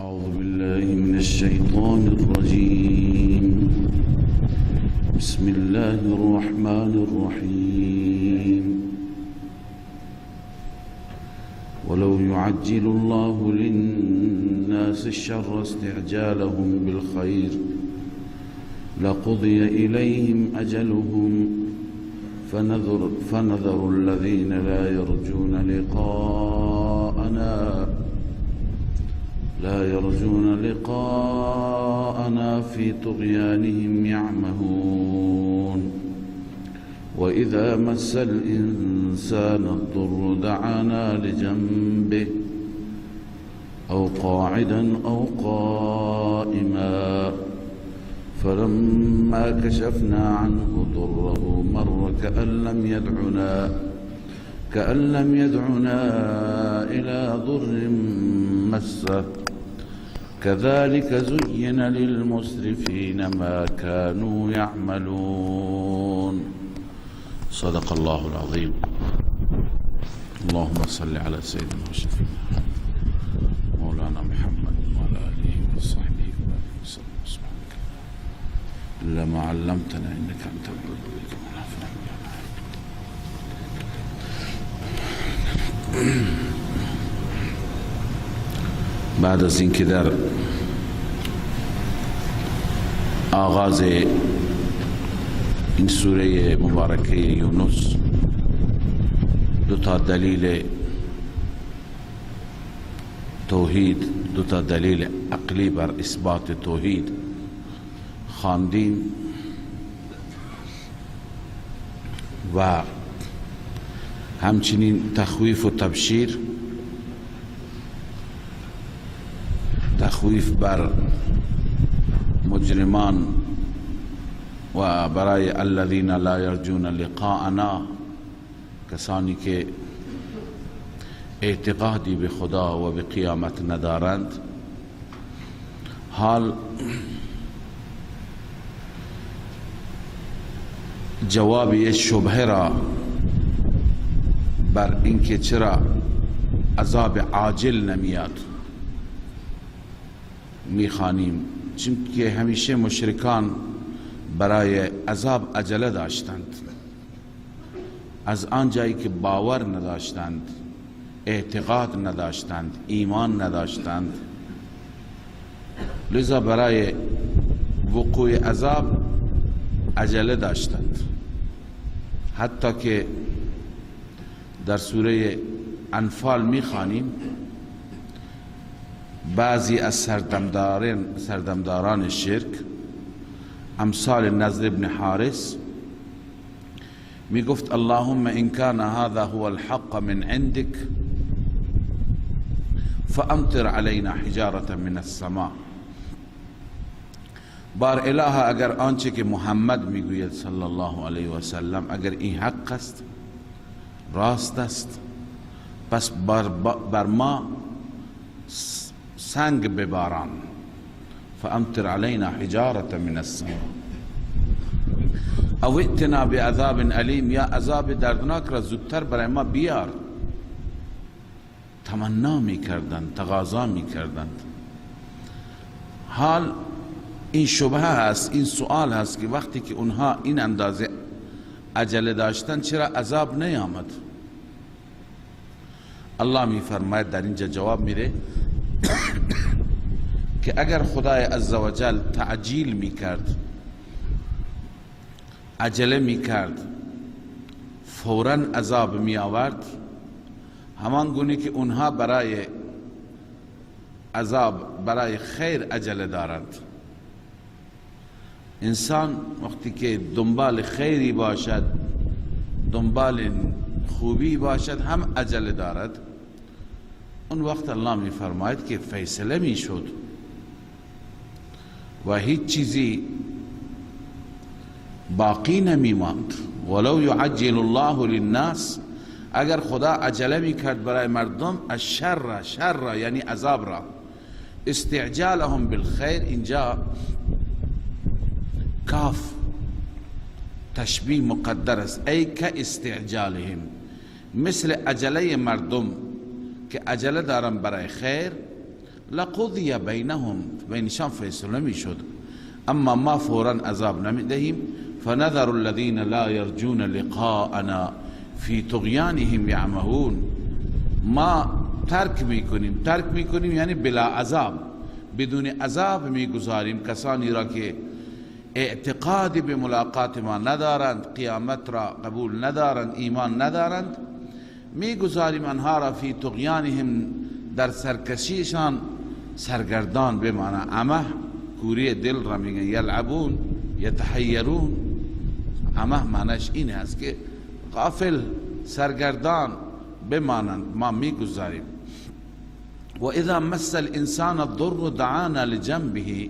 أعوذ بالله من الشيطان الرجيم. بسم الله الرحمن الرحيم. ولو يعجل الله للناس الشر استعجالهم بالخير لقضي إليهم أجلهم فنذر الذين لا يرجون لقاءنا في طغيانهم يعمهون. وإذا مس الإنسان الضر دعانا لجنبه أو قاعدا أو قائما فلما كشفنا عنه ضره مر كأن لم يدعنا إلى ضر مسه. كذلك زين للمسرفين ما كانوا يعملون. صدق الله العظيم. اللهم صل على سيدنا وشفينا مولانا محمد وعلى آله وصحبه وسلم. سبحانك إلا ما علمتنا إنك أنت العليم. بعد از اینکه در آغاز این سوره مبارکه یونس دو تا دلیل توحید، دو تا دلیل عقلی بر اثبات توحید خواندیم و همچنین تخویف و تبشیر، تخویف بر مجرمان و برای الذین لا یرجون لقاءنا، کسانی که اعتقادی به خدا و به قیامت ندارند. حال جواب یک شبهه را بر اینکه چرا عذاب عاجل نمیاد میخوانیم، چون که همیشه مشرکان برای عذاب عجله داشتند، از آن جایی که باور نداشتند، اعتقاد نداشتند، ایمان نداشتند، لذا برای وقوع عذاب عجله داشتند. حتی که در سوره انفال میخوانیم بعضی از سردمداران شرک امثال نضر ابن حارث می گفت اللهم ان كان هذا هو الحق من عندك فامطر علينا حجارة من السماء. بار اله، اگر آنچه که محمد میگوید صلی الله علیه و سلم اگر این حق است، راست است، پس بر ما سنگ بباران. فامطر علينا حجارة من السماء او ائتنا بعذاب الیم، یا عذاب دردناک را زودتر برای ما بیار. تمنا میکردند، تقاضا میکردند. حال این شبهه هست، این سوال هست که وقتی که اونها این اندازه عجله داشتن چرا عذاب نیامد؟ الله میفرماید در اینجا جواب میده که اگر خدای عزوجل تعجیل میکرد، عجله میکرد، فوراً عذاب میآورد، همان گونه که اونها برای عذاب، برای خیر عجله دارند. انسان وقتی که دنبال خیری باشد، دنبال خوبی باشد، هم عجله دارد. اون وقت الله میفرماید که فیصله میشد و هیچ چیزی باقی نمیماند. ولو یعجل الله للناس، اگر خدا عجله میکرد برای مردم الشر، شر یعنی عذاب را، استعجالهم بالخیر، اینجا کاف تشبیه مقدر است، ای که استعجالهم، مثل عجله مردم که عجله دارن برای خیر، لقضی بینهم، بینشان فیصله میشد، اما ما فورا عذاب نمیدهیم. فنذر الذین لا یرجون لقاءنا فی طغیانهم یعمهون. ما ترک میکنیم، ترک میکنیم یعنی بلا عذاب، بدون عذاب میگذاریم کسانی را که اعتقاد به ملاقات ما ندارند، قیامت را قبول ندارند، ایمان ندارند، میگذاریم آنها را فی طغیانهم، در سرکشیشان سرگردان بمانند. عمه کوری دل را میگن، یلعبون یتحیرون. عمه معنیش این است که غافل سرگردان بمانند، ما میگذاریم. و اذا مس الانسان الضر دعانا لجنبه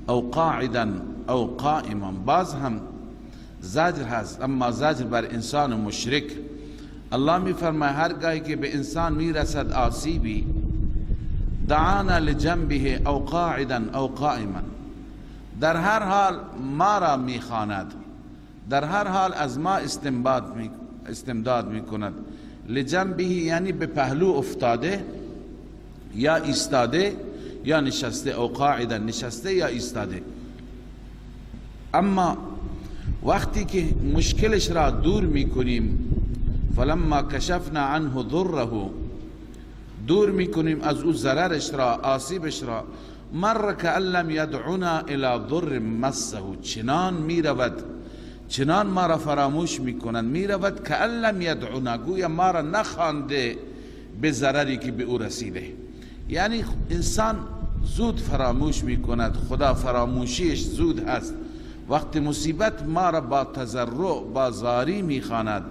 او قاعدا او قائما. باز هم زجر هست، اما زجر بر انسان مشرک. الله میفرماید هرگاهی که به انسان میرسد آسیبی، دعانا لجنبه او قاعدا او قائما، در هر حال ما را میخواند، در هر حال از ما استمداد میکند. لجنبه یعنی به پهلو افتاده یا ایستاده یا نشسته، او قاعدا نشسته یا ایستاده. اما وقتی که مشکلش را دور میکنیم، فلما کشفنا عنه ضره، دور میکنیم از او ضررش را، آسیبش را، مر کأن لم یدعنا الی ضر مسه، چنان میرود، چنان ما را فراموش میکنند، میرود کأن لم یدعنا، گویا ما را نخوانده به ضرری که به او رسیده. یعنی انسان زود فراموش میکند، خدا فراموشیش زود هست. وقت مصیبت ما را با تضرع با زاری میخواند.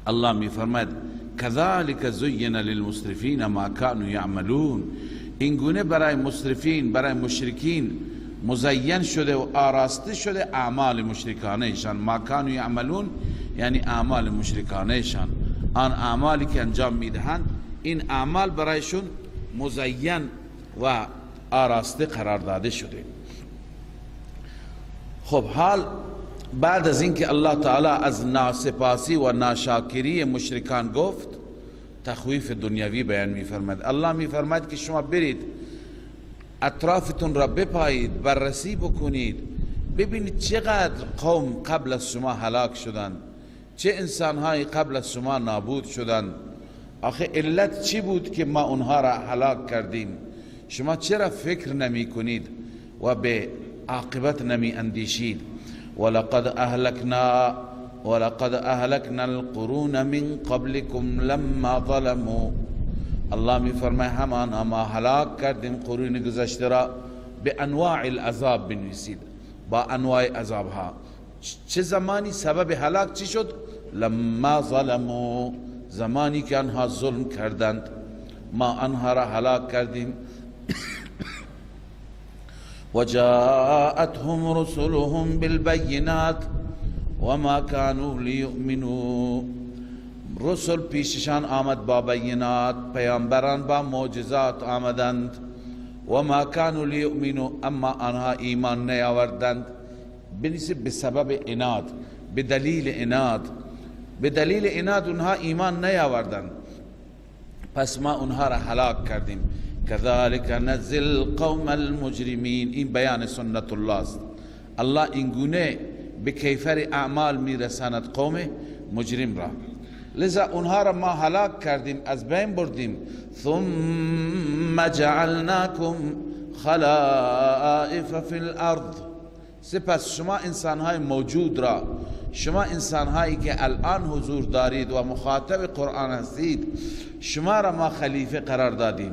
الله میفرماید کذالک زین للمسرفین ما كانوا یعملون. این گونه برای مسرفین، برای مشرکین مزین شده و آراسته شده اعمال مشرکانه شان. ما كانوا یعملون یعنی اعمال مشرکانه شان، آن اعمالی که انجام میدهند، این اعمال برایشون مزین و آراسته قرار داده شده. خب حال بعد از اینکه الله تعالی از ناسپاسی و ناشاکری مشرکان گفت، تخویف دنیوی بیان میفرماید. الله میفرماید که شما برید اطرافتون را بپایید، بررسی بکنید، ببینید چقدر قوم قبل از شما هلاک شدند، چه انسانهایی قبل از شما نابود شدند. آخه علت چی بود که ما اونها را هلاک کردیم؟ شما چرا فکر نمی کنید و به عاقبت نمی اندیشید؟ ولقد اهلکنا القرون من قبلكم لما ظلموا. الله می فرماید همانا ما هلاک کردیم قرون گذشته را به انواع العذاب. بنویسید با انواع عذاب ها. چه زمانی سبب هلاک چی شد؟ لما ظلموا، زمانی که آنها ظلم کردند ما آنها را هلاک کردیم. وجاءتهم رسلهم بالبینات وما كانوا لیؤمنوا. رسل پیششان آمد با بینات، پیامبران با معجزات آمدند. وما كانوا لیؤمنوا، اما آنها ایمان نیاوردند. بنویسید به سبب عناد، به دلیل عناد، به دلیل عناد اونها ایمان نیاوردند، پس ما اونها را هلاک کردیم. كذلك نجزی القوم المجرمین. این بیان سنت الله است. الله اینگونه به کیفر اعمال میرساند قوم مجرم را. لذا اونها را ما هلاک کردیم، از بین بردیم. ثم جعلناکم خلائف فی الارض. سپس شما انسانهای موجود را، شما انسانهایی که الان حضور دارید و مخاطب قرآن هستید، شما را ما خلیفه قرار دادیم.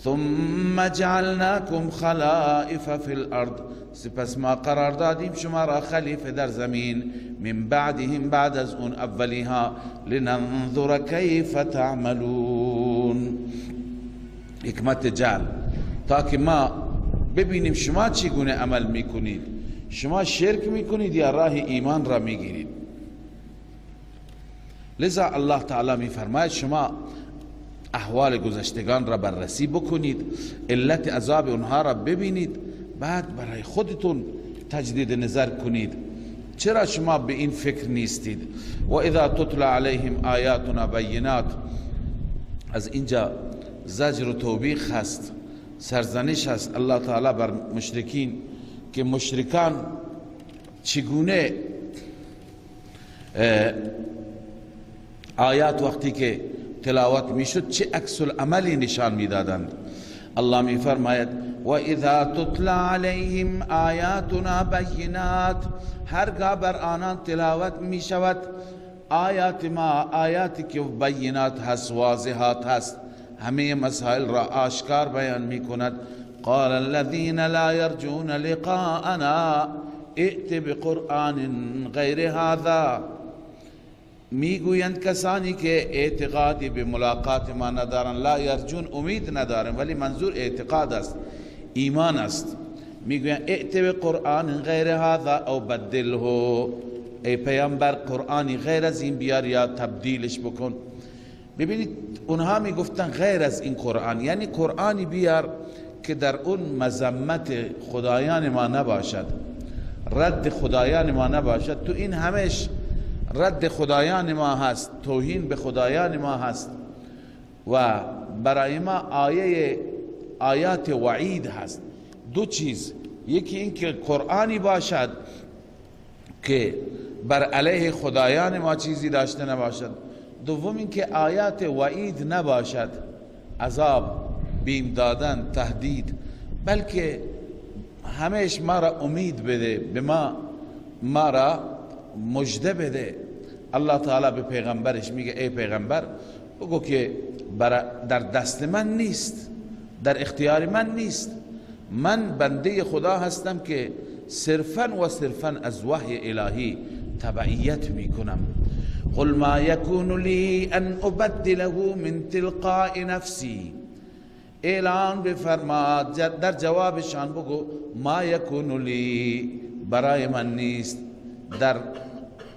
ثم جعلناکم خلائف فی الارض. سپس ما قرار دادیم شما را خلیفه در زمین. من بعدهم، بعد از اون اولیها، لننظر کیف تعملون. حکمت جعل، تا که ما ببینیم شما چگونه عمل میکنید، شما شرک میکنید یا راه ایمان را میگیرید. لذا الله تعالی میفرماید شما احوال گذشتگان را بررسی بکنید، علت عذاب اونها را ببینید، بعد برای خودتون تجدید نظر کنید. چرا شما به این فکر نیستید؟ و اذا تتلى علیهم آیاتنا بینات. از اینجا زجر و توبیخ هست، سرزنش هست الله تعالی بر مشرکین که مشرکان چگونه آیات وقتی که تلاوت میشد چه عکس العملی نشان میدادند. الله میفرماید و اذا تتلى علیهم آیاتنا بینات، هرگاه بر آنان تلاوت میشود آیات ما، آیاتی که بینات هست، واضحات هست، همه مسائل را آشکار بیان میکند. قال الذين لا يرجون لقاءنا ائت بقرآن غیر هذا، میگویند کسانی که اعتقادی به ملاقات ما ندارند، لا یرجون امید ندارند، ولی منظور اعتقاد است، ایمان است. میگویند ائت بقرآن غیر هذا او بدله، ای پیامبر قرآنی غیر از این بیار یا تبدیلش بکن. ببینید اونها میگفتن غیر از این قرآن، یعنی قرآنی بیار که در اون مذمت خدایان ما نباشد، رد خدایان ما نباشد. تو این همش رد خدایان ما هست، توهین به خدایان ما هست و برای ما آیه آیات وعید هست. دو چیز، یکی این که قرآنی باشد که بر علیه خدایان ما چیزی داشته نباشد، دوم این که آیات وعید نباشد، عذاب، بیم دادن، تهدید، بلکه همش ما را امید بده، به ما را مژده بده. الله تعالی به پیغمبرش میگه ای پیغمبر بگو که در دست من نیست، در اختیار من نیست، من بنده خدا هستم که صرفا و صرفا از وحی الهی تبعیت میکنم. قل ما یکون لی ان ابدله من تلقاء نفسی، اعلان بفرما در جوابشان بگو ما یکون لی، برای من نیست، در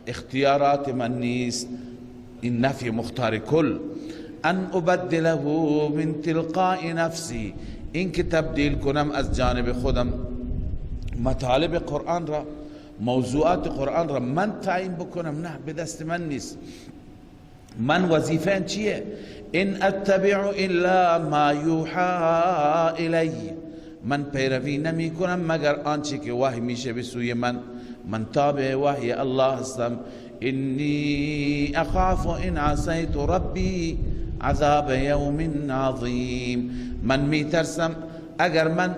اختیارات من نیست، این نفی مختار کل، ان ابدله من تلقاء نفسی، این که تبدیل کنم از جانب خودم مطالب قرآن را، موضوعات قرآن را من تعیین بکنم، نه، به دست من نیست. من وظیفه چیه؟ ان اتبع الا ما یوحى الی، من پیروی نمی کنم مگر آنچه که وحی میشه به سوی من، من تابع وحی الله هستم. انی اخاف ان عصیت ربی عذاب یوم عظیم، من میترسم اگر من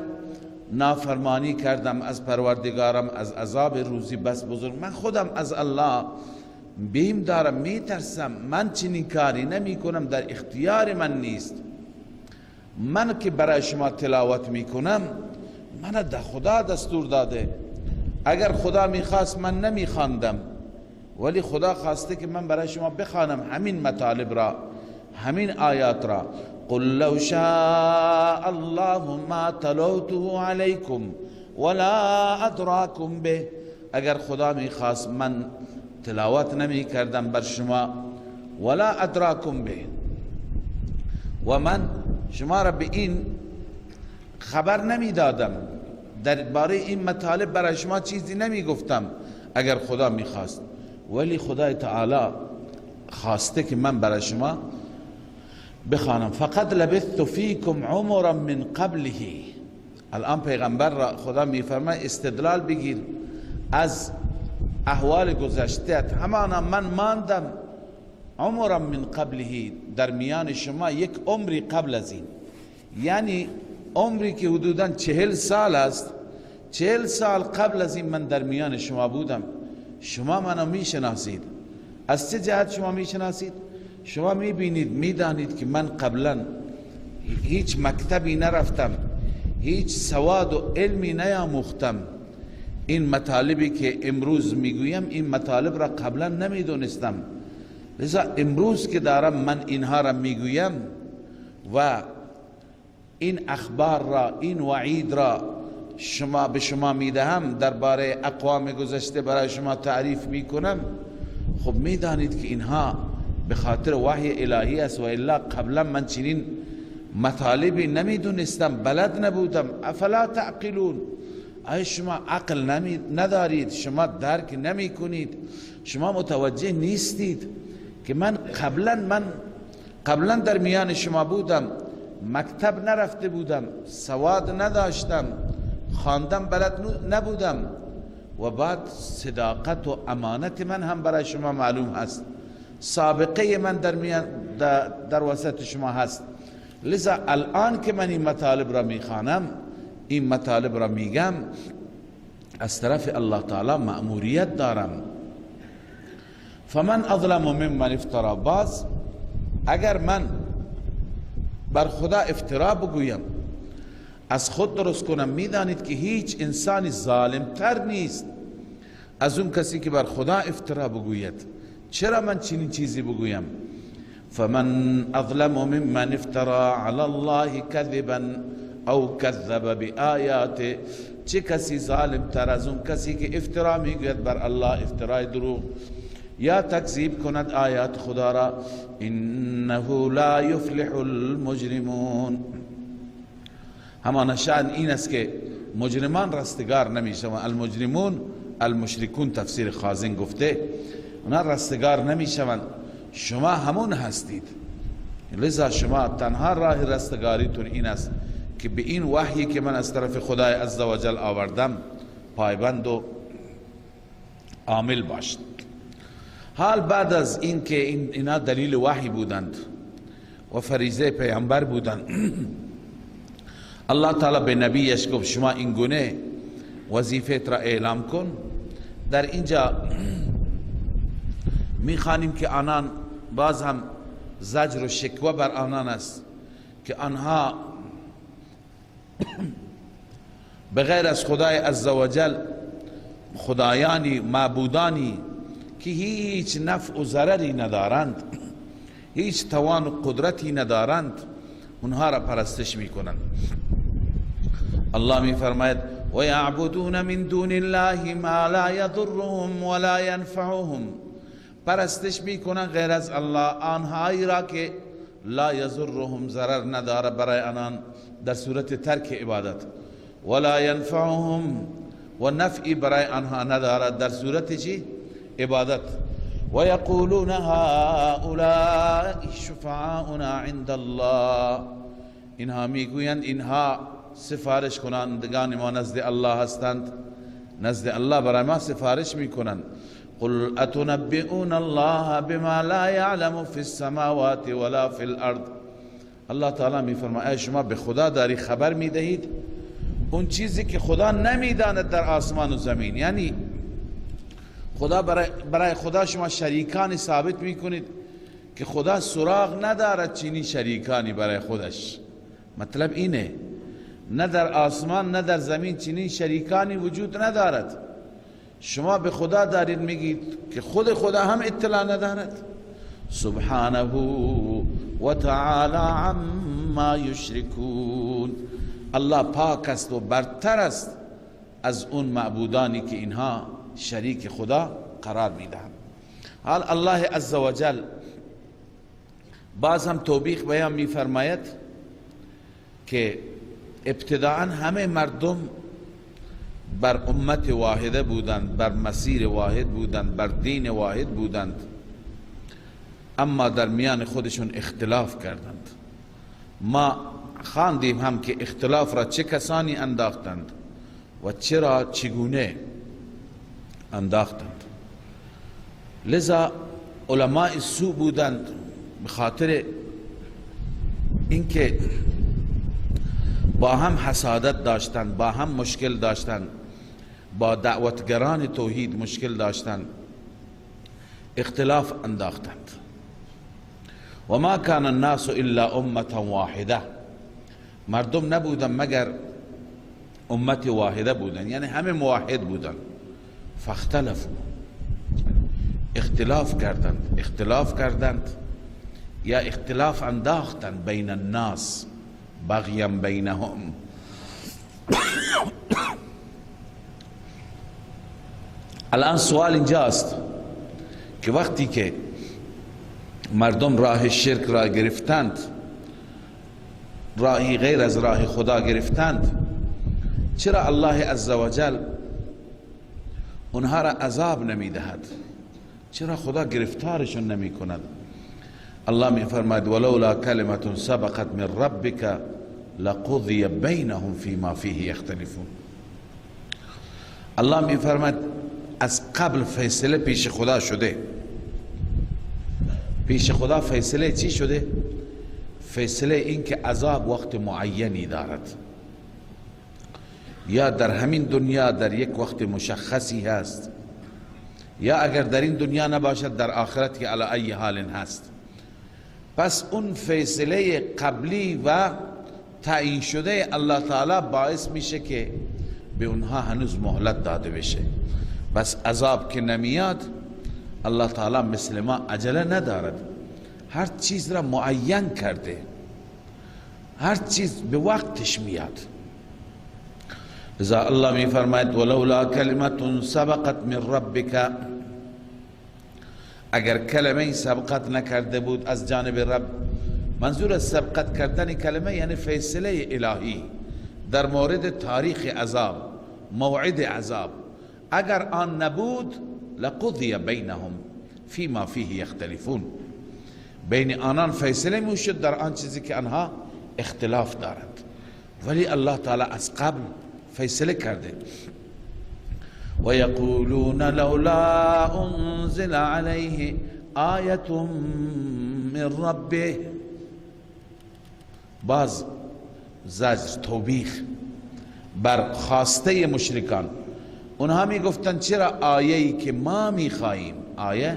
نافرمانی کردم از پروردگارم از عذاب روزی بس بزرگ، من خودم از الله بیم دارم، میترسم، من چنین کاری نمی کنم، در اختیار من نیست. من که برای شما تلاوت میکنم، من در خدا دستور داده، اگر خدا میخواست من نمیخواندم، ولی خدا خواسته که من برای شما بخوانم همین مطالب را، همین آیات را. قل لو شاء الله ما تلوته علیکم ولا ادراکم به، اگر خدا میخواست من تلاوت نمی کردم بر شما، ولا ادراکم به، و من شما را به این خبر نمی دادم، درباره این مطالب برای شما چیزی نمی گفتم اگر خدا میخواست، ولی خدای تعالی خواسته که من برای شما بخوانم. فقد لبثت فیکم عمرا من قبله، الان پیغمبر را خدا میفرماید استدلال بگیر از احوال گذشته‌ات، همانا من ماندم عمرا من قبله، در میان شما یک عمری قبل از این، یعنی عمری که حدوداً 40 سال است، 40 سال قبل از این من در میان شما بودم، شما منو میشناسید. از چه جهت شما میشناسید؟ شما میبینید، میدانید که من قبلا هیچ مکتبی نرفتم، هیچ سواد و علمی نیاموختم، این مطالبی که امروز میگویم این مطالب را قبلا نمیدونستم، لذا امروز که دارم من اینها را میگویم و این اخبار را، این وعید را شما به شما میدهم، درباره اقوام گذشته برای شما تعریف میکنم، خب میدانید که اینها به خاطر وحی الهی است، و الا قبلا من چنین مطالبی نمیدونستم، بلد نبودم. افلا تعقلون، آیا شما عقل ندارید؟ شما درک نمی کنید؟ شما متوجه نیستید که من قبلا در میان شما بودم، مکتب نرفته بودم، سواد نداشتم، خواندم بلد نبودم، و بعد صداقت و امانت من هم برای شما معلوم هست، سابقه من در وسط شما هست. لذا الان که من این مطالب را میخوانم، این مطالب را میگم، از طرف الله تعالی مأموریت دارم. فمن اظلم ممن افترا، باز اگر من بر خدا افترا بگویم، از خود درست کنم، میدانید که هیچ انسانی ظالمتر نیست از اون کسی که بر خدا افترا بگوید. چرا من چنین چیزی بگویم؟ فمن اظلم ممن افترا علی الله كذبا او كذب بآیاته، چه کسی ظالمتر از اون کسی که افترا میگوید بر الله، افترای دروغ، یا تکذیب کند آیات خدا را. انه لا یفلح المجرمون، همان شأن این است که مجرمان رستگار نمیشوند. المجرمون المشرکون، تفسیر خازن گفته اونا رستگار نمیشوند، شما همون هستید. لذا شما تنها راه رستگاریتون این است که به این وحیی که من از طرف خدای عزوجل آوردم پایبند و عامل باشید. حال بعد از این که اینا دلیل وحی بودند و فریضه پیامبر بودند، الله تعالی به نبیش گفت شما این گونه وظیفه را اعلام کن. در اینجا میخوانیم که آنان باز هم زجر و شکوه بر آنان است که آنها بغیر از خدای عزوجل خدایانی معبودانی که هیچ نفع و ضرری ندارند، هیچ توان و قدرتی ندارند، اونها را پرستش میکنند. الله میفرماید و یعبدون من دون الله ما لا یضرهم ولا ینفعهم، پرستش میکنند غیر از الله آنهایی را که لا یضرهم، ضرر نداره برای آنان در صورت ترک عبادت، ولا ینفعهم، و نفعی برای آنها ندارد در صورت چی؟ عبادت. و یقولون هؤلاء شفعاؤنا عند الله، اینها میگویند اینها سفارش کنندگان ما نزد الله هستند، نزد الله برای ما سفارش میکنند. قل اتنبئون الله بما لا يعلم في السماوات ولا في الارض، الله تعالی میفرماید شما به خدا داری خبر میدهید اون چیزی که خدا نمیداند در آسمان و زمین، یعنی خدا برای خدا شما شریکانی ثابت میکنید که خدا سراغ ندارد چنین شریکانی برای خودش. مطلب اینه نه در آسمان نه در زمین چنین شریکانی وجود ندارد. شما به خدا دارید میگید که خود خدا هم اطلاع ندارد. سبحانه و تعالی عما یشرکون، الله پاک است و برتر است از اون معبودانی که اینها شریک خدا قرار میدهند. حال الله عزوجل باز هم توبیخ بیان میفرماید که ابتداعا همه مردم بر امت واحده بودند، بر مسیر واحد بودند، بر دین واحد بودند، اما در میان خودشون اختلاف کردند. ما خواندیم هم که اختلاف را چه کسانی انداختند و چرا چگونه انداختند. لذا علماء سو بودند به خاطر اینکه با هم حسادت داشتند، با هم مشکل داشتند، با دعوتگران توحید مشکل داشتند، اختلاف انداختند. و ما کان الناس الا امة واحده، مردم نبودن مگر امت واحده بودن، یعنی همه موحد بودن. فاختلفوا، اختلاف کردند، اختلاف کردند یا اختلاف انداختند بین الناس بغیا بینهم. الان سوال اینجاست که وقتی که مردم راه شرک را گرفتند، راهی غیر از راه خدا گرفتند، چرا الله عزوجل اونها را عذاب نمیدهد؟ چرا خدا گرفتارشون نمی کند؟ الله می فرماید ولولا کلمة سبقت من ربک لقضی بینهم فیما فیه یختلفون. الله می فرماید از قبل فیصله پیش خدا شده. پیش خدا فیصله چی شده؟ فیصله این که عذاب وقت معینی دارد، یا در همین دنیا در یک وقت مشخصی هست، یا اگر در این دنیا نباشد در آخرت که علی ای حال هست. پس اون فیصله قبلی و تعیین شده الله تعالی باعث میشه که به اونها هنوز مهلت داده بشه. بس عذاب که نمیاد، الله تعالی مثل ما عجله ندارد، هر چیز را معین کرده، هر چیز به وقتش میاد. لذا الله می فرماید ولولا کلمة سبقت من ربک، اگر کلمه سبقت نکرده بود از جانب رب، منظور از سبقت کردن کلمه یعنی فیصله الهی در مورد تاریخ عذاب، موعد عذاب، اگر آن نبود لقضی بینهم فیما فیه یختلفون، بین آنان فیصله میشد در آن چیزی که آنها اختلاف دارند. ولی الله تعالی از قبل فیصله کرده. و یقولون لولا انزل علیه آیة من ربه. باز زجر، توبیخ بر خواسته مشرکان. اونها می گفتن چرا آیه‌ای که ما می خواهیم، آیه،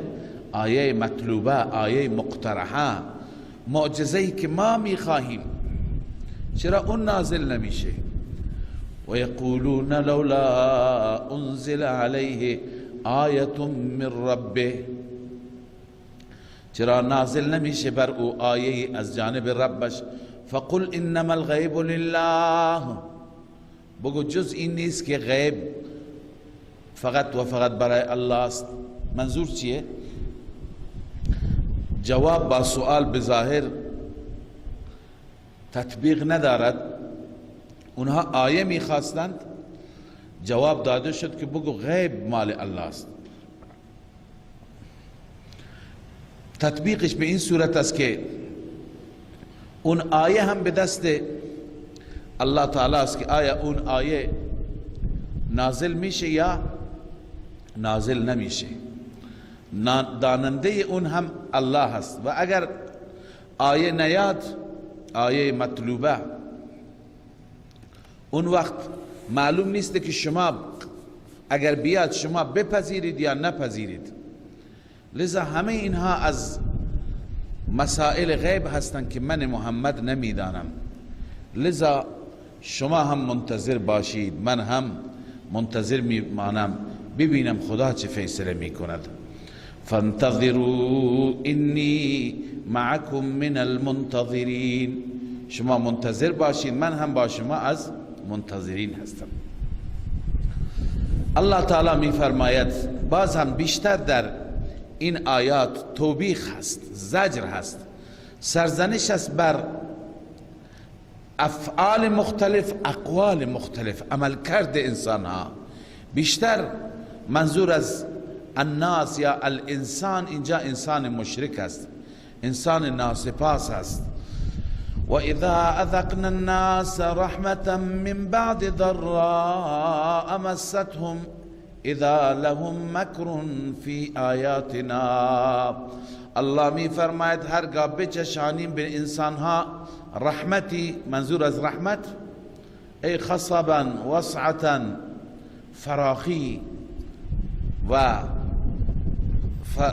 آیه مطلوبه، آیه مقترحه، معجزه‌ای که ما می خواهیم، چرا اون نازل نمیشه؟ و یقولون لولا انزل علیه آیة من ربه، چرا نازل نمیشه بر او آیه از جانب ربش؟ فقل انما الغیب لله، بگو جز این نیست که غیب فقط و فقط برای الله است. منظور چیه؟ جواب با سوال بظاهر تطبیق ندارد. اونها آیه میخواستند، جواب داده شد که بگو غیب مال الله است. تطبیقش به این صورت است که اون آیه هم به دست الله تعالی است که آیا اون آیه نازل میشه یا نازل نمیشه. داننده اون هم الله هست و اگر آیه نیاد، آیه مطلوبه، اون وقت معلوم نیست که شما اگر بیاد شما بپذیرید یا نپذیرید. لذا همه اینها از مسائل غیب هستند که من محمد نمیدانم، لذا شما هم منتظر باشید، من هم منتظر میمانم ببینم خدا چه فیصله میکند. فانتظروا انی معکم من المنتظرین، شما منتظر باشید، من هم با شما از منتظرین هستم. الله تعالی میفرماید باز هم بیشتر در این آیات توبیخ هست، زجر هست، سرزنش است بر افعال مختلف، اقوال مختلف، عملکرد انسان ها. بیشتر منظور از الناس یا الانسان اینجا انسان مشرک است، انسان ناسپاس است. و اذا اذقنا الناس رحمة من بعد ضراء مستهم اذا لهم مکر فی آیاتنا. الله می فرماید هرگاه بچشانیم به انسانها رحمتی، منظور از رحمت ای خصبا وسعتا، فراخی و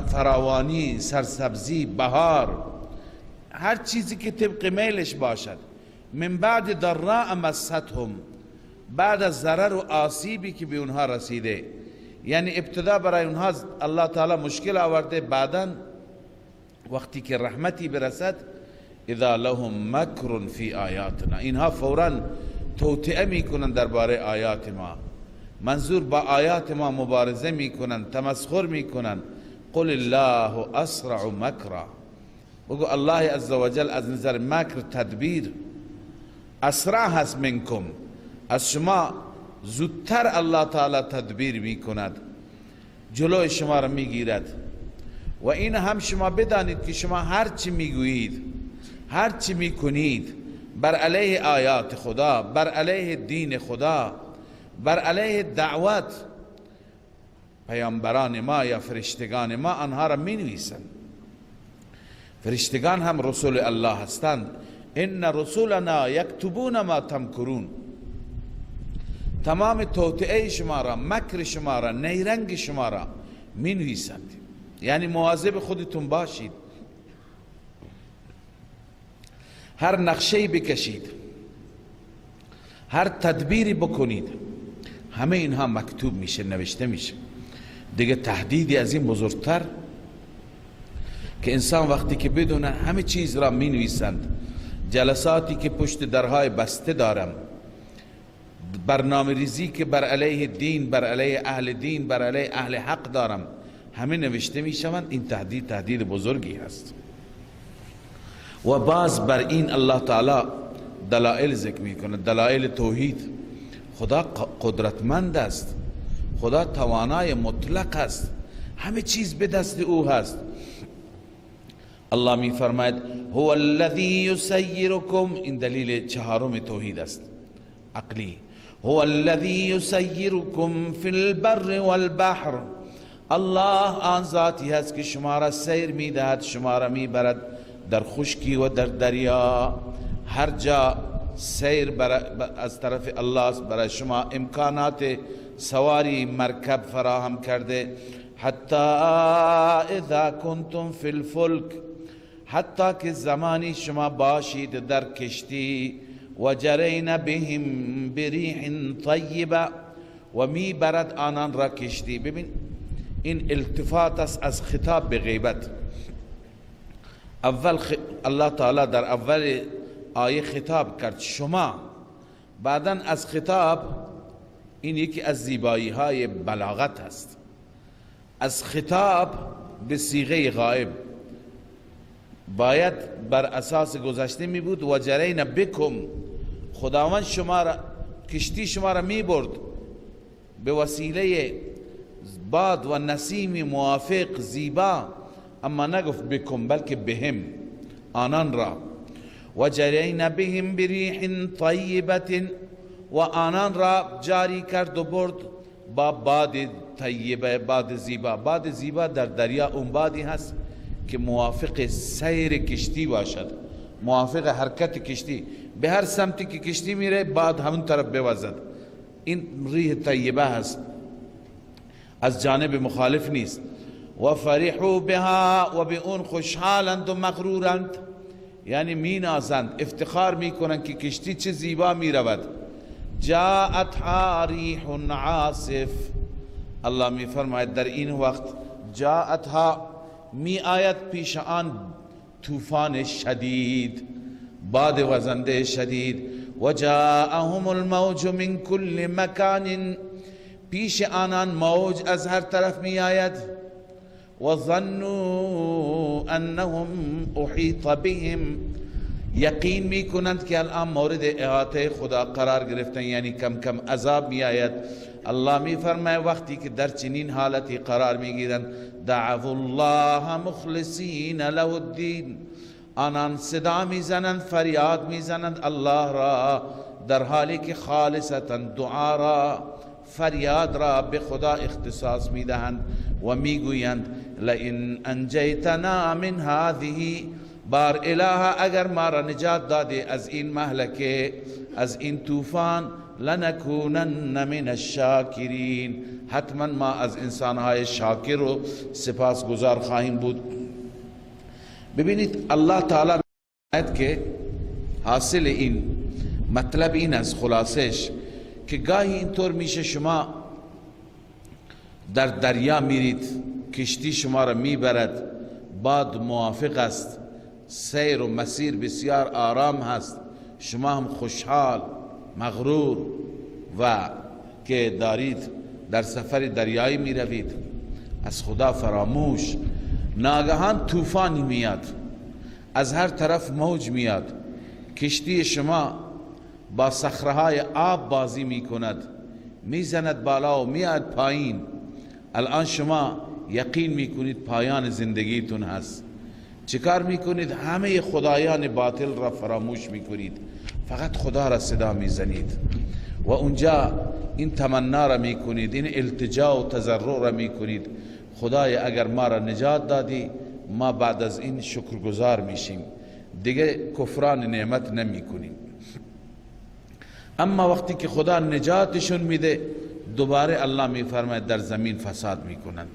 فراوانی، سرسبزی، بهار، هر چیزی که طبق میلش باشد. من بعد ضراء مستهم، بعد از ضرر و آسیبی که به اونها رسیده، یعنی ابتدا برای اونها الله تعالی مشکل آورده، بعدا وقتی که رحمتی برسد اذا لهم مکر فی آیاتنا، اینها فورا توطئه میکنن درباره آیات ما، منظور با آیات ما مبارزه میکنن، تمسخر میکنن. قل الله اسرع مکرا، بگو الله عزوجل از نظر مکر تدبیر اسرع هست منکم، از شما زودتر الله تعالی تدبیر میکند، جلوی شما را میگیرد. و این هم شما بدانید که شما هر چی میگویید، هر چی میکنید بر علیه آیات خدا، بر علیه دین خدا، بر علیه دعوت پیامبران ما یا فرشتگان ما، آنها را می نویسند. فرشتگان هم رسول الله هستند. ان رسولنا یکتبون ما تمکرون. تمام توطئه شما را، مکر شما را، نیرنگ شما را می نویسند. یعنی مواظب خودتون باشید، هر نقشه‌ای بکشید، هر تدبیری بکنید، همه اینها مکتوب میشه، نوشته میشه. دیگه تهدیدی از این بزرگتر که انسان وقتی که بدونه همه چیز را می نویسند، جلساتی که پشت درهای بسته دارم، برنامه ریزی که بر علیه دین، بر علیه اهل دین، بر علیه اهل حق دارم، همه نوشته می شوند. این تهدید، تهدید بزرگی هست. و باز بر این الله تعالی دلائل ذکر میکنه، دلائل توحید. خدا قدرتمند است، خدا توانای مطلق است، همه چیز به دست او هست. الله می فرماید هو الذی یسیرکم، این دلیل چهارم توحید است عقلی. هو الذی یسیرکم فی البر والبحر، الله آن ذاتی هست که شما را سیر میدهد، شما را میبرد در خشکی و در دریا. هر جا سیر از طرف الله است، برای شما امکانات سواری مرکب فراهم کرده. حتی اذا کنتم فی الفلک، حتی که زمانی شما باشید در کشتی، و جرین بهم بریح طیبه، و میبرد آنان را کشتی. ببین این التفات است از خطاب به غیبت. اول الله تعالی در اول آیه خطاب کرد شما، بعدا از خطاب، این یکی از زیبایی های بلاغت است، از خطاب به صیغه غائب باید بر اساس گذشته می بود. و جرین بکم، خداوند شما را، کشتی شما را می برد به وسیله باد و نسیم موافق زیبا، اما نگفت بکم بلکه بهم، آنان را. و جرین بهم بریح طیبة، و آنان را جاری کرد و برد با باد طیبه، باد زیبا. باد زیبا در دریا اون بادی هست که موافق سیر کشتی باشد، موافق حرکت کشتی، به هر سمتی که کشتی میره باد همون طرف بوزد. این ریح طیبه هست، از جانب مخالف نیست. و فرحوا بها، و به اون خوشحالند و مغرورند، یعنی مینازند، افتخار میکنند که کشتی چه زیبا میرود. جاءتها ریح عاصف، الله میفرماید در این وقت جاءتها، می آید پیش آن طوفان شدید، باد وزنده شدید. و جاءهم الموج من کل مکان، پیش آنان موج از هر طرف می آید. و ظنوا انهم احیط بهم، یقین می کنند که الان مورد احاطه خدا قرار گرفتن، یعنی کم کم عذاب می آید. الله می فرماید وقتی که در چنین حالتی قرار می گیرند، دعوا الله مخلصین له الدین، آنان صدا می زنند، فریاد می زنند الله را، در حالی که خالصتا دعا را، فریاد را به خدا اختصاص می دهند و می گویند لئن انجیتنا من هذه، بار اله اگر ما را نجات دادی از این مهلکه، از این طوفان، لنکونن من الشاکرین، حتما ما از انسانهای شاکر و سپاسگزار خواهیم بود. ببینید الله تعالی می‌گوید که حاصل این مطلب این از خلاصش که گاهی اینطور میشه شما در دریا میرید، کشتی شما را میبرد، باد موافق است، سیر و مسیر بسیار آرام هست، شما هم خوشحال مغرور و که دارید در سفر دریایی می روید، از خدا فراموش. ناگهان طوفانی میاد، از هر طرف موج میاد، کشتی شما با صخره‌های آب بازی می کند، میزند بالا و میاد پایین. الان شما یقین میکنید پایان زندگیتون هست. چیکار میکنید؟ همه خدایان باطل را فراموش میکنید، فقط خدا را صدا میزنید و اونجا این تمنا را میکنید، این التجا و تضرع را میکنید، خدای اگر ما را نجات دادی ما بعد از این شکرگزار میشیم، دیگه کفران نعمت نمیکنیم. اما وقتی که خدا نجاتشون میده، دوباره الله میفرماید در زمین فساد میکنند.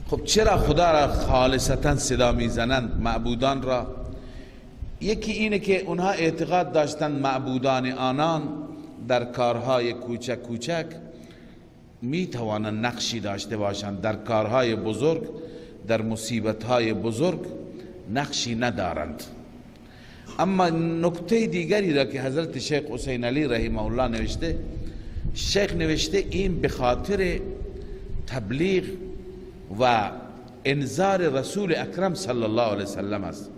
خب چرا خدا را خالصتا صدا میزنند معبودان را؟ یکی اینه که اونها اعتقاد داشتند معبودان آنان در کارهای کوچک کوچک میتوانند نقشی داشته باشند، در کارهای بزرگ، در مصیبتهای بزرگ نقشی ندارند. اما نکته دیگری را که حضرت شیخ حسین علی رحمه الله نوشته، شیخ نوشته این به خاطر تبلیغ و انذار رسول اکرم صلی الله علیه وسلم است،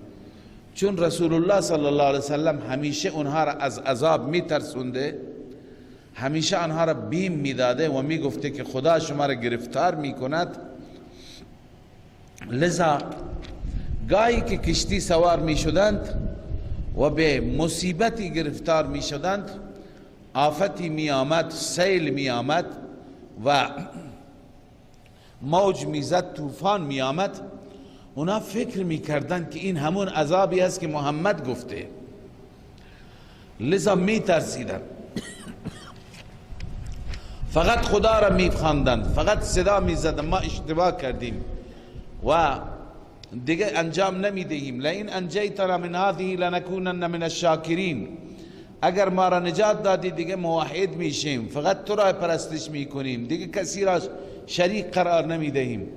چون رسول الله صلی الله علیه وسلم همیشه اونها را از عذاب میترسونده، همیشه آنها را بیم میداده و میگفته که خدا شما را گرفتار میکند. لذا گاهی که کشتی سوار میشدند و به مصیبتی گرفتار میشدند، آفتی میآمد، سیل میآمد و موج میزد، طوفان میآمد، اونا فکر میکردند که این همون عذابی است که محمد گفته، لذا میترسیدند، فقط خدا را میخواندند، فقط صدا میزدند ما اشتباه کردیم و دیگه انجام نمیدهیم، لئن انجیتنا من هذه لنکونن من الشاکرین، اگر ما را نجات دادی دیگه موحد میشیم، فقط تو را پرستش میکنیم، دیگه کسی را شریک قرار نمیدهیم.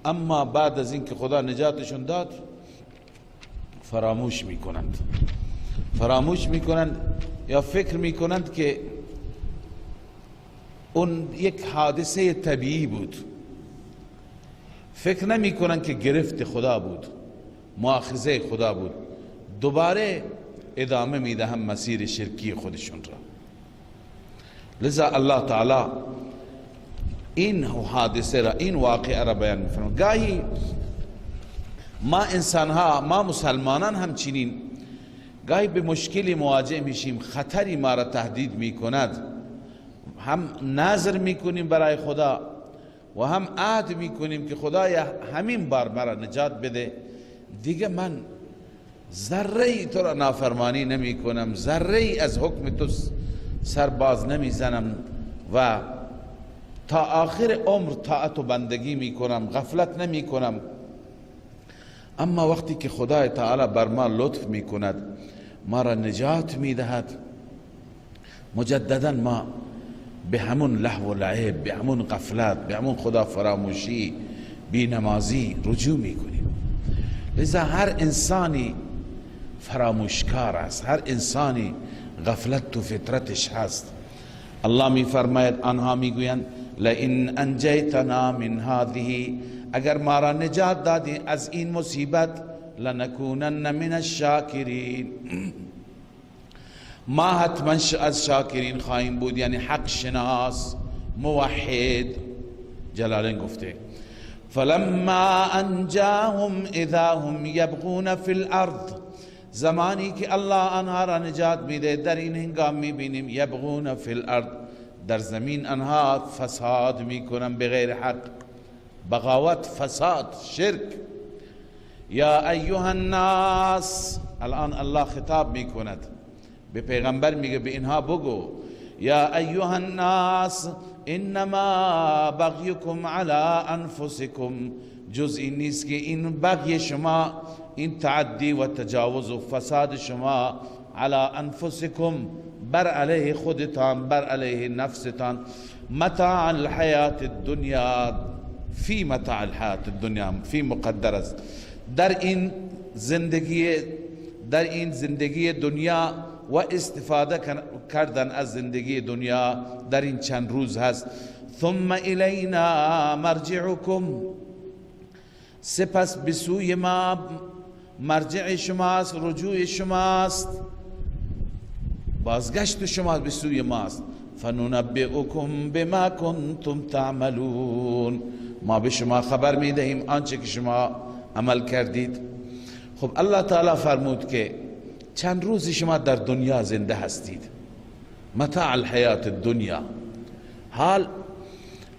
اما بعد از اینکه خدا نجاتشون داد فراموش میکنند، فراموش میکنند یا فکر میکنند که اون یک حادثه طبیعی بود، فکر نمی کنند که گرفت خدا بود، مؤاخذه خدا بود. دوباره ادامه میدهم مسیر شرکی خودشون را. لذا الله تعالی این حادثه را، این واقعه را بیان میفرماید. گاهی ما انسان ها، ما مسلمانان همچنین گاهی به مشکلی مواجه میشیم، خطری ما را تهدید میکند، هم نظر میکنیم برای خدا و هم عهد میکنیم که خدای همین بار مرا نجات بده، دیگه من ذره ای تو را نافرمانی نمی کنم، ذره ای از حکم تو سر باز نمی زنم و تا آخر عمر طاعت و بندگی می کنم، غفلت نمی کنم. اما وقتی که خدای تعالی بر ما لطف می کند، ما را نجات می دهد، مجددا ما به همون لهو و لعب، به همون غفلت، به همون خدا فراموشی، بی نمازی رجوع میکنیم. لذا هر انسانی فراموشکار است، هر انسانی غفلت تو فطرتش هست. الله میفرماید آنها میگویند لئن انجیتنا من هذه، اگر ما را نجات دادی از این مصیبت، لنکونن من الشاکرین، ما حتما از شاکرین خواهیم بود، یعنی حق شناس، موحد. جلالین گفته فلما انجاهم اذا هم یبغون فی الارض، زمانی که الله آنها را نجات میده در این هنگام میبینیم یبغون فی الارض، در زمین آنها فساد میکنن بغیر حق، بغاوت، فساد، شرک. یا ایها الناس، الان الله خطاب میکند به پیغمبر، میگه به اینها بگو یا ایها الناس انما بغیکم علی انفسکم، جز این نیست که این بغی شما، این تعدی و تجاوز و فساد شما، علی انفسکم، بر علیه خودتان، بر علیه نفستان، متاع الحیات الدنیا، فی متاع الحیات الدنیا، فی مقدر است، در این زندگی، در این زندگی دنیا و استفاده کردن از زندگی دنیا در این چند روز هست. ثم الینا مرجعکم، سپس به سوی ما مرجع شماست، رجوع شماست، بازگشت شما به سوی ماست. فننبئکم بما کنتم تعملون. ما به شما خبر میدهیم آنچه که شما عمل کردید. خب الله تعالی فرمود که چند روزی شما در دنیا زنده هستید، متاع الحیات الدنیا. حال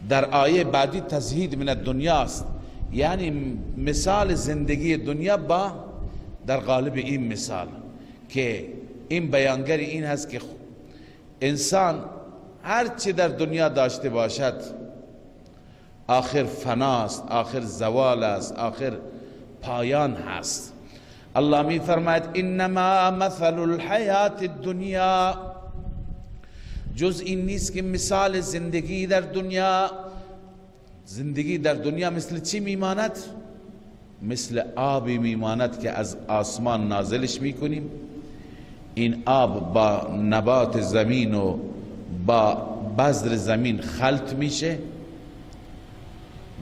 در آیه بعدی تزهید من الدنیا است، یعنی مثال زندگی دنیا با در قالب این مثال که این بیانگر این هست که انسان هر چه در دنیا داشته باشد آخر فناست، آخر زوال است، آخر پایان هست. الله می فرماید انما مثل الحیات الدنیا، جز این نیست که مثال زندگی در دنیا، زندگی در دنیا مثل چی میماند؟ مثل آبی میماند که از آسمان نازلش میکنیم. این آب با نبات زمین و با بذر زمین خلط میشه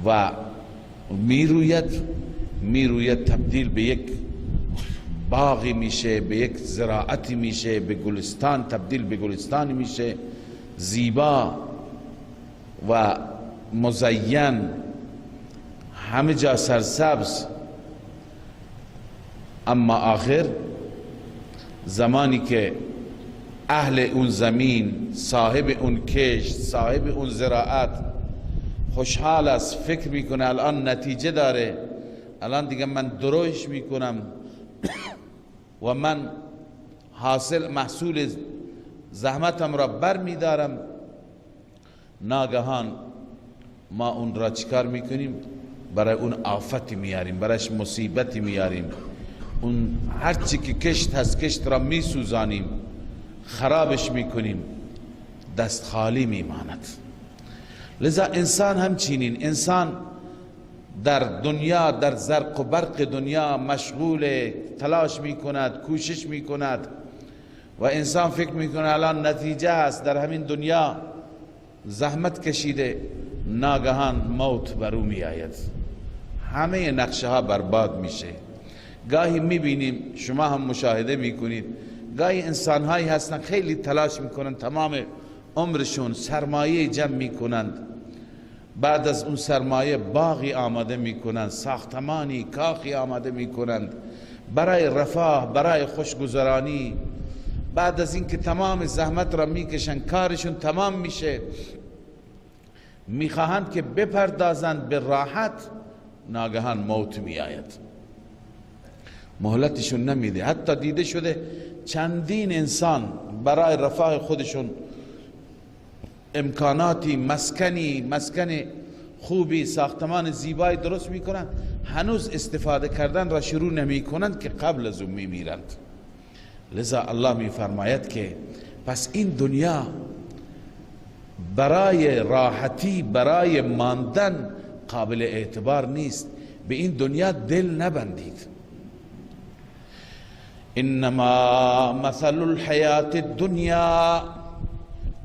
و میروید، تبدیل به یک باغی میشه، به یک زراعتی میشه، به گلستان تبدیل به گلستان میشه، زیبا و مزین، همه جا سرسبز. اما آخر زمانی که اهل اون زمین، صاحب اون کشت، صاحب اون زراعت خوشحال است، فکر میکنه الان نتیجه داره، الان دیگه من دروش میکنم و من حاصل محصول زحمتم را بر میدارم، ناگهان ما اون را چیکار میکنیم؟ برای اون آفتی میاریم، برایش مصیبتی میاریم، اون هرچی که کشت هست کشت را میسوزانیم، خرابش میکنیم، دست خالی میماند. لذا انسان همچنین، انسان در دنیا، در زرق و برق دنیا مشغول، تلاش میکند، کوشش میکند و انسان فکر میکنه الان نتیجه هست، در همین دنیا زحمت کشیده، ناگهان موت بر او میآید، همه نقشه ها برباد میشه. گاهی میبینیم، شما هم مشاهده میکنید، گاهی انسان هایی هستن خیلی تلاش میکنن، تمام عمرشون سرمایه جمع میکنند، بعد از اون سرمایه باغی آماده میکنند، ساختمانی، کاخی آماده میکنند برای رفاه، برای خوشگذرانی. بعد از اینکه تمام زحمت را میکشن، کارشون تمام میشه، میخواهند که بپردازند به راحت، ناگهان موت میآید، مهلتشون نمیده. حتی دیده شده چندین انسان برای رفاه خودشون امکاناتی، مسکنی، مسکن خوبی، ساختمان زیبایی درست میکنند، هنوز استفاده کردن را شروع نمیکنند که قبل از اون میمیرند. لذا الله میفرماید که پس این دنیا برای راحتی، برای ماندن قابل اعتبار نیست، به این دنیا دل نبندید. انما مثل الحیات الدنیا،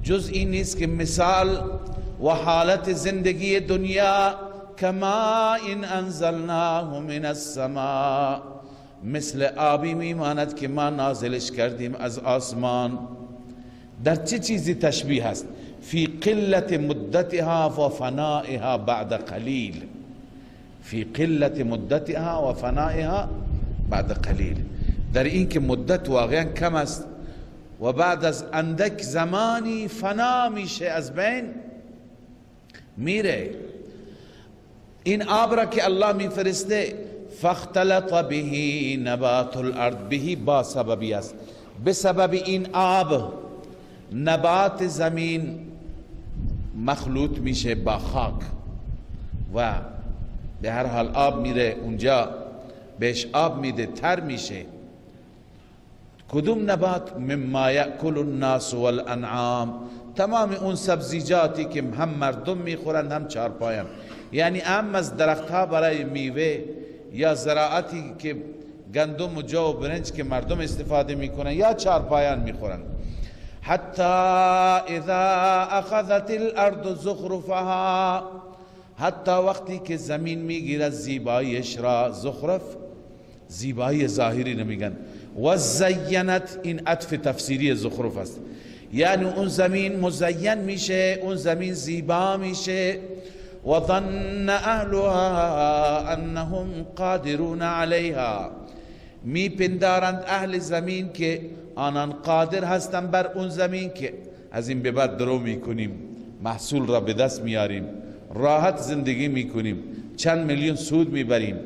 جز این نیست که مثال و حالت زندگی دنیا، کما این انزلناه من السماء، مثل آبی میماند که ما نازلش کردیم از آسمان. در چه چیزی تشبیه است؟ فی قلت مدتها و فنائها بعد قلیل، فی قلت مدتها و فنائها بعد قلیل، در این که مدت واقعا کم است و بعد از اندک زمانی فنا میشه، از بین میره. این آب را که الله میفرسته، فاختلط به نبات الارض، به با سببی است، به سبب این آب نبات زمین مخلوط میشه با خاک و به هر حال آب میره اونجا، بهش آب میده، تر میشه. کدوم نبات؟ مما یأکل الناس والانعام، تمام اون سبزیجاتی که هم مردم میخورند هم چارپایان، یعنی هم از درختها برای میوه یا زراعتی که گندم و جو و برنج که مردم استفاده میکنن یا چارپایان میخورند. حتی اذا اخذت الارض زخرفها، حتی وقتی که زمین میگیرد زیباییش را، زخرف زیبایی ظاهری نمیگن، و زینت، این عطف تفسیری زخرف است، یعنی اون زمین مزین میشه، اون زمین زیبا میشه. و ظن اهلها انهم قادرون علیها، میپندارند اهل زمین که آنان قادر هستند بر اون زمین که از این به بعد درو میکنیم، محصول را به دست میاریم، راحت زندگی میکنیم، چند میلیون سود میبریم.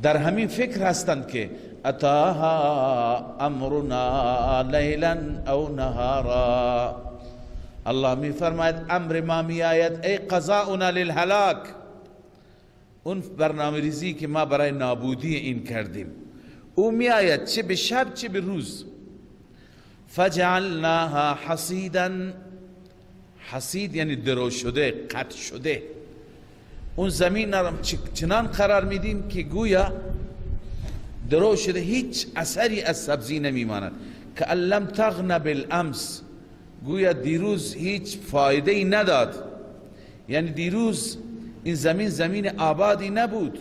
در همین فکر هستند که اتاها امرنا لیلا او نهارا، الله میفرماید امر ما میآید، ای قضاؤنا للهلاک، اون برنامه ریزی که ما برای نابودی این کردیم او میآید، چه به شب چه به روز. فجعلناها حصیدا، حصید یعنی درو شده، قطع شده. اون زمین را چنان قرار میدیم که گویا درو شده، هیچ اثری از سبزی نمیماند. که لم تغن بالامس، گویا دیروز هیچ فایده ای نداد، یعنی دیروز این زمین زمین آبادی نبود.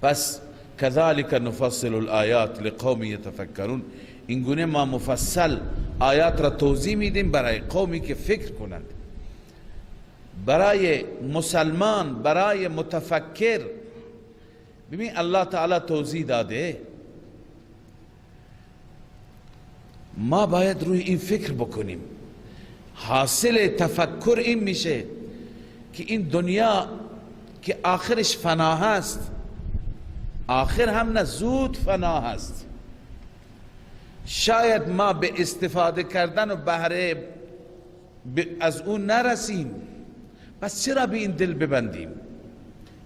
پس كذلك نفصل الآیات لقوم یتفکرون، این گونه ما مفصل آیات را توضیح میدیم برای قومی که فکر کنند، برای مسلمان، برای متفکر. ببین الله تعالی توضیح داده، ما باید روی این فکر بکنیم. حاصل تفکر این میشه که این دنیا که آخرش فنا هست، آخر هم نه زود فنا هست، شاید ما به استفاده کردن و بهره از اون نرسیم. پس چرا به این دل ببندیم؟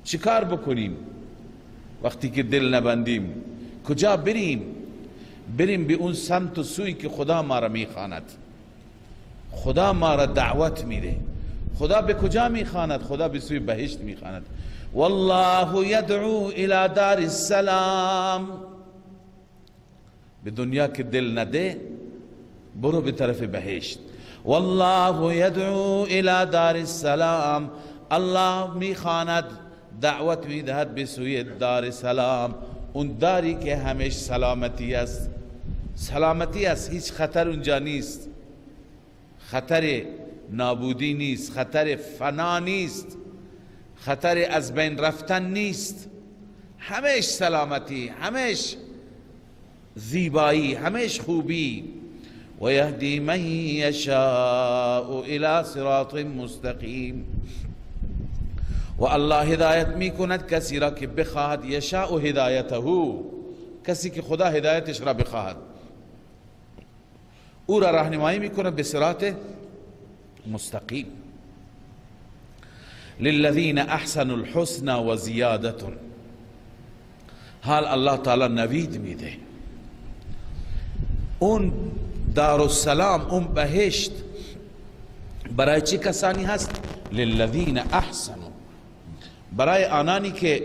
چیکار بکنیم وقتی که دل نبندیم؟ کجا بریم؟ بریم به اون سمت و سوی که خدا ما را میخواند، خدا ما را دعوت میده. خدا به کجا میخواند؟ خدا به سوی بهشت میخواند. والله یدعو الى دار السلام. به دنیا که دل نده، برو به طرف بهشت. والله یدعو الى دار السلام، الله میخواند، دعوت میدهد به سوی دار سلام، اون داری که همیش سلامتی است، سلامتی است، هیچ خطر اونجا نیست، خطر نابودی نیست، خطر فنا نیست، خطر از بین رفتن نیست، همیش سلامتی، همیش زیبایی، همیش خوبی. و یهدی من یشاء الى صراط مستقیم، و الله هدایت میکند کسی را که بخواهد، یشاء هدایته، کسی که خدا هدایتش را بخواهد او را راهنمایی میکند به صراط مستقیم. للذین احسنوا الحسنى و زیادة، حال الله تعالی نوید میده اون دارالسلام، اون بهشت برای چه کسانی هست؟ للذین احسنوا، برای آنانی که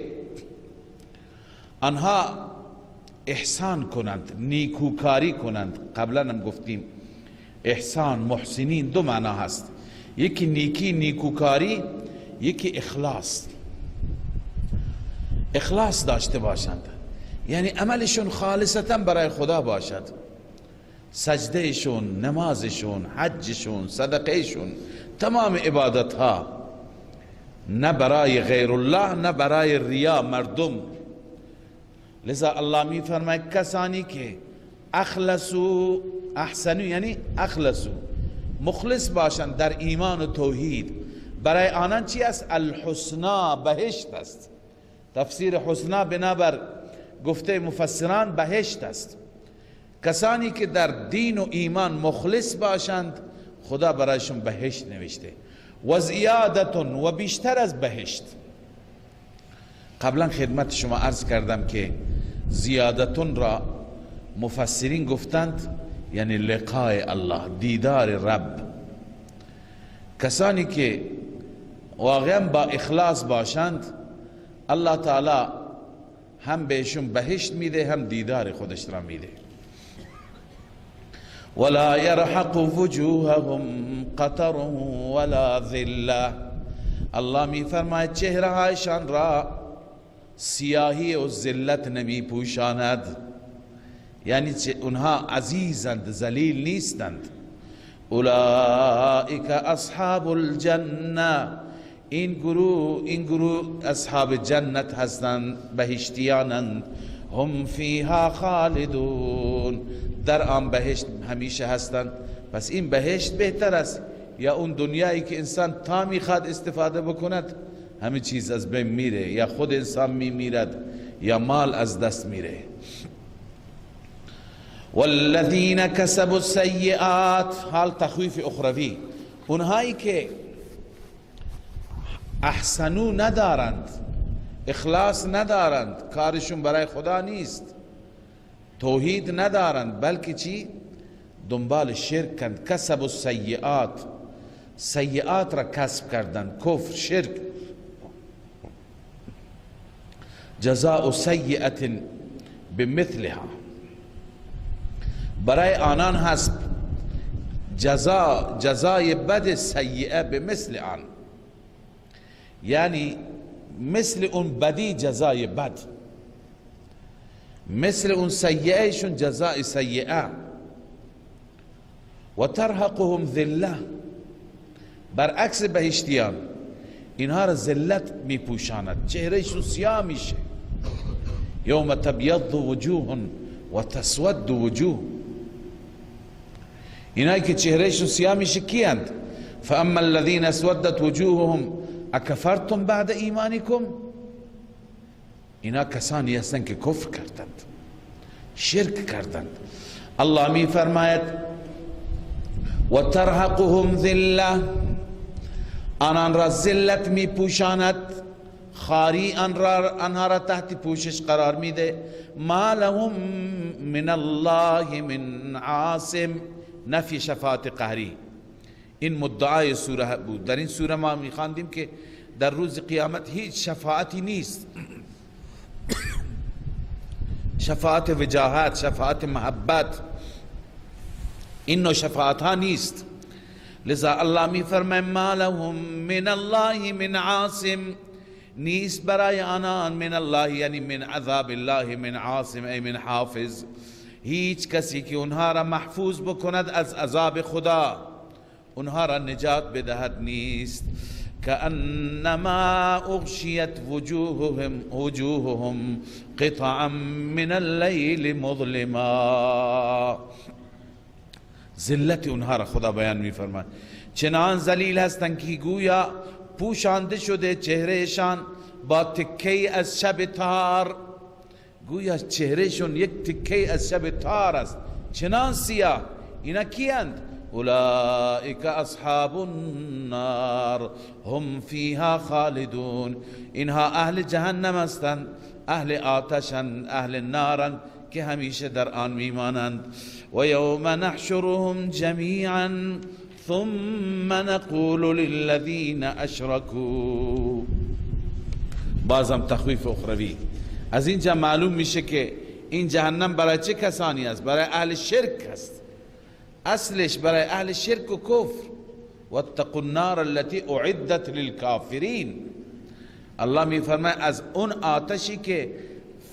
آنها احسان کنند، نیکوکاری کنند. قبلا هم گفتیم احسان، محسنین دو معنا هست، یکی نیکی نیکوکاری، یکی اخلاص. اخلاص داشته باشند، یعنی عملشون خالصتا برای خدا باشد، سجدهشون، نمازشون، حجشون، صدقهشون، تمام عبادتها، نه برای غیر الله، نه برای ریا مردم. لذا الله می فرماید کسانی که اخلصو، احسنو یعنی اخلصو، مخلص باشند در ایمان و توحید، برای آنان چی است؟ الحسنا، بهشت است. تفسیر حسنا بنابر گفته مفسران بهشت است. کسانی که در دین و ایمان مخلص باشند، خدا برایشون بهشت نوشته، و زیادت، و بیشتر از بهشت. قبلا خدمت شما عرض کردم که زیادتون را مفسرین گفتند یعنی لقای الله، دیدار رب. کسانی که واقعا با اخلاص باشند، الله تعالی هم بهشون بهشت میده، هم دیدار خودش را میده. ولا يرحق وجوههم قطر ولا ذله، الله می فرماید چهره هایشان را سیاهی و ذلت نمی پوشاند. یعنی اونها عزیزند، ذلیل نیستند. اولئک اصحاب الجنه، این گروه اصحاب جنت هستند، بهشتیانند. هم فیها خالدون، در آن بهشت همیشه هستند. پس این بهشت بهتر است یا اون دنیایی که انسان تا میخواد استفاده بکند همه چیز از بین میره، یا خود انسان میمیرد یا مال از دست میره. والذین کسبوا السیئات، حال تخویف اخروی، اونهایی که احسنو ندارند، اخلاص ندارند، کارشون برای خدا نیست، توحید ندارند، بلکه چی؟ دنبال شرکند. کسب السیئات، سیئات را کسب کردند، کفر، شرک. جزاء سیئة بمثلها، برای آنان هست جزای بد سیئه به مثل آن، یعنی مثل اون بدی جزای بد، مثل اون سیئهشون جزای سیئه. و ترهقهم ذله، برعکس بهشتیان اینها را ذلت میپوشاند، چهرهشون سیاه میشه. یوم تبیض وجوه و تسود وجوه، اینایی که چهرهشون سیاه میشه کیند؟ فاما الذین اسودت وجوههم اکفرتم بعد ایمانکم، اینا کسانی هستند که کفر کردند، شرک کردند. الله می فرماید و ترهقهم ذله، آنان را ذلت می پوشاند، خاری آنها را تحت پوشش قرار میده. ما لهم من الله من عاصم، نفی شفاعت قهری. این مدعای سوره بود. در این سوره ما میخواندیم که در روز قیامت هیچ شفاعتی نیست، شفاعت وجاهت، شفاعت محبت، این نوع شفاعت ها نیست. لذا الله می فرماید ما لهم من الله من عاصم، نیست برای آنان من الله یعنی من عذاب الله، من عاصم ای من حافظ، هیچ کسی که اونها را محفوظ بکند از عذاب خدا، اونها را نجات بدهد نیست. كأنما اغشیت وجوههم قطعا من اللیل مظلما، ذلت اونها را خدا بیان میفرماید. چنان ذلیل هستند که گویا پوشانده شده چهرهشان با تکه از شب تار، گویا چهرهشون یک تکه از شب تار است، چنان سیاه. اینا کیند؟ اولئک اصحاب النار هم فیها خالدون، اینها اهل جهنم هستند، اهل آتشند، اهل نارند که همیشه در آن میمانند. و یوم نحشرهم جمیعا ثم نقول للذین اشرکوا، بازم تخویف اخروی. از اینجا معلوم میشه که این جهنم برای چه کسانی است؟ برای اهل شرک است، اصلش برای اهل شرک و کفر. واتقوا النار التي اعدت للکافرین، الله میفرماید از اون آتشی که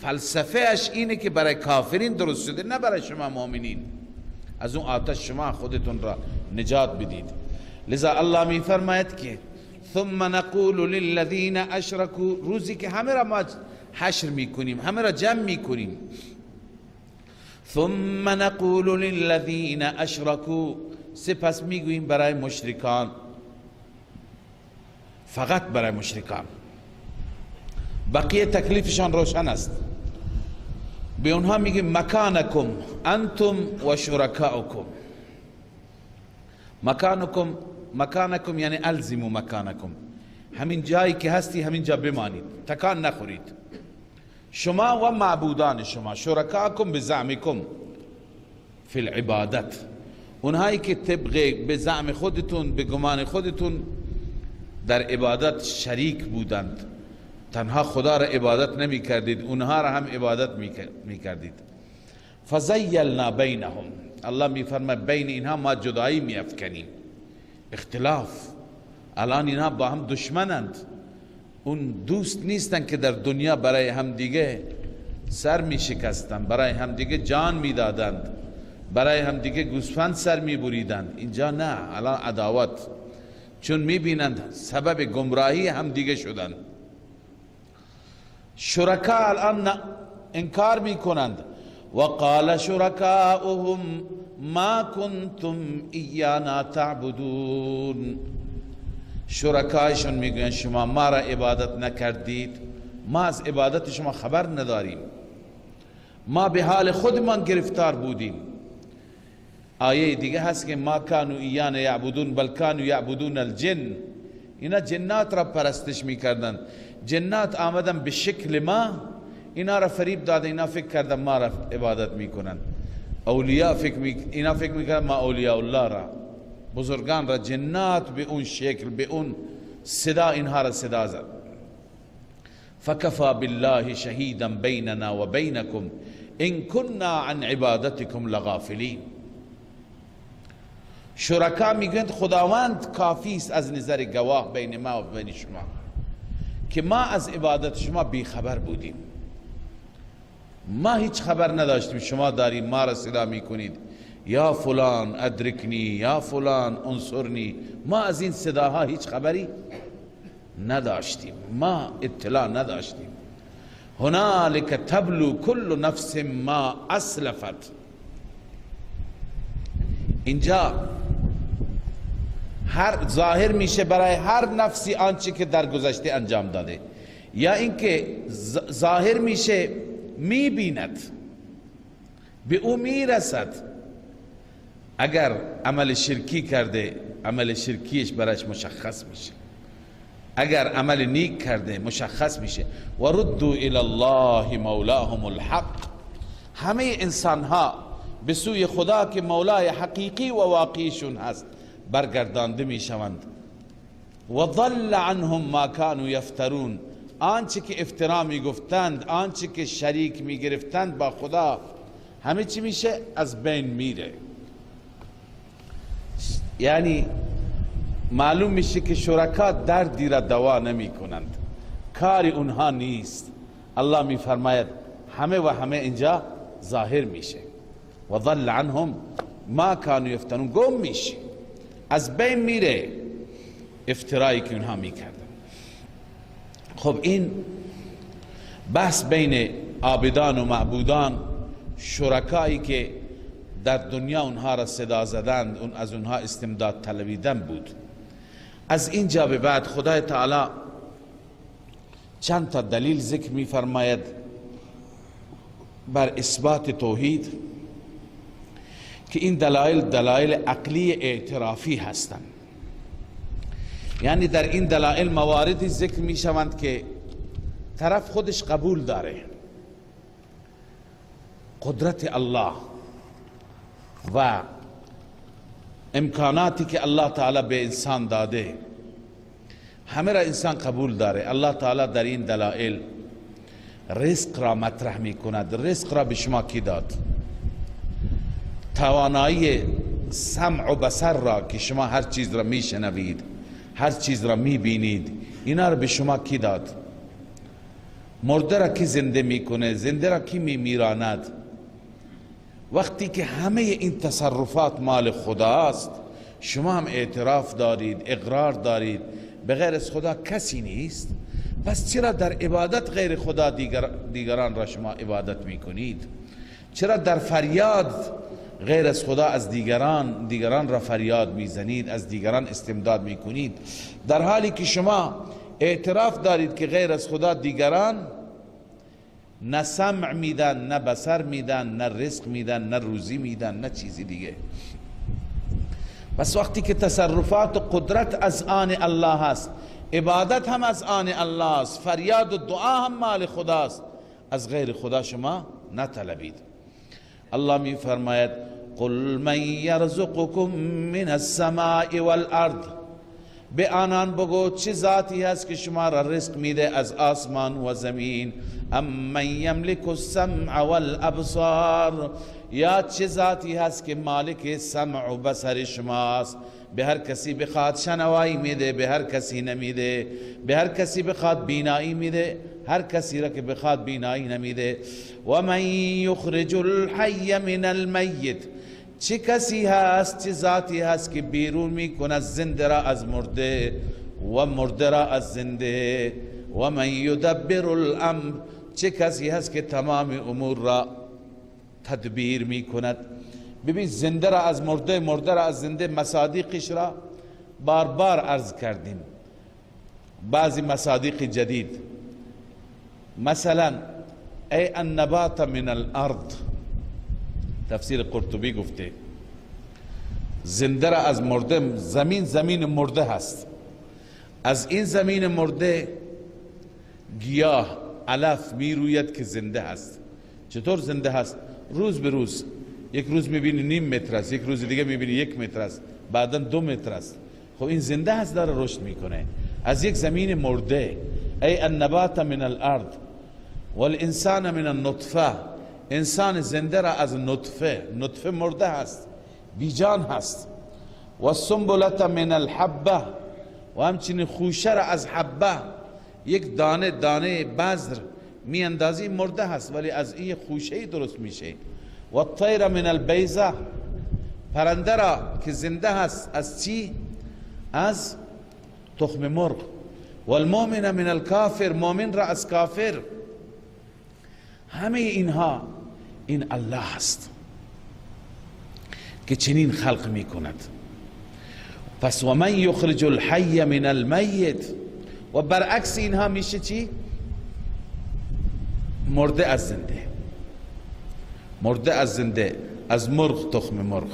فلسفه اش اینه که برای کافرین درست شده، نه برای شما مؤمنین، از اون آتش شما خودتون را نجات بدید. لذا الله میفرماید که ثم نقول للذین اشرکوا، روزی که همه را ما حشر میکنیم، همه را جمع میکنیم. ثم نقول للذین اشرکوا، سپس میگوییم برای مشرکان، فقط برای مشرکان، بقیه تکلیفشان روشن است. به اونها میگیم مکانکم انتم و شرکاؤکم. مکانکم، مکانکم یعنی الزموا مکانکم، همین جایی که هستی همین جا بمانید، تکان نخورید. شما و معبودان شما، شرکاکم بزعمکم فی العبادت، اونهایی که طبق به زعم خودتون، به گمان خودتون در عبادت شریک بودند، تنها خدا را عبادت نمی کردید، اونها را هم عبادت می کردید. فزیلنا بینهم، الله می فرماید بین اینها ما جدایی می افکنیم، اختلاف. الان اینها با هم دشمنند، اون دوست نیستن که در دنیا برای هم دیگه سر می شکستند، برای همدیگه جان می دادند، برای همدیگه گوسفند سر می بریدند. اینجا نه، الان عداوت، چون می بینند سبب گمراهی همدیگه شدند. شرکا الان انکار می کنند. وقال شرکاؤهم ما کنتم ایانا تعبدون. شرکایشون میگوین شما ما را عبادت نکردید، ما از عبادت شما خبر نداریم، ما به حال خودمان گرفتار بودیم. آیه دیگه هست که ما کانوا ایانا یعبدون بل کانوا یعبدون الجن. اینا جنات را پرستش میکردند، جنات آمدن به شکل ما، اینا را فریب داده، اینا فکر کردن ما را عبادت میکنند. اولیاء فکر اینا فکر میکردن ما اولیاء الله را، بزرگان را، جنات به اون شکل به اون صدا اینها را صدا زد. فکفا بالله شهیدا بیننا و بینکم ان كنا عن عبادتکم لغافلین. شرکا میگویند خداوند کافی است از نظر گواه بین ما و بین شما که ما از عبادت شما بیخبر بودیم، ما هیچ خبر نداشتیم، شما داریم ما را صدا میکنید یا فلان ادرکنی، یا فلان انصرنی، ما از این صداها هیچ خبری نداشتیم، ما اطلاع نداشتیم. هنالک تبلو کل نفس ما اسلفت. اینجا هر ظاهر میشه برای هر نفسی آنچه که در گذشته انجام داده، یا اینکه ظاهر میشه میبیند، به او میرسد. اگر عمل شرکی کرده عمل شرکیش برایش مشخص میشه، اگر عمل نیک کرده مشخص میشه. و ردوا الی الله مولاهم الحق. همه انسان ها به سوی خدا که مولای حقیقی و واقعیشون هست برگردانده میشوند. و ضل عنهم ما كانوا یفترون. آنچه که افترا میگفتند، آنچه که شریک میگرفتند با خدا، همه چی میشه از بین میره. یعنی معلوم میشه که شرکا دردی را دوا نمی کنند، کاری اونها نیست. الله میفرماید همه و همه اینجا ظاهر میشه. و ضل عنهم ما كانوا یفترون، گم میشه، از بین میره افترایی که اونها میکردن. خب این بحث بین عابدان و معبودان، شرکایی که در دنیا اونها را صدا زدند، اون از اونها استمداد طلبیدن بود. از اینجا به بعد خدای تعالی چند تا دلیل ذکر می‌فرماید بر اثبات توحید که این دلایل دلایل عقلی اعترافی هستند. یعنی در این دلایل مواردی ذکر میشوند که طرف خودش قبول داره قدرت الله و امکاناتی که الله تعالی به انسان داده، همه را انسان قبول داره. الله تعالی در این دلایل رزق را مطرح میکند. رزق را به شما کی داد؟ توانایی سمع و بصر را که شما هر چیز را میشنوید، هر چیز را میبینید، اینا را به شما کی داد؟ مرده را کی زنده میکنه؟ زنده را کی میمیراند؟ وقتی که همه این تصرفات مال خداست، شما هم اعتراف دارید، اقرار دارید، به غیر از خدا کسی نیست، پس چرا در عبادت غیر خدا دیگران را شما عبادت میکنید؟ چرا در فریاد غیر از خدا از دیگران را فریاد میزنید، از دیگران استمداد میکنید، در حالی که شما اعتراف دارید که غیر از خدا دیگران نه سمع میدن، نه بصر میدن، نه رزق میدن، نه روزی میدن، نه چیزی دیگه. پس وقتی که تصرفات و قدرت از آن الله هست، عبادت هم از آن الله است، فریاد و دعا هم مال خداست، از غیر خدا شما نطلبید. الله می فرماید قل من یرزقکم من السماء والارض. به آنان بگو چه ذاتی هست که شما را رزق میده از آسمان و زمین؟ ام من یملک السمع والابصار. یا چه ذاتی هست که مالک سمع و بصر شماست؟ به هر کسی بخواد شنوایی میده، به هر کسی نمیده، به هر کسی بخواد بینایی میده، هر کسی را که بخواد بینایی نمیده. و من یخرج الحی من المیت، چه کسی هست، چه ذاتی هست که بیرون میکند زنده را از مرده و مرده را از زنده. و من یدبر الامر، چه کسی هست که تمام امور را تدبیر میکند. ببین زنده را از مرده، مرده را از زنده، مصادیقش را بار بار عرض کردیم. بعضی مصادیق جدید، مثلا ای النبات من الارض، تفسیر قرطبی گفته زنده را از مرده، زمین زمین مرده هست، از این زمین مرده گیاه علف میروید که زنده هست. چطور زنده هست؟ روز به روز، یک روز میبینی نیم متر است، یک روز دیگه میبینی 1 متر است، بعدا 2 متر است. خب این زنده هست، داره رشد میکنه از یک زمین مرده. ای النبات من الارض والانسان من النطفه، انسان زنده را از نطفه، نطفه مرده هست، بیجان هست. و السنبله من الحبه، و همچنین خوشه را از حبه، یک دانه دانه بذر می اندازی مرده هست ولی از این خوشه درست میشه. و الطیر من البیضه، پرنده را که زنده هست از چی؟ از تخم مرغ. و المؤمن من الکافر، مؤمن را از کافر. همه اینها این الله است که چنین خلق میکند. پس و من یخرج الحی من المیت، و برعکس اینها میشه چی؟ مرده از زنده، مرده از زنده، از مرغ تخم مرغ،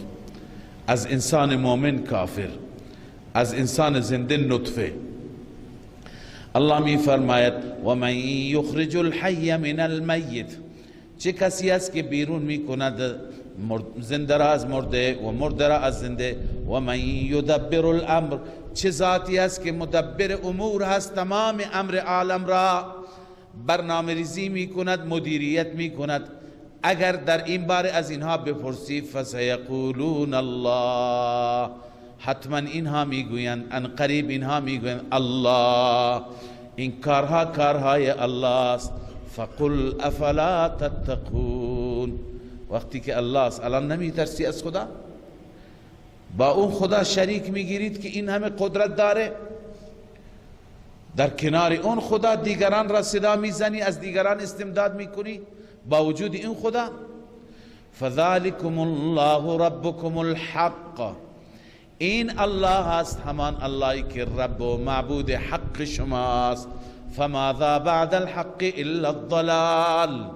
از انسان مؤمن کافر، از انسان زنده نطفه. الله می فرماید و من یخرج الحی من المیت، چه کسی است که بیرون می کند زنده را از مرده و مرده را از زنده. و من یدبر الامر، چه ذاتی است که مدبر امور هست، تمام امر عالم را برنامه ریزی می کند، مدیریت می کند. اگر در این باره از اینها بپرسی فسیقولون الله، حتما اینها میگویند، ان قریب اینها میگویند الله، این کارها کارهای الله است. فقل افلا تتقون، وقتی که الله است الان نمیترسی از خدا؟ با اون خدا شریک میگیرید که این همه قدرت داره، در کنار اون خدا دیگران را صدا میزنی، از دیگران استمداد میکنی با وجود این خدا. فذلكم الله ربكم الحق، این الله است، همان اللهی که رب و معبود حق شماست. فماذا بعد الحق الا الضلال،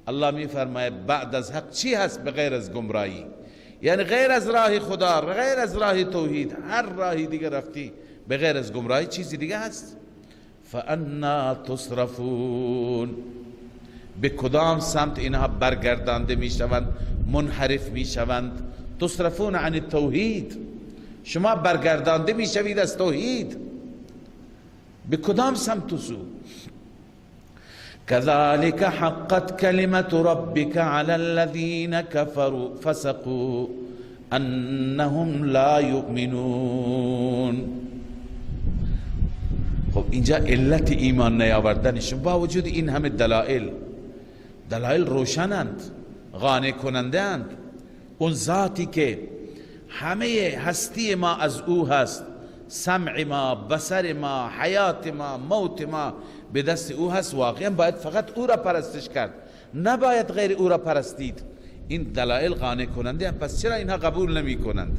الله می فرماید بعد از حق چی هست به غیر از گمراهی؟ یعنی غیر از راه خدا، غیر از راه توحید، هر راهی دیگه رفتی به غیر از گمراهی چیزی دیگه هست؟ فانا تصرفون، به کدام سمت اینها برگردانده میشوند، منحرف میشوند؟ تصرفون عن التوحید، شما برگردانده میشوید از توحید، به کدام سمت و سو؟ كذلك حقت كلمة ربك على الذين كفروا فسقوا انهم لا يؤمنون. خب اینجا علت ایمان نیاوردنشون با وجود این همه دلائل، دلائل روشنند، قانع کننده اند. اون ذاتی که همه هستی ما از او هست، سمع ما، بصر ما، حیات ما، موت ما به دست او هست، واقعا باید فقط او را پرستش کرد، نباید غیر او را پرستید. این دلائل قانع کننده هم، پس چرا اینها قبول نمی کنند؟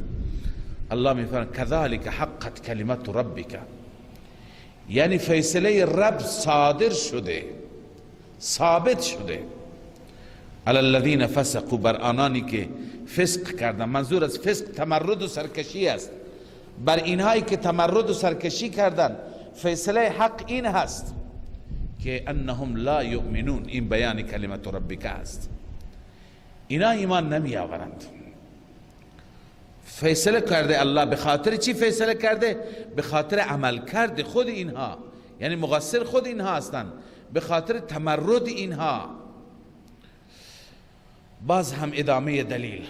الله می فرماید کذالک حقت کلمت ربک، یعنی فیصله رب صادر شده، ثابت شده. علی الذین فسقوا، بر آنانی که فسق کردند، منظور از فسق تمرد و سرکشی است، بر اینهایی که تمرد و سرکشی کردند فیصله حق این هست که انهم لا یؤمنون، این بیان کلمت ربک است، اینا ایمان نمی آورند. فیصله کرده الله، به خاطر چی فیصله کرده؟ به خاطر عمل کرده خود اینها، یعنی مقصر خود اینها هستند، به خاطر تمرد اینها. باز هم ادامه دلیل،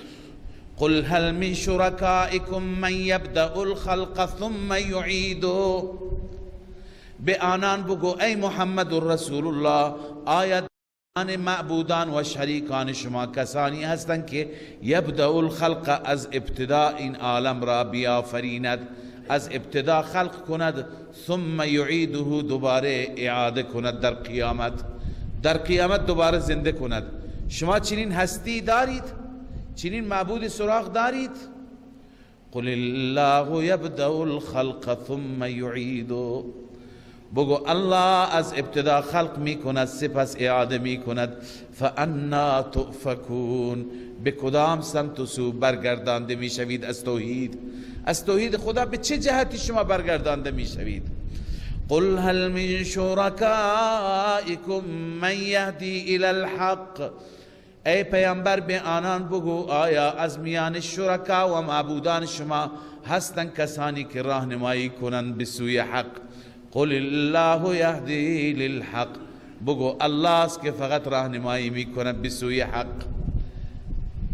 قل هل من شرکائکم من یبدأ الخلق ثم یعیده، به آنان بگو ای محمد رسول الله، آیا معبودان و شریکان شما کسانی هستند که یبدأ الخلق، از ابتدا این عالم را بیافریند، از ابتدا خلق کند، ثم یعیده، دوباره اعاده کند در قیامت، در قیامت دوباره زنده کند. شما چنین هستی دارید؟ چنین معبود سراغ دارید؟ قل الله یبدأ الخلق ثم یعیده، بگو الله از ابتدا خلق می کند سپس اعاده می کند. فانا تؤفکون، به کدام سمت و سو برگردانده می شوید از توحید؟ از توحید خدا به چه جهتی شما برگردانده می شوید؟ قل هل من شرکائکم من یهدی الی الحق، ای پیامبر به آنان بگو آیا از میان شرکا و معبودان شما هستند کسانی که راهنمایی کنند به سوی حق؟ قل الله یهدی للحق، بگو الله است که فقط راهنمایی میکند به سوی حق.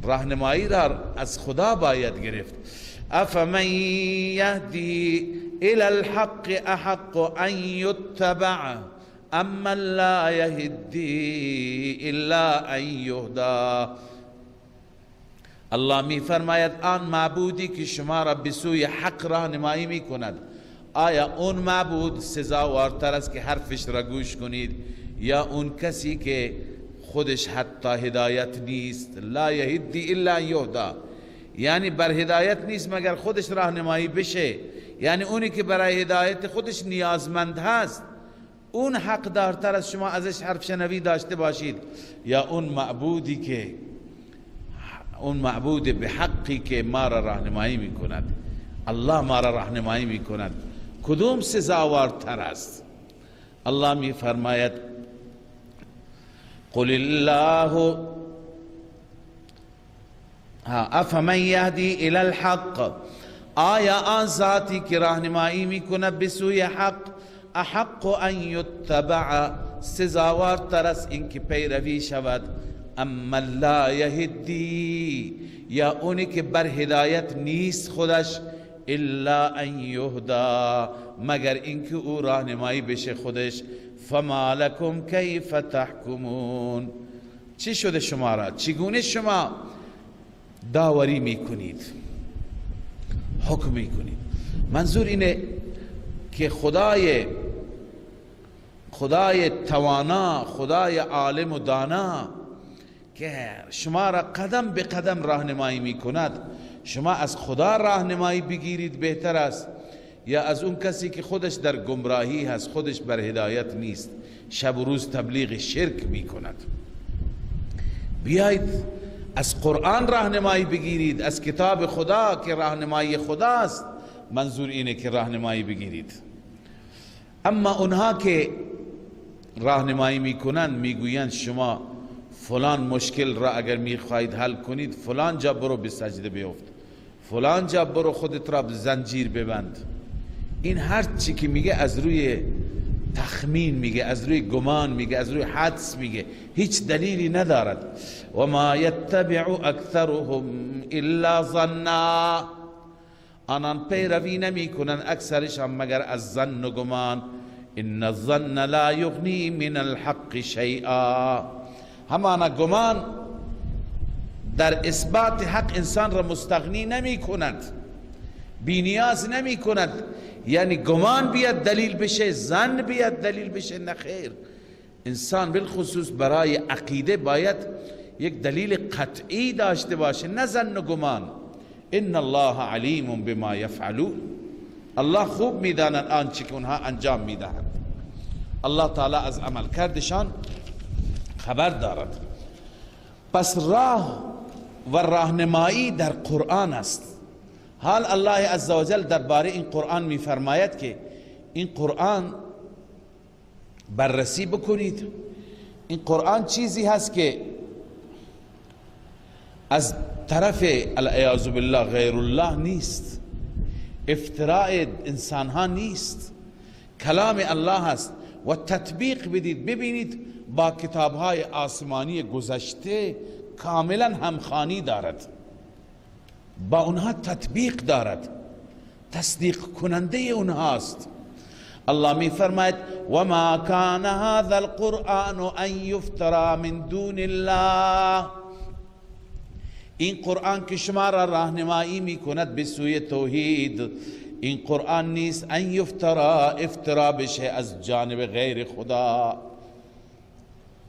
راهنمایی را از خدا باید گرفت. افمن یهدی الی الحق احق ان یتبع اما لا یهدی الا ان یهدی. الله می فرماید آن معبودی که شما را به سوی حق راهنمایی میکند، آیا اون معبود سزاوارتر است که حرفش را گوش کنید یا اون کسی که خودش حتی هدایت نیست؟ لا یهدی الا یهدا، یعنی بر هدایت نیست مگر خودش راهنمایی بشه، یعنی اونی که برای هدایت خودش نیازمند هست اون حق دارتر از شما ازش حرف شنوی داشته باشید، یا اون معبودی که اون معبود به حقی که ما را راهنمایی میکند، الله ما را راهنمایی میکند، کدوم سزاوارتر است؟ الله می فرماید قل الله افمن یهدی الی الحق، آیا آن ذاتی که راهنمایی میکند به سوی حق احق ان یتبع، سزاوارتر است اینکه پیروی شود، اما لا یهدی، یا اونی که بر هدایت نیست خودش، الا ان یهدا، مگر اینکه او راهنمایی بشه خودش. فما لکم کیف تحکمون، چی شده شما را؟ چگونه شما داوری میکنید، حکم میکنید؟ منظور اینه که خدای توانا، خدای عالم و دانا که شما را قدم به قدم راهنمایی میکند، شما از خدا راهنمایی بگیرید بهتر است یا از اون کسی که خودش در گمراهی هست، خودش بر هدایت نیست، شب و روز تبلیغ شرک میکند. بیایید از قرآن راهنمایی بگیرید، از کتاب خدا که راهنمایی خداست، منظور اینه که راهنمایی بگیرید. اما اونها که راهنمایی میکنند میگویند شما فلان مشکل را اگر میخواهید حل کنید فلان جا برو به سجده بیفت، فلان جا برو خودت را به زنجیر ببند. این هر چی که میگه از روی تخمین میگه، از روی گمان میگه، از روی حدس میگه، هیچ دلیلی ندارد. و ما یتبع اکثرهم الا ظنا، آنان پیروی نمیکنند اکثرشان مگر از ظن و گمان. ان الظن لا یغنی من الحق شیئا، همانا گمان در اثبات حق انسان را مستغنی نمی کند، بی نیاز نمی کند. یعنی گمان بیاد دلیل بشه، ظن بیاد دلیل بشه، نه خیر. انسان بالخصوص برای عقیده باید یک دلیل قطعی داشته باشه، نه ظن و گمان. ان الله علیم بما یفعلون، الله خوب میداند آنچه که اونها انجام میدهند. الله تعالی از عمل کردشان خبر دارد. پس راه و راهنمایی در قرآن است. حال الله عزوجل درباره این قرآن میفرماید که این قرآن بررسی بکنید. این قرآن چیزی هست که از طرف العیاذ بالله غیر الله نیست، افتراء انسانها نیست، کلام الله هست و تطبیق بدید، ببینید با کتابهای آسمانی گذشته کاملا همخوانی دارد، با اونها تطبیق دارد، تصدیق کننده اونهاست. الله می فرماید و ما کان هذا القرآن ان یفترى من دون الله. این قرآن که شما را راهنمایی می کند به سوی توحید، این قرآن نیست ان یفترا، افترا بشه از جانب غیر خدا.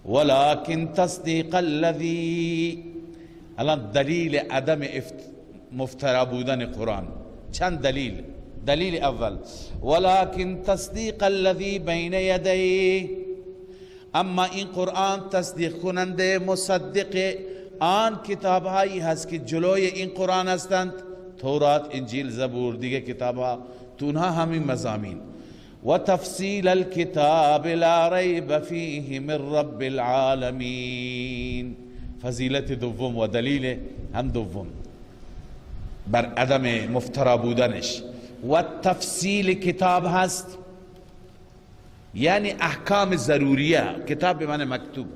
ولكن تصدیق الذی، الان دلیل عدم مفترا بودن قرآن چند دلیل. دلیل اول ولكن تصدیق الذی بین یدیه، اما این قرآن تصدیق کننده مصدق آن کتاب هایی هست که جلوی این قرآن هستند، تورات، انجیل، زبور، دیگه کتاب ها، تو اونها همین مضامین. و تفصیل الكتاب لا ریب فیه من رب العالمین. فضیلت دوم و دلیل هم دوم بر عدم مفترا بودنش. و تفصیل کتاب هست، یعنی احکام ضروریه. کتاب به معنی مکتوب،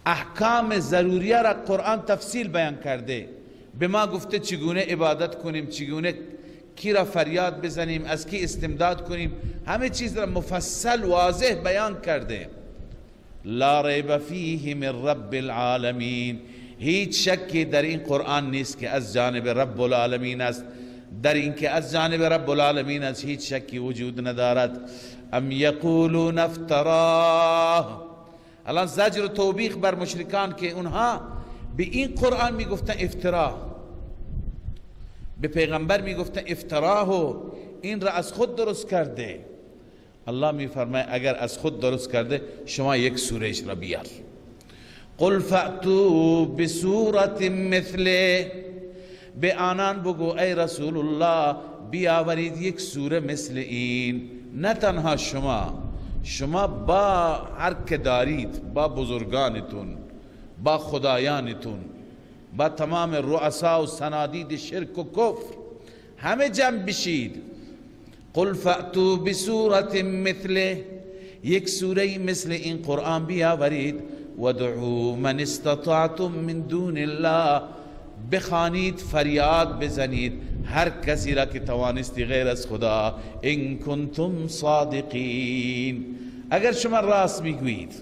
احکام ضروریه را قرآن تفصیل بیان کرده، به ما گفته چگونه عبادت کنیم، چگونه کی را فریاد بزنیم، از کی استمداد کنیم، همه چیز را مفصل واضح بیان کرده. لا ریب فیه من رب العالمین، هیچ شکی در این قرآن نیست که از جانب رب العالمین است. در این که از جانب رب العالمین است هیچ شکی وجود ندارد. ام یقولون افتراه. الان زجر و توبیخ بر مشرکان که اونها به این قرآن میگفتن افترا، به پیغمبر میگفتن افتراه و این را از خود درست کرده. الله میفرماید اگر از خود درست کرده شما یک سورهش را بیار. قل فأتوا بسورة مثله، به آنان بگو ای رسول الله بیاورید یک سوره مثل این. نه تنها شما، شما با هر که دارید، با بزرگانتون، با خدایانتون، با تمام رؤسا و صنادید شرک و کفر، همه جمع بشید. قل فأتوا بسورة مثله، یک سوره مثل این قرآن بیاورید. وادعوا من استطعتم من دون الله، بخوانید، فریاد بزنید هر کسی را که توانستی غیر از خدا. ان کنتم صادقین، اگر شما راست میگویید،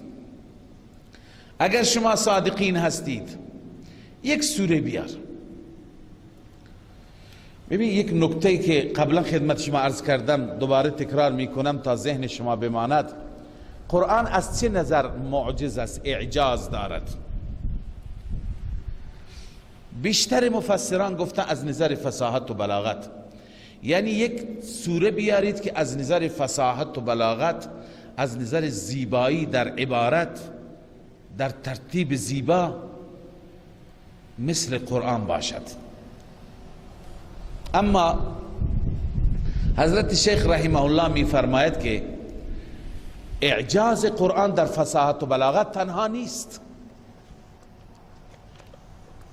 اگر شما صادقین هستید، یک سوره بیار. ببین یک نکته که قبلا خدمت شما عرض کردم دوباره تکرار میکنم تا ذهن شما بماند. قرآن از چه نظر معجز است، اعجاز دارد؟ بیشتر مفسران گفتن از نظر فصاحت و بلاغت، یعنی یک سوره بیارید که از نظر فصاحت و بلاغت، از نظر زیبایی در عبارت، در ترتیب زیبا مثل قرآن باشد. اما حضرت شیخ رحمه الله می فرماید که اعجاز قرآن در فصاحت و بلاغت تنها نیست،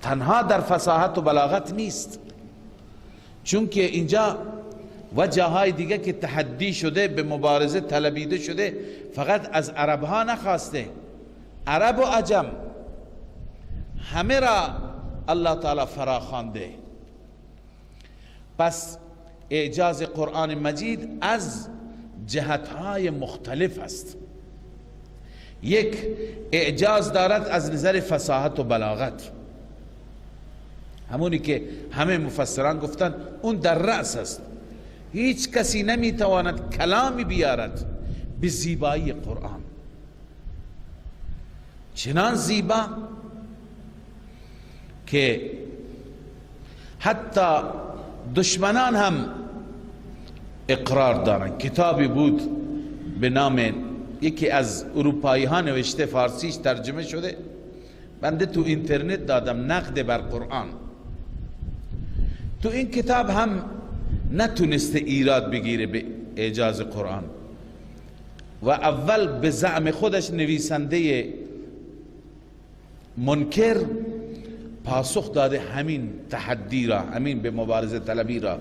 تنها در فصاحت و بلاغت نیست، چون که اینجا و جاهای دیگه که تحدی شده، به مبارزه طلبیده شده، فقط از عرب ها نخواسته، عرب و عجم همه را الله تعالی فراخوانده. پس اعجاز قرآن مجید از جهتهای مختلف است. یک، اعجاز دارد از نظر فصاحت و بلاغت، همونی که همه مفسران گفتن اون در رأس است. هیچ کسی نمیتواند کلامی بیارد به زیبایی قرآن، چنان زیبا که حتی دشمنان هم اقرار دارن. کتابی بود به نام یکی از اروپایی ها نوشته، فارسیش ترجمه شده، بنده تو اینترنت دادم، نقد بر قرآن. تو این کتاب هم نتونسته ایراد بگیره به اعجاز قرآن و اول به زعم خودش نویسنده منکر پاسخ داده همین تحدی را، همین به مبارزه طلبی را،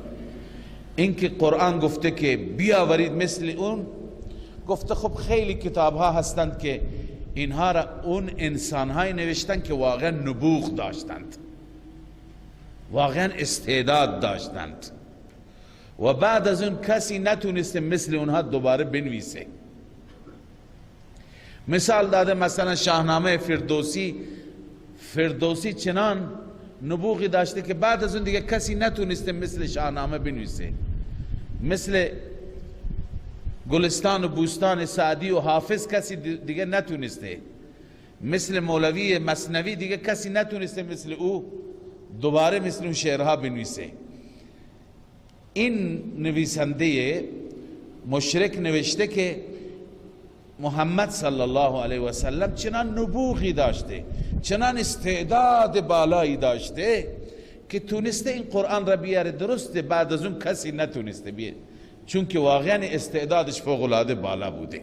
اینکه قرآن گفته که بیاورید مثل اون، گفته خب خیلی کتاب ها هستند که اینها را اون انسان های نوشتن که واقعا نبوغ داشتند، واقعا استعداد داشتند و بعد از اون کسی نتونسته مثل اونها دوباره بنویسه. مثال داده مثلا شاهنامه فردوسی، فردوسی چنان نبوغی داشته که بعد از اون دیگه کسی نتونسته مثل شاهنامه بنویسه، مثل گلستان و بوستان سعدی و حافظ کسی دیگه نتونسته، مثل مولوی مثنوی دیگه کسی نتونسته مثل او دوباره مثل اون شعرها بنویسه. این نویسنده مشرک نوشته که محمد صلی الله علیه و سلم چنان نبوغی داشته، چنان استعداد بالایی داشته که تونسته این قرآن را بیاره. درسته بعد از اون کسی نتونسته بیاره، چون که واقعا استعدادش فوق العاده بالا بوده.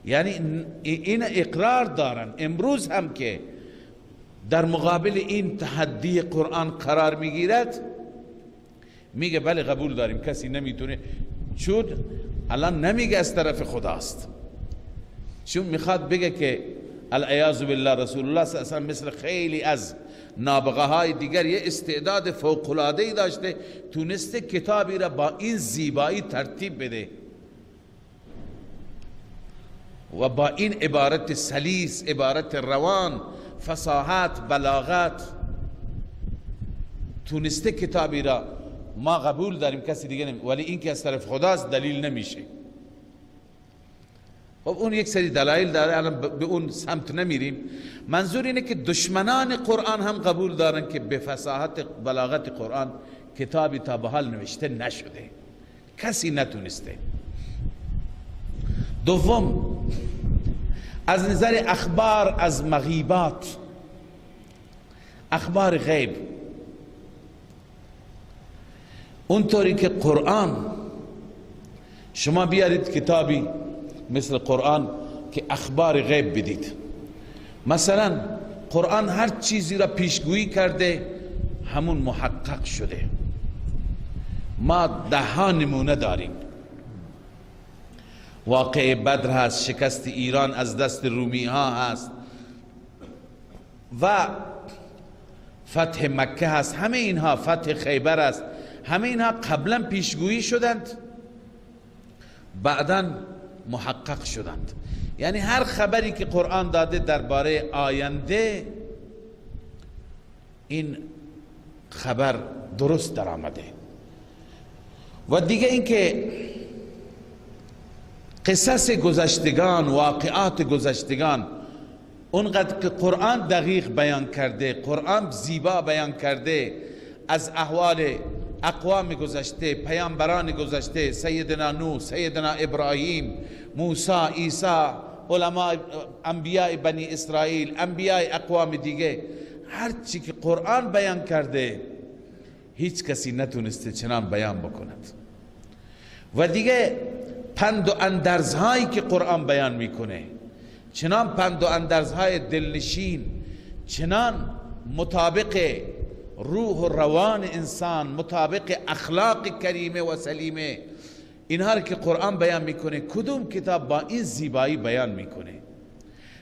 یعنی این اقرار دارن امروز هم که در مقابل این تحدی قرآن قرار میگیرد، میگه بله قبول داریم، کسی نمیتونه، چون الان نمیگه از طرف خداست، چون میخواد بگه که العیاذ بالله رسول الله صلی الله علیه و مثل خیلی از نابغه های دیگر یه استعداد فوق العاده ای داشته، تونسته کتابی را با این زیبایی ترتیب بده و با این عبارت سلیس، عبارت روان، فصاحت، بلاغت، تونسته کتابی را ما قبول داریم، کسی دیگه نمی، ولی این که از طرف خداست دلیل نمیشه. خب اون یک سری دلایل داره، الان به اون سمت نمیریم. منظور اینه که دشمنان قرآن هم قبول دارن که به فصاحت بلاغت قرآن کتابی تا به حال نوشته نشده، کسی نتونسته. دوم، از نظر اخبار از مغیبات، اخبار غیب، اونطوری که قرآن، شما بیارید کتابی مثل قرآن که اخبار غیب بدید. مثلا قرآن هر چیزی را پیشگویی کرده همون محقق شده. ما ده ها نمونه داریم. واقع بدر هست، شکست ایران از دست رومی ها هست و فتح مکه هست، همه اینها، فتح خیبر است، همه اینها قبلا پیشگویی شدند، بعدا محقق شدند. یعنی هر خبری که قرآن داده درباره آینده، این خبر درست در آمده. و دیگه اینکه قصص گذشتگان، واقعات گذشتگان، اونقدر که قرآن دقیق بیان کرده، قرآن زیبا بیان کرده، از احوال اقوام گذشته، پیامبران گذشته، سیدنا نوح، سیدنا ابراهیم، موسی، عیسی، علماء انبیاء بنی اسرائیل، انبیاء اقوام دیگه، هر چی که قرآن بیان کرده هیچ کسی نتونسته چنان بیان بکند. و دیگه پند و اندرزهایی که قرآن بیان میکنه، چنان پند و اندرزهای دلنشین، چنان مطابق روح و روان انسان، مطابق اخلاق کریمه و سلیمه، اینها رو که قرآن بیان میکنه کدوم کتاب با این زیبایی بیان میکنه؟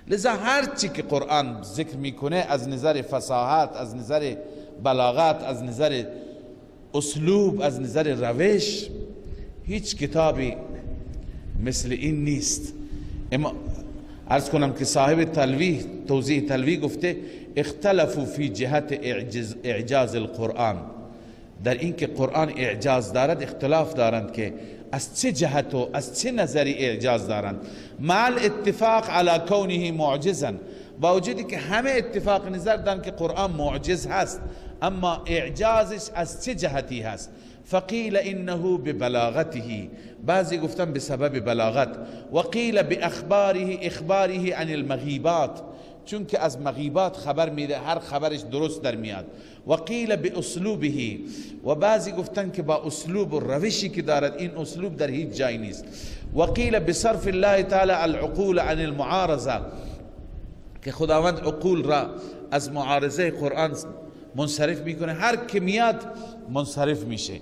لذا هر چی که قرآن ذکر میکنه از نظر فصاحت، از نظر بلاغت، از نظر اسلوب، از نظر روش، هیچ کتابی مثل این نیست. اما عرض کنم که صاحب تلویح، توضیح تلویح گفته اختلفوا فی جهت اعجاز القرآن، در اینکه قرآن اعجاز دارد اختلاف دارند که از چه جهت و از چه نظری اعجاز دارند. مع الاتفاق على کونه معجزا، با وجودی که همه اتفاق نظر دارند که قرآن معجز هست، اما اعجازش از چه جهتی هست؟ فقیل انه ببلاغته، بعضی گفتن بسبب بلاغت، وقیل باخباره، اخباره عن المغیبات، چون که از مغیبات خبر میده، هر خبرش درست در میاد. وقیل باسلوبه، و بعضی گفتن که با اسلوب و روشی که دارد، این اسلوب در هیچ جای نیست. وقیل بصرف الله تعالی العقول عن المعارضه، که خداوند عقول را از معارضه قرآن منصرف میکنه، هر که میاد منصرف میشه.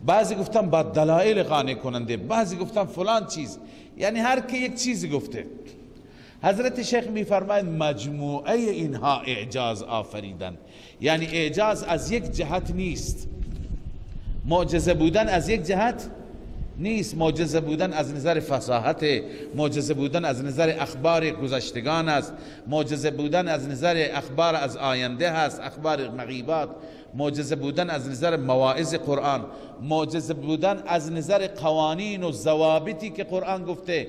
بعضی گفتن با دلایل قانع کننده، بعضی گفتن فلان چیز، یعنی هر که یک چیزی گفته. حضرت شیخ میفرماید مجموعه اینها اعجاز آفریدن، یعنی اعجاز از یک جهت نیست، معجزه بودن از یک جهت نیست، معجزه بودن از نظر فصاحت، معجزه بودن از نظر اخبار گذشتگان است، معجزه بودن از نظر اخبار از آینده هست، اخبار مغیبات، معجزه بودن از نظر مواعظ قرآن، معجزه بودن از نظر قوانین و ضوابطی که قرآن گفته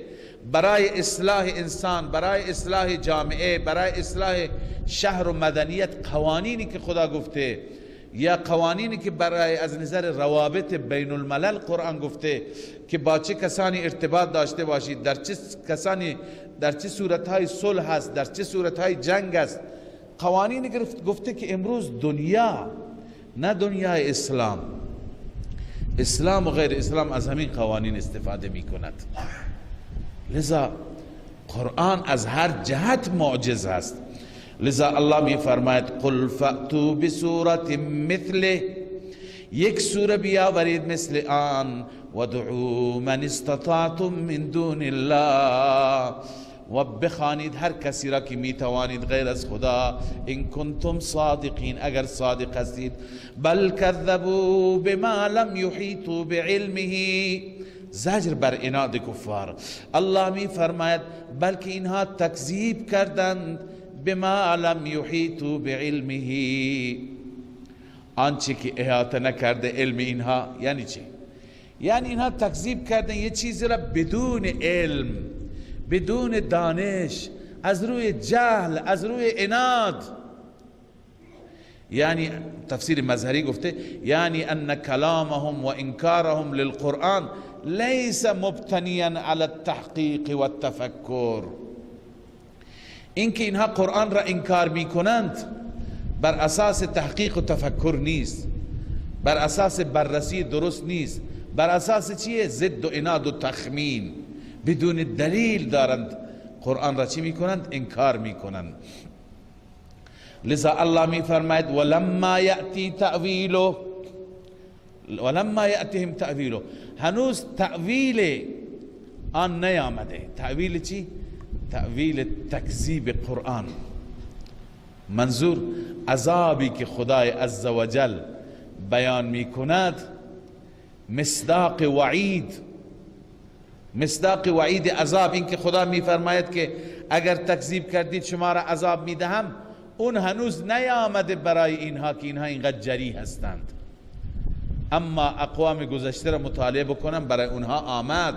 برای اصلاح انسان، برای اصلاح جامعه، برای اصلاح شهر و مدنیت، قوانینی که خدا گفته یا قوانینی که برای از نظر روابط بین الملل قرآن گفته که با چه کسانی ارتباط داشته باشید، در چه کسانی، در چه صورتهای صلح است، در چه صورتهای جنگ است. قوانین گفته که امروز دنیا، نه دنیای اسلام، اسلام و غیر اسلام از همین قوانین استفاده می کند. لذا قرآن از هر جهت معجز است. لذا الله می فرماید قل فأتوا بسورة مثله، یک سوره بیاورید مثل آن، ودعوا من استطعتم من دون الله، و بخوانید هر کسی را که می توانید غیر از خدا، ان کنتم صادقین، اگر صادق هستید. بل کذبوا بما لم یحیطوا بعلمه، زجر بر عناد کفار. الله می فرماید بلکه اینها تکذیب کردند بما لم یحیطوا بعلمه، آنچه که احاطه نکرده علم اینها. یعنی چی؟ یعنی اینها تکذیب کردن یه چیزی را بدون علم، بدون دانش، از روی جهل، از روی عناد. یعنی تفسیر مظهری گفته یعنی ان کلامهم و انکارهم للقرآن لیس مبتنیا علی التحقیق والتفکر. اینکه اینها قرآن را انکار میکنند بر اساس تحقیق و تفکر نیست، بر اساس بررسی درست نیست، بر اساس چیه؟ ضد و عناد و تخمین، بدون دلیل دارند قرآن را چی میکنند؟ انکار میکنند. لذا الله میفرماید ولما یأتی تأویله، ولما یأتهم تأویله، هنوز تأویل آن نیامده. تأویل چی؟ تأویل تکذیب قرآن. منظور عذابی که خدای عزوجل بیان میکند مصداق وعید، مصداق وعید عذاب، این که خدا میفرماید که اگر تکذیب کردید شما را عذاب میدهم، اون هنوز نیامده برای اینها که اینها اینقدر جری هستند. اما اقوام گذشته را مطالعه بکنم برای اونها آمد.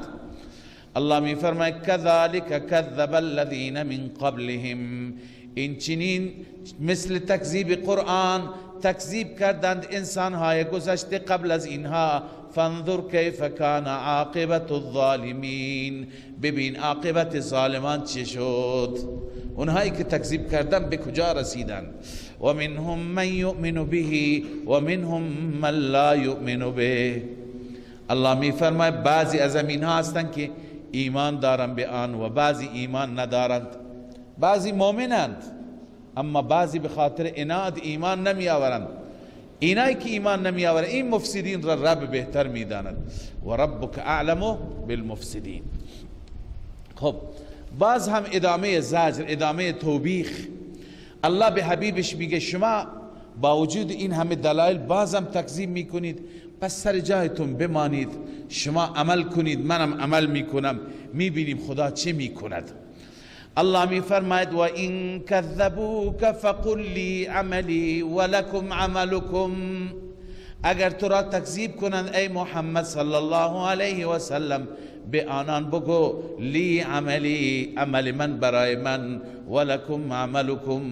الله میفرماید کذالک کذب الذین من قبلهم، این چنین مثل تکذیب قرآن تکذیب کردند انسانهای گذشته قبل از اینها. فانظر کیف کان عاقبت الظالمین، ببین عاقبت ظالمان چه شد، اونهایی که تکذیب کردن به کجا رسیدن. و منهم من یؤمن به و منهم من لا یؤمن به. الله میفرماید بعضی از اینها هستند که ایمان دارند به آن و بعضی ایمان ندارند. بعضی مؤمنند اما بعضی به خاطر عناد ایمان نمی آورند. اینایی که ایمان نمی آورند این مفسدین را رب بهتر میداند. و ربک اعلم بالمفسدین. خب باز هم ادامه زجر، ادامه توبیخ. الله به حبیبش میگه شما با وجود این همه دلایل بازم تکذیب میکنید، پس سر جایتون بمانید، شما عمل کنید، منم عمل میکنم، میبینیم خدا چه میکند. الله میفرماید و این کذبوک فقل لی عملی ولکم عملکم. اگر تو را تکذیب کنند ای محمد صلی الله علیه و سلم، به آنان بگو لی عملی، عمل من برای من، ولکم عملکم،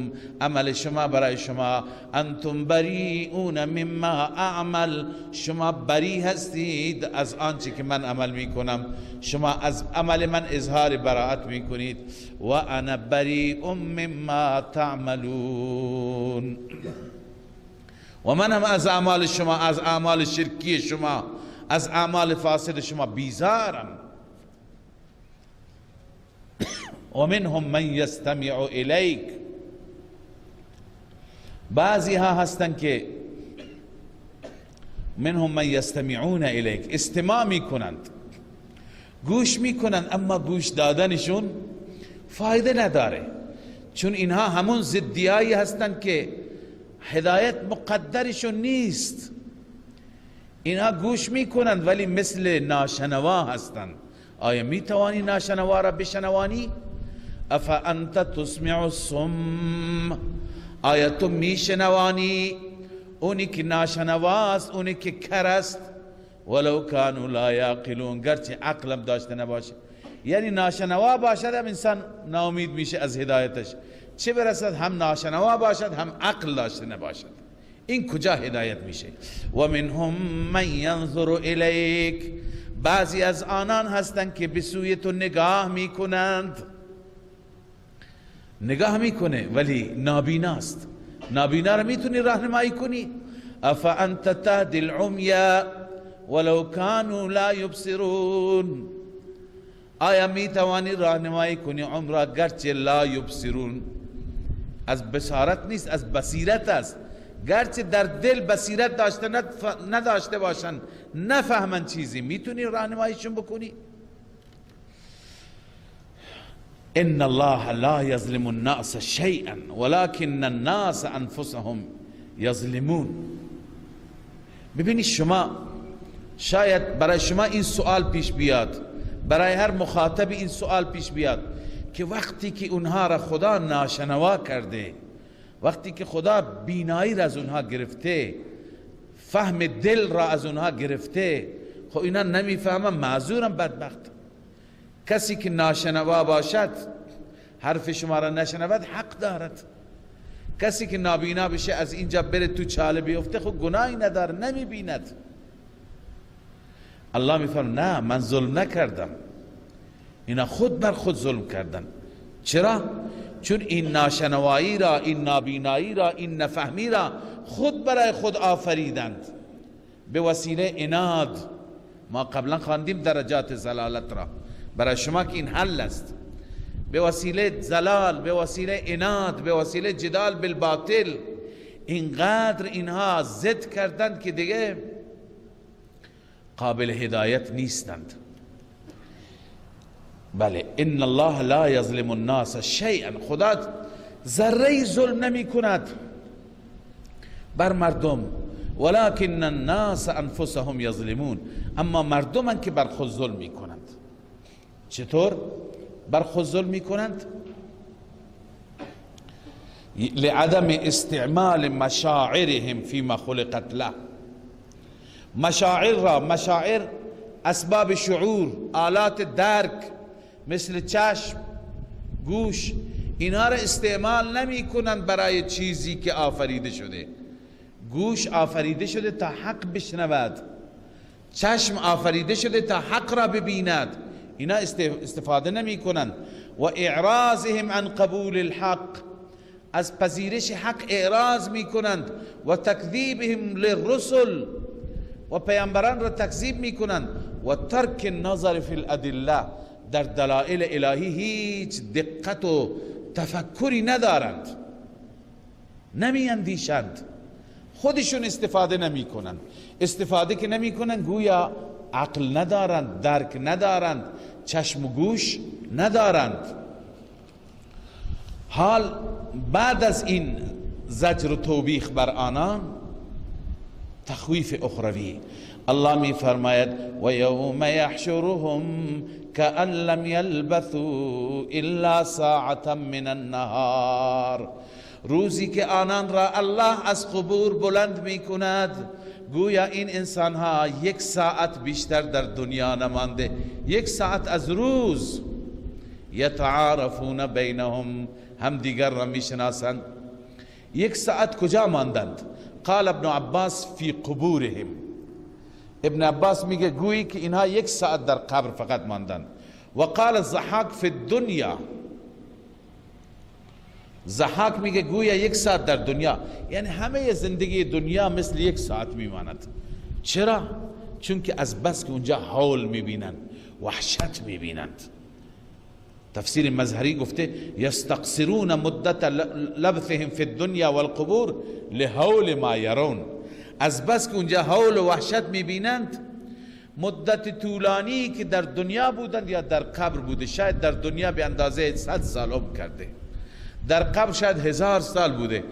عمل شما برای شما، انتم بریئون مما اعمل، شما بری هستید از آنچه که من عمل میکنم، شما از عمل من اظهار براءت میکنید، و انا بریء مما تعملون، و من هم از اعمال شما، از اعمال شرکی شما، از اعمال فاسد شما بیزارم. و منهم من یستمع الیک، بعضی ها هستن که منهم من یستمعون الیک، استماع میکنند، گوش میکنند، اما گوش دادنشون فایده نداره، چون اینها همون ضدیایی هستند که هدایت مقدرشون نیست. اینها گوش میکنند ولی مثل ناشنوا هستند. آیا میتوانی ناشنوا را بشنوانی؟ افانت تسمع الصم، آیا تو میشنوانی اونی که ناشنواست، اونی که کر است؟ ولو کانوا لا یعقلون، گرچه عقلم داشته نباشه. یعنی ناشنوا باشد هم انسان ناامید میشه از هدایتش، چه برسد هم ناشنوا باشد هم عقل داشته نباشد. این کجا هدایت میشه؟ و منهم من ینظر الیک، بعضی از آنان هستند که به سوی تو نگاه میکنند. نگاه میکنه ولی نابیناست. نابینا را میتونی راهنمایی کنی؟ افانت تهدی العمی ولو کانوا لا یبصرون، آیا میتوانی راهنمایی کنی عمر را گرچه لا یبصرون؟ از بصارت نیست، از بصیرت است. گرچه در دل بصیرت داشته نداشته باشند، نفهمند چیزی، میتونی راهنماییشون بکنی؟ ان الله لا یظلم الناس شیئا ولكن الناس انفسهم یظلمون. ببینید شما، شاید برای شما این سوال پیش بیاد، برای هر مخاطبی این سوال پیش بیاد که وقتی که اونها را خدا ناشنوا کرده، وقتی که خدا بینایی را از اونها گرفته، فهم دل را از اونها گرفته، خب اینا نمیفهمن، معذورم بدبخت. کسی که ناشنوا باشد، حرف شما را نشنود، حق دارد. کسی که نابینا بشه، از اینجا بره تو چاله بیفته، خب گناهی نداره، نمیبیند. الله میفرماید نه، من ظلم نکردم، اینا خود بر خود ظلم کردن. چرا؟ چون این ناشنوایی را، این نابینایی را، این نفهمی را خود برای خود آفریدند به وسیله عناد. ما قبلا خواندیم درجات زلالت را برای شما که این حل است. به وسیله زلال، به وسیله عناد، به وسیله جدال بالباطل، اینقدر اینها ضد کردند که دیگه قابل هدایت نیستند. بله، ان الله لا یظلم الناس شیئا، خدا ذره ظلم نمی کند بر مردم، ولكن الناس انفسهم یظلمون، اما مردمن که بر خود ظلم می کنند. چطور بر خود ظلم می کنند؟ لعدم استعمال مشاعرهم فيما خلقت له. مشاعر را، مشاعر اسباب شعور، آلات درک مثل چشم، گوش، اینها را استعمال نمی کنند برای چیزی که آفریده شده. گوش آفریده شده تا حق بشنود، چشم آفریده شده تا حق را ببیند، اینا استفاده نمی کنند. و اعراضهم عن قبول الحق، از پذیرش حق اعراض می کنند. و تکذیبهم للرسل، و پیامبران را تکذیب می کنند. و ترک النظر فی الادله، در دلائل الهی هیچ دقت و تفکری ندارند، نمی اندیشند، خودشون استفاده نمی کنند. استفاده که نمی کنند گویا عقل ندارند، درک ندارند، چشم و گوش ندارند. حال بعد از این زجر و توبیخ بر آنان، تخویف اخروی. الله می فرماید و یوم یحشرهم کأن لم یلبثوا الا ساعة من النهار، روزی که آنان را الله از قبور بلند می کند، گویا این انسان ها یک ساعت بیشتر در دنیا نمانده، یک ساعت از روز. یتعارفون بینهم، هم دیگر را می شناسند. یک ساعت کجا ماندند؟ قال ابن عباس فی قبورهم، ابن عباس میگه گویی که اینها یک ساعت در قبر فقط ماندند. و قال ضحاک فی الدنیا، ضحاک میگه گویا یک ساعت در دنیا، یعنی همه زندگی دنیا مثل یک ساعت میماند. چرا؟ چون که از بس که اونجا حول میبینند، وحشت میبینند. تفسیر مظهری گفته یستقصرون مدت لبثهم فی الدنیا والقبور لهول ما یرون، از بس که اونجا هول و وحشت میبینند، مدت طولانی که در دنیا بودند یا در قبر بوده، شاید در دنیا به اندازه 100 سال عمر کرده، در قبر شاید 1000 سال بوده،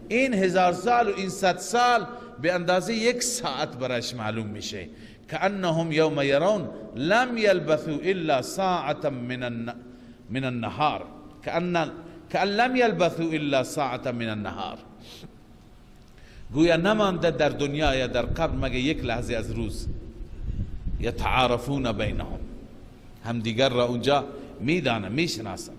این 1000 سال و این 100 سال به اندازه یک ساعت برایش معلوم میشه. کأنهم یوم یرون لم یلبثوا الا ساعة من النهار، کأن لم یلبثوا الا ساعة من النهار. گویا نمانده در دنیا یا در قبر مگه یک لحظه از روز. یتعارفون بینهم، همدیگر را اونجا میدانند، میشناسند.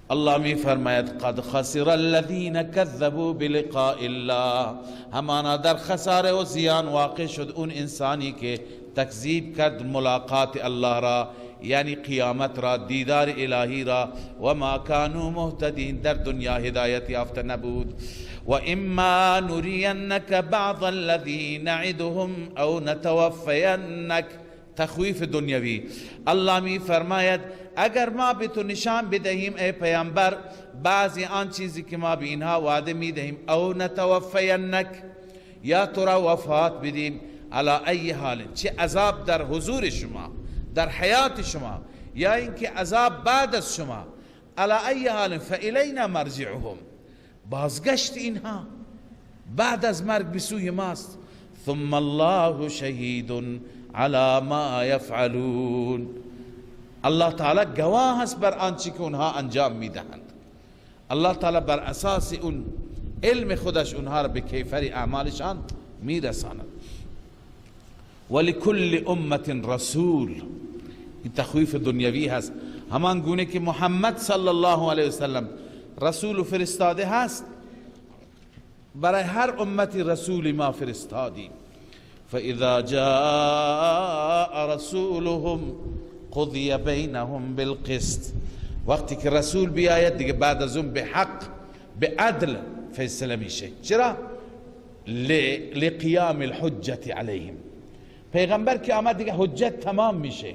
الله می فرماید قد خسر الذین كذبوا بلقاء الله، همانا در خساره و زیان واقع شد اون انسانی که تکذیب کرد ملاقات الله را، یعنی قیامت را، دیدار الهی را. و ما کانوا مهتدین، در دنیا هدایت یافته نبود. و اما نرینک بعض الذی نعدهم او نتوفینک، تخویف دنیوی. الله می فرماید اگر ما به تو نشان بدهیم ای پیامبر بعضی آن چیزی که ما به اینها وعده می دهیم، او نتوفینک، یا تو را وفات بدیم، علی ای حال، چه عذاب در حضور شما در حیات شما، یا اینکه عذاب بعد از شما، علی ای حال فالینا مرجعهم، بازگشت اینها بعد از مرگ به سوی ماست. ثم الله شهید علی ما یفعلون، الله تعالی گواه است بر آنچه که اونها انجام میدهند. الله تعالی بر اساس اون علم خودش اونها را به کیفر اعمالشان میرساند. ولکل امت رسول، این تخویف دنیوی هست. همان گونه که محمد صلی الله علیه وسلم رسول فرستاده هست، برای هر امتی رسول ما فرستادیم. فاذا جاء رسولهم قضی بینهم بالقسط، وقتی که رسول بیاید دیگه بعد از اون به حق به عدل فیصله میشه. چرا؟ لقیام الحجة علیهم. پیغمبر که آمد دیگه حجت تمام میشه،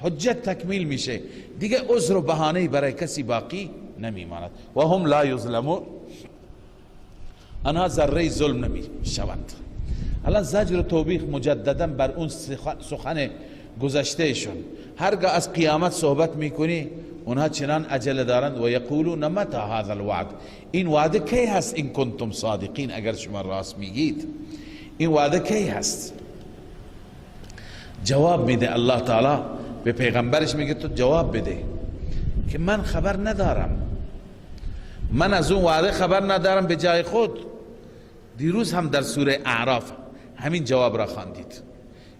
حجت تکمیل میشه، دیگه عذر و بهانه‌ای برای کسی باقی نمیماند. و هم لا یظلمون، آنها ذره ظلم نمیشوند. الان زجر و توبیخ مجددا بر اون سخن گذشتهشون. هرگاه از قیامت صحبت میکنی اونها چنان عجله دارند. و یقولون متى هذا الوعد، این وعده کی هست؟ این کنتم صادقین، اگر شما راست میگید این وعده کی هست؟ جواب میده الله تعالی به پیغمبرش، میگه تو جواب بده که من خبر ندارم، من از اون وعده خبر ندارم. به جای خود دیروز هم در سوره اعراف همین جواب را خواندید.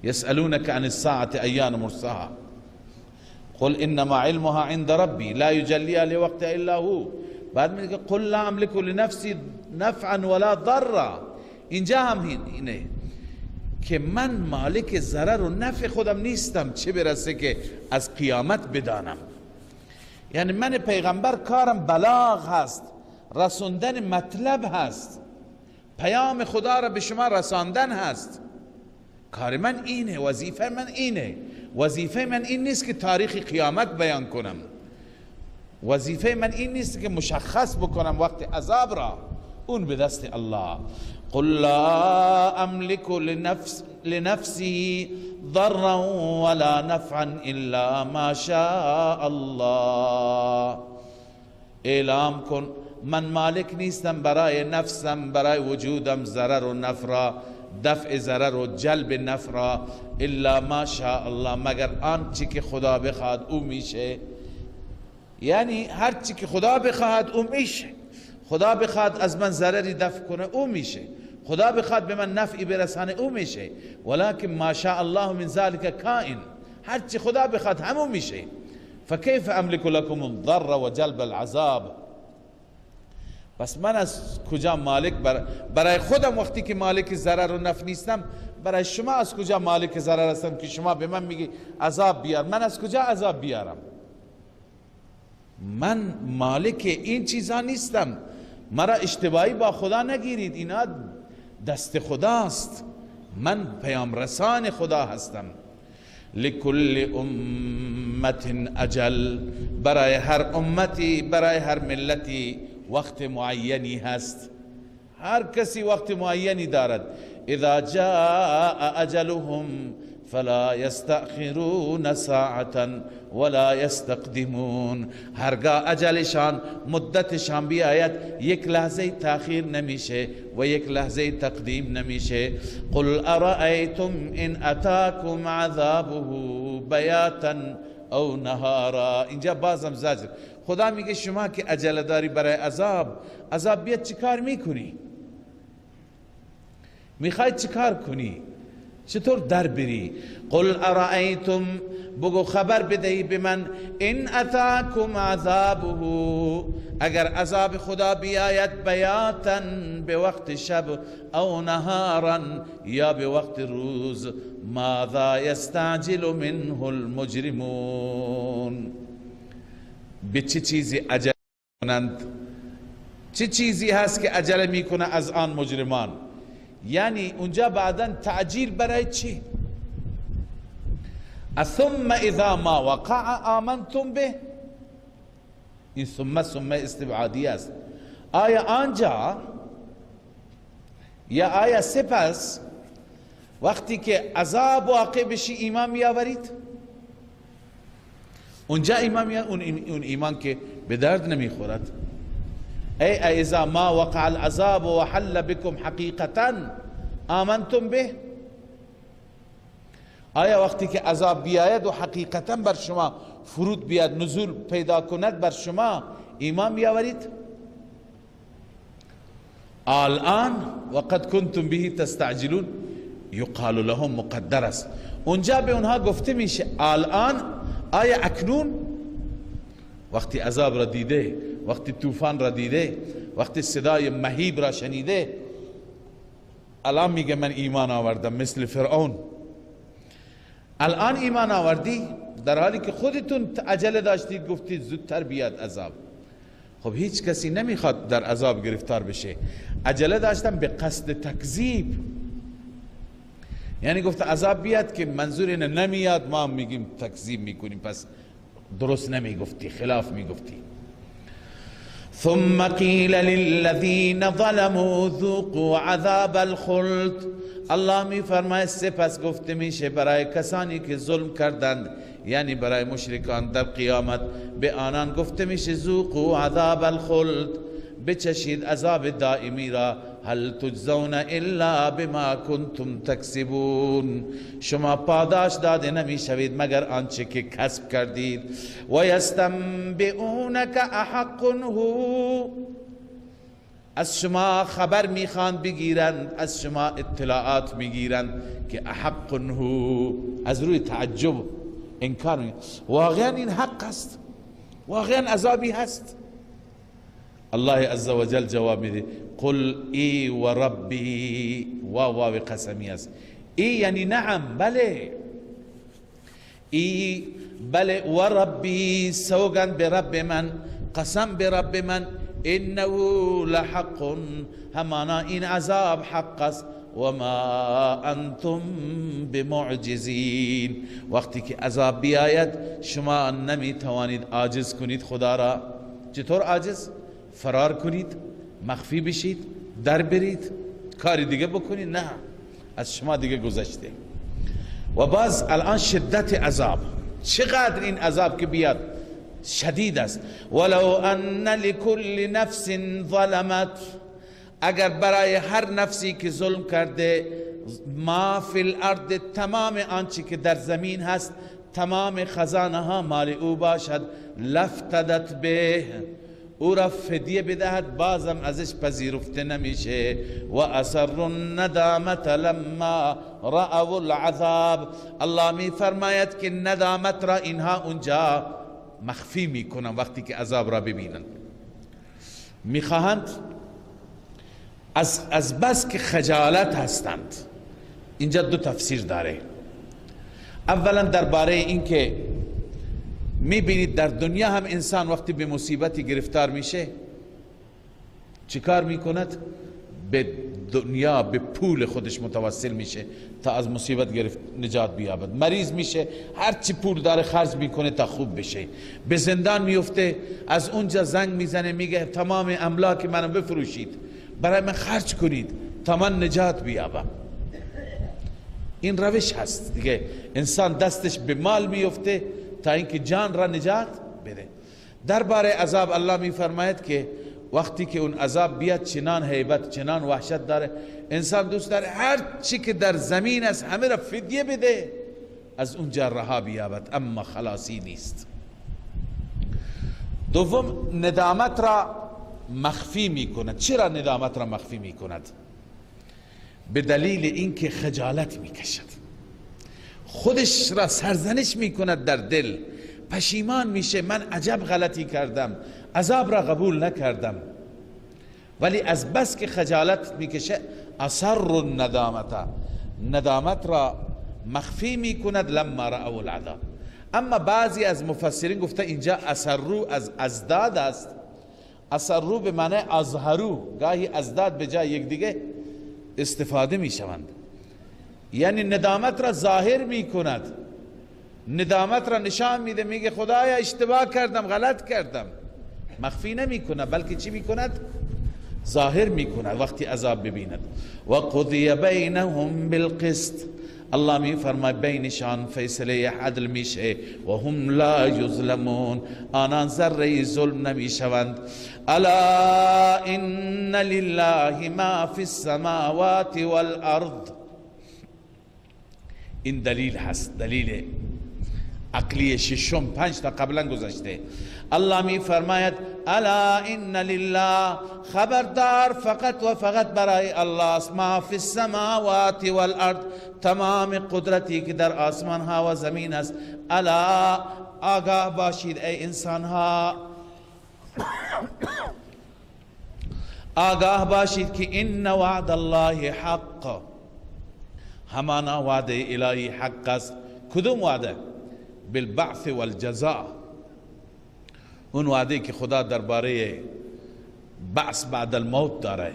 يسألونك عن الساعة أيان مرساها قل إنما علمها عند ربي لا يجليها لوقتها إلا هو. بعد میگه قل لا أملك لنفسي نفعا ولا ضرا. اینجا هم اینه که من مالک ضرر و نفع خودم نیستم، چه برسه که از قیامت بدانم. یعنی من پیغمبر کارم بلاغ هست، رسوندن مطلب هست، پیام خدا را به شما رساندن هست. کار من اینه، وظیفه من اینه. وظیفه من این نیست که تاریخ قیامت بیان کنم، وظیفه من این نیست که مشخص بکنم وقت عذاب را، اون به دست الله. قل لا املك لنفسي ضرا ولا نفعا الا ما شاء الله. اعلام کن من مالک نیستم برای نفسم، برای وجودم ضرر و نفع را، دفع ضرر و جلب نفع را، الا ما شاء الله، مگر آنچه که خدا بخواد او میشه. یعنی هر چی که خدا بخواد او میشه. خدا بخواد از من ضرری دفع کنه او میشه، خدا بخواد به من نفعی برسانه او میشه. ولکن ما شاء الله من ذلك کائن، هر چی خدا بخواد همون میشه. فکیف املک لكم الضر و جلب العذاب. پس من از کجا مالک برای خودم وقتی که مالک ضرر و نفع نیستم، برای شما از کجا مالک ضرر هستم که شما به من میگی عذاب بیار؟ من از کجا عذاب بیارم؟ من مالک این چیزا نیستم. مرا اشتباهی با خدا نگیرید، اینا دست خداست، من پیام رسان خدا هستم. لکل امت اجل، برای هر امتی، برای هر ملتی وقت معینی هست، هر کسی وقت معینی دارد. اذا جاء اجلهم فلا یستأخرون ساعة ولا یستقدمون. هرگاه اجلشان، مدتشان بیاید، یک لحظه تأخیر نمیشه و یک لحظه تقدیم نمیشه. قل ارأیتم ان اتاکم عذابه بیاتا او نهارا. اینجا بازم زجر. خدا میگه شما که عجله داری برای عذاب، عذاب بیاد چیکار میکنی؟ میخوای چیکار کنی؟ چطور در بری؟ قل ارأیتم، بگو خبر بدهی به من، ان اتاکم عذابه، اگر عذاب خدا بیاید، بیاتا به وقت شب، او نهارا یا به وقت روز، ماذا یستعجل منه المجرمون. به چه چیزی عجله کنند؟ چه چیزی هست که عجله میکنه از آن مجرمان؟ یعنی اونجا بعدا تعجیل برای چی؟ ثم اذا ما وقع آمنتم به. این ثم ثم استبعادی است. آیا آنجا یا آیا سپس وقتی که عذاب واقع بشی ایمان میآورید؟ اونجا ایمان میآورید، اون ایمان که به درد نمیخورد. ای اذا ما وقع العذاب وحل بكم حقیقتا آمنتم به. آیا وقتی که عذاب بیاید و حقیقتا بر شما فرود بیاد، نزول پیدا کند بر شما، ایمان بیاورید؟ الان وقد کنتم به تستعجلون یقال لهم مقدر است. اونجا به اونها گفته میشه الان، آیا اکنون وقتی عذاب را دیده، وقتی طوفان را دیده، وقتی صدای مهیب را شنیده، الان میگه من ایمان آوردم مثل فرعون. الان ایمان آوردی در حالی که خودتون عجله داشتید، گفتید زودتر بیاد عذاب. خب هیچ کسی نمیخواد در عذاب گرفتار بشه. عجله داشتن به قصد تکذیب، یعنی گفت عذاب بیاد که منظور اینه نمیاد، ما میگیم تکذیب میکنیم، پس درست نمیگفتی، خلاف میگفتی. ثم قیل للذین ظلموا ذوقوا عذاب الخلد. الله می فرماید سپس گفته میشه برای کسانی که ظلم کردند، یعنی برای مشرکان در قیامت، به آنان گفته میشه ذوقوا عذاب الخلد، بچشید عذاب دائمی را. هل تجزون الا بما کنتم تکسبون. شما پاداش داده نمیشوید مگر آنچه که کسب کردید. و یستنبئونک احق هو. از شما خبر میخوان بگیرند، از شما اطلاعات میگیرند که احق هو، از روی تعجب انکار میکنند. واقعا این حق است، واقعا عذابی هست. الله عز وجل جواب میده قل ای و ربی، واو قسمی است. ای یعنی نعم، بله، ای بله، و ربی سوگند به رب من، قسم به رب من، انه لحق، همانا این عذاب حق است. و ما انتم بمعجزین. وقتی که عذاب بیاید شما نمیتوانید عاجز کنید خدا را. چطور عاجز؟ فرار کنید، مخفی بشید، در برید، کاری دیگه بکنید؟ نه، از شما دیگه گذشته. و باز الان شدت عذاب، چقدر این عذاب که بیاد شدید است. ولو ان لكل نفس ظلمت، اگر برای هر نفسی که ظلم کرده، ما فی الارض، تمام آنچه که در زمین هست، تمام خزانه ها مال او باشد، لفتدت به، او را فدیه بدهد، بازم ازش پذیرفته نمیشه. و اصر الندامت لما رأوا العذاب. الله می فرماید که ندامت را اینها اونجا مخفی میکنن وقتی که عذاب را ببینند. میخواهند از بس که خجالت هستند. اینجا دو تفسیر داره. اولا درباره این که میبینید در دنیا هم انسان وقتی به مصیبتی گرفتار میشه چیکار میکند؟ به دنیا، به پول خودش متوسل میشه تا از مصیبت گرفت نجات بیابد. مریض میشه، هر چی پول داره خرج میکنه تا خوب بشه. به زندان میفته، از اونجا زنگ میزنه میگه تمام املاک منو بفروشید، برای من خرج کنید تا من نجات بیابم. این روش هست دیگه، انسان دستش به مال میفته تا اینکه جان را نجات بده. درباره عذاب الله میفرماید که وقتی که اون عذاب بیاد چنان هیبت، چنان وحشت داره، انسان دوست داره هر چی که در زمین است همه را فدیه بده، از اونجا رها بیابد، اما خلاصی نیست. دوم، ندامت را مخفی میکند. چرا ندامت را مخفی میکند؟ به دلیل اینکه خجالت میکشد، خودش را سرزنش میکند در دل، پشیمان میشه، من عجب غلطی کردم، عذاب را قبول نکردم. ولی از بس که خجالت میکشه، اصر الندامت، ندامت را مخفی میکند، لما رأوا العذاب. اما بعضی از مفسرین گفته اینجا اصرو از ازداد است، اصرو به معنی اظهرو، گاهی ازداد به جای یک دیگه استفاده میشوند، یعنی ندامت را ظاهر میکند، ندامت را نشان میده، میگه خدایا اشتباه کردم، غلط کردم، مخفی نمیکنه، بلکه چی میکند؟ ظاهر میکند وقتی عذاب ببیند. و قضی بینهم بالقسط، الله می فرمای بینشان فیصله عدل میشه، و هم لا یظلمون، آنان ذره ظلم نمیشوند. الا ان لله ما فی السماوات والارض. این دلیل هست، دلیل عقلی ششم، 5 تا قبلا گذشته. الله می فرماید الا ان لله، خبردار فقط و فقط برای الله است، ما فی السماوات والارض، تمام قدرتی که در آسمان ها و زمین است. الا، آگاه باشید ای انسان ها، آگاه باشید که ان وعد الله حق، همانا وعده الهی حق است. کدوم وعده؟ بالبعث والجزاء، اون وعده که خدا درباره بعث بعد الموت داره،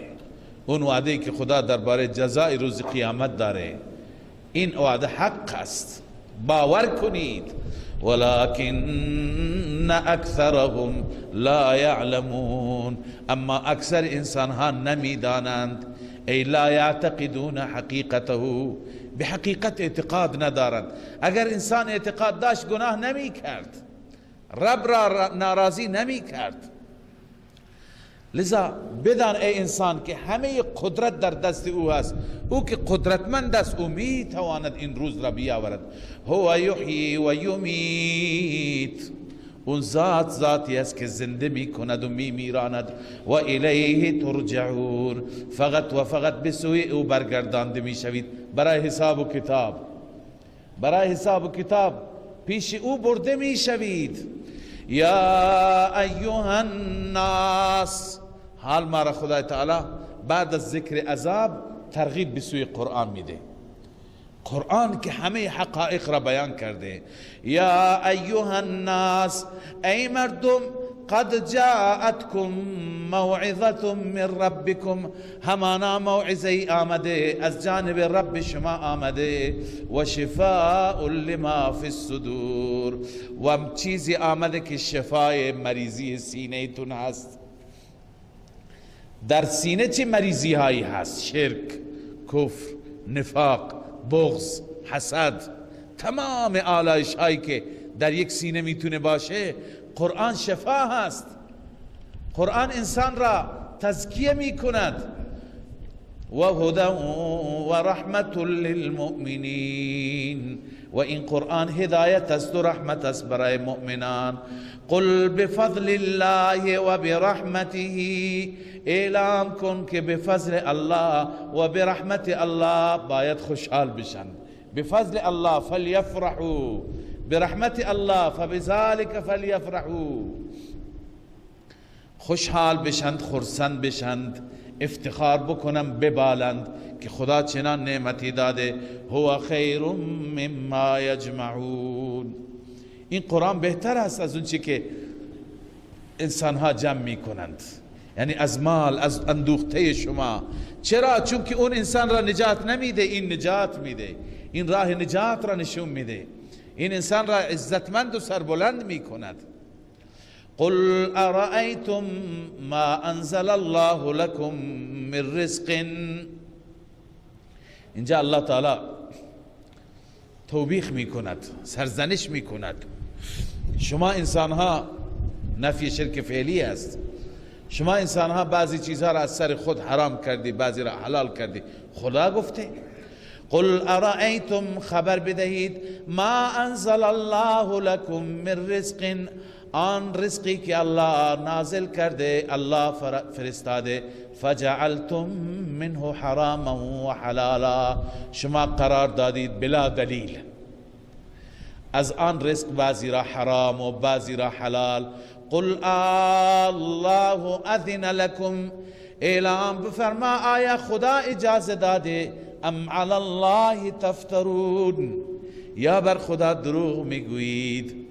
اون وعده که خدا درباره جزای روز قیامت داره، این وعده حق است، باور کنید. ولكن اکثرهم لا یعلمون، اما اکثر انسان ها نمیدانند، ای لا یعتقدون حقیقته، به حقیقت اعتقاد ندارند. اگر انسان اعتقاد داشت گناه نمی کرد، رب را ناراضی نمی کرد. لذا بدان ای انسان که همه قدرت در دست او هست، او که قدرتمند است، او می تواند این روز را بیاورد. هو یحیی و یمیت، اون ذات ذاتی است که زنده می کند و می میراند. و الیه ترجعون، فقط و فقط به سوی او برگردانده می شوید برای حساب و کتاب، برای حساب و کتاب پیش او برده می شوید. یا ایها الناس، حال ما را خدای تعالی بعد از ذکر عذاب ترغیب به سوی قرآن میده، قرآن که همه حقایق را بیان کرده. یا ایها الناس، ای مردم، قد جاءتكم موعظة من ربكم، همانا موعظه آمده از جانب رب شما آمده، و شفاء لما فی الصدور، و چیزی آمده که شفای مریضی سینه تون هست. در سینه چه مریضی هایی هست؟ شرک، کفر، نفاق، بغض، حسد، تمام آلایش هایی که در یک سینه میتونه باشه، قرآن شفا هست. قرآن انسان را تزکیه میکند. و هدى و رحمت للمؤمنین، و این قرآن هدایت است و رحمت است برای مؤمنان. قل بفضل الله و برحمته، اعلام کن که به فضل الله و برحمت الله باید خوشحال بشن. بفضل الله فلیفرحوا، برحمت الله فبذلك فلیفرحوا. خوشحال بشند، خرسند بشند، افتخار بکنم، ببالند که خدا چنان نعمتی داده. هو خیر مما یجمعون، این قرآن بهتر است از اون چی که انسانها جمع میکنند، یعنی از مال، از اندوخته شما. چرا؟ چون که اون انسان را نجات نمیده، این نجات میده، این راه نجات را نشون میده، این انسان را عزتمند و سربلند میکند. قل ارأیتم ما انزل الله لكم من رزق. اینجا الله تعالی توبیخ میکند، سرزنش میکند. شما انسانها، نفی شرک فعلی است، شما انسانها بعضی چیزها را از سر خود حرام کردی، بعضی را حلال کردی. خدا گفته قل ارأیتم، خبر بدهید، ما انزل الله لكم من رزق، آن رزقی که الله نازل کرده، الله فرستاده، فجعلتم منه حراما و حلالا، شما قرار دادید بلا دلیل از آن رزق بعضی را حرام و بعضی را حلال. قل الله اذن لكم، اعلام بفرما آیا خدا اجازه داده، ام علی الله تفترون، یا بر خدا دروغ میگویید.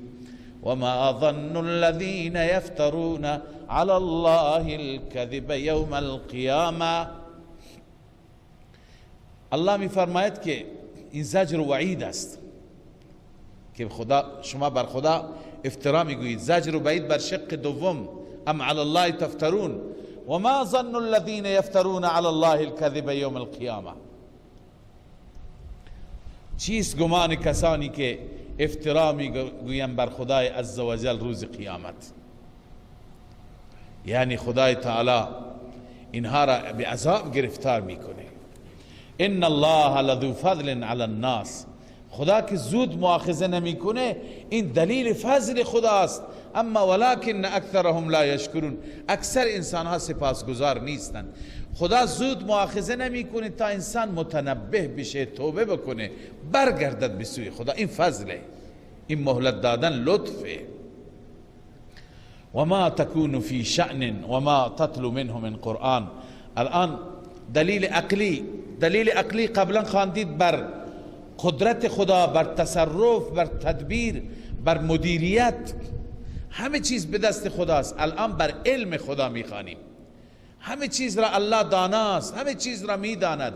وما ظن الذين يفترون على الله الكذب يوم القيامة. الله می فرماید که این زجر و وعید است که خدا شما بر خدا افترا میگویید. زجر و وعید بر شق دوم، ام علی الله تفترون وما ظن الذين يفترون على الله الكذب يوم القيامة. چیست گمان کسانی که افترا میگویم بر خدای عزوجل روز قیامت؟ یعنی خدای تعالی اینها را به عذاب گرفتار میکنه. ان الله لذو فضل علی الناس، خدا که زود مؤاخذه نمیکنه، این دلیل فضل خداست. اما ولکن اکثرهم لا یشکرون، اکثر انسان ها سپاسگزار نیستند. خدا زود مؤاخذه نمیکنه تا انسان متنبه بشه، توبه بکنه، برگردد به سوی خدا. این فضله، این مهلت دادن لطفه. وما تكون فی شأن وما تتلو منه من قرآن. الان دلیل عقلی، دلیل عقلی قبلا خواندید بر قدرت خدا، بر تصرف، بر تدبیر، بر مدیریت، همه چیز به دست خداست. الان بر علم خدا میخوانیم، همه چیز را الله داناست، همه چیز را میداند.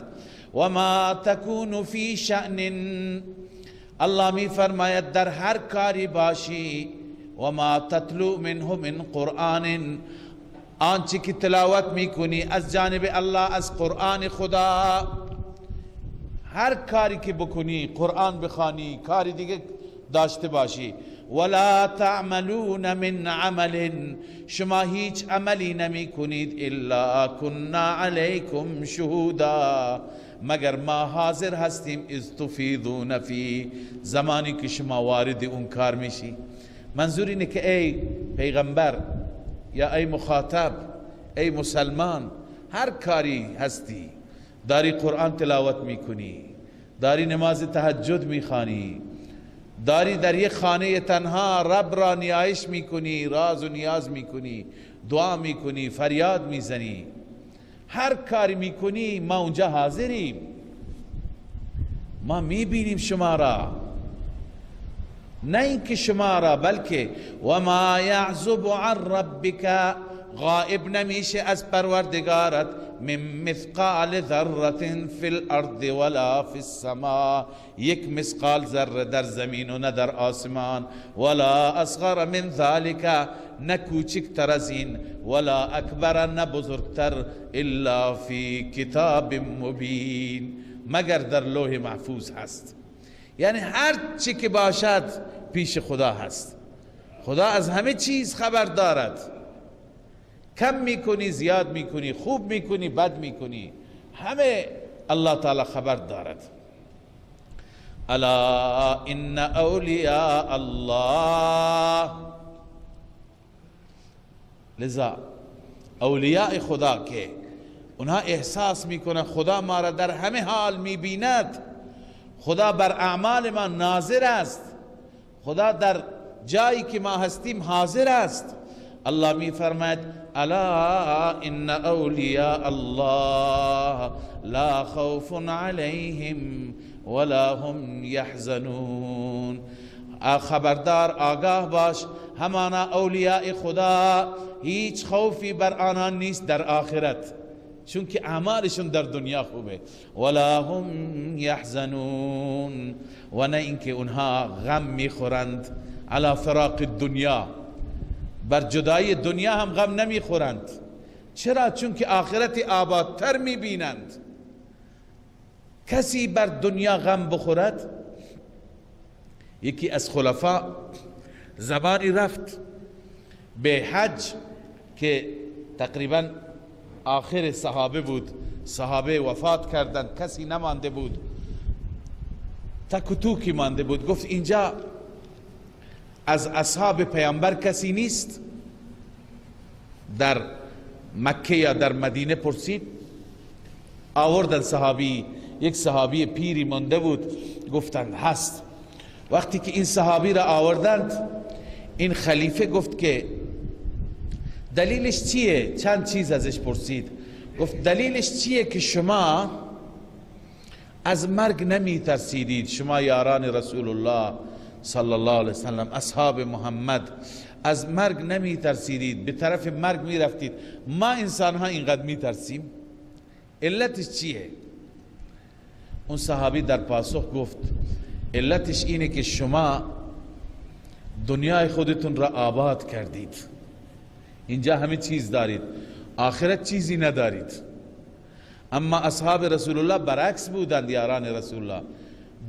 و ما تکون فی شأن، الله میفرماید در هر کاری باشی، و ما تتلو منه من قرآن، آنچه که تلاوت میکنی از جانب الله، از قرآن خدا، هر کاری که بکنی، قرآن بخوانی، کاری دیگه داشته باشی، ولا تعملون من عمل، شما هیچ عملی نمی کنید، الا كنا علیکم شهودا، مگر ما حاضر هستیم، اذ تفیضون فی، زمانی که شما وارد اون کار میشی. منظور اینه که ای پیغمبر یا ای مخاطب، ای مسلمان، هر کاری هستی، داری قرآن تلاوت میکنی، داری نماز تهجد میخوانی، داری در یک خانه تنها رب را نیایش میکنی، راز و نیاز میکنی، دعا میکنی، فریاد میزنی، هر کاری میکنی ما اونجا حاضریم، ما میبینیم شما را. نه اینکه شما را، بلکه و ما یعزب عن ربک، غائب نمیشه از پروردگارت، من مثقال ذره فی الارض ولا فی السماء، یک مثقال ذره در زمین و نه در آسمان، ولا اصغر من ذلك، نه کوچکتر از این، ولا اکبر، نه بزرگتر، الا فی کتاب مبین، مگر در لوح محفوظ هست. یعنی هر چی که باشد پیش خدا هست، خدا از همه چیز خبر دارد. کم میکنی، زیاد میکنی، خوب میکنی، بد میکنی، همه الله تعالی خبر دارد. الا ان اولیاء الله، لذا اولیاء خدا که اونها احساس میکنن خدا ما را در همه حال میبیند، خدا بر اعمال ما ناظر است، خدا در جایی که ما هستیم حاضر است. الله می فرماید الا ان اولیاء الله لا خوف علیهم ولا هم یحزنون. خبردار، آگاه باش، همانا اولیاء خدا هیچ خوفی بر آنان نیست در آخرت، چون که اعمالشون در دنیا خوبه. ولا هم یحزنون، و نه اینکه اونها غم میخورند، علی فراق الدنیا، بر جدایی دنیا هم غم نمیخورند. چرا؟ چون که آخرت آبادتر میبینند. کسی بر دنیا غم بخورد، یکی از خلفا زمانی رفت به حج که تقریبا آخر صحابه بود، صحابه وفات کردند، کسی نمانده بود، تک و توکی مانده بود. گفت اینجا از اصحاب پیامبر کسی نیست؟ در مکه یا در مدینه پرسید، آوردن صحابی، یک صحابی پیری مانده بود، گفتند هست. وقتی که این صحابی را آوردند، این خلیفه گفت که دلیلش چیه؟ چند چیز ازش پرسید. گفت دلیلش چیه که شما از مرگ نمی ترسیدید؟ شما یاران رسول الله صلی الله علیه وسلم، اصحاب محمد، از مرگ نمی ترسیدید، به طرف مرگ می رفتید. ما انسان ها اینقدر می ترسیم، علتش چیه؟ اون صحابی در پاسخ گفت علتش اینه که شما دنیای خودتون را آباد کردید، اینجا همه چیز دارید، آخرت چیزی ندارید. اما اصحاب رسول الله برعکس بودند، یاران رسول الله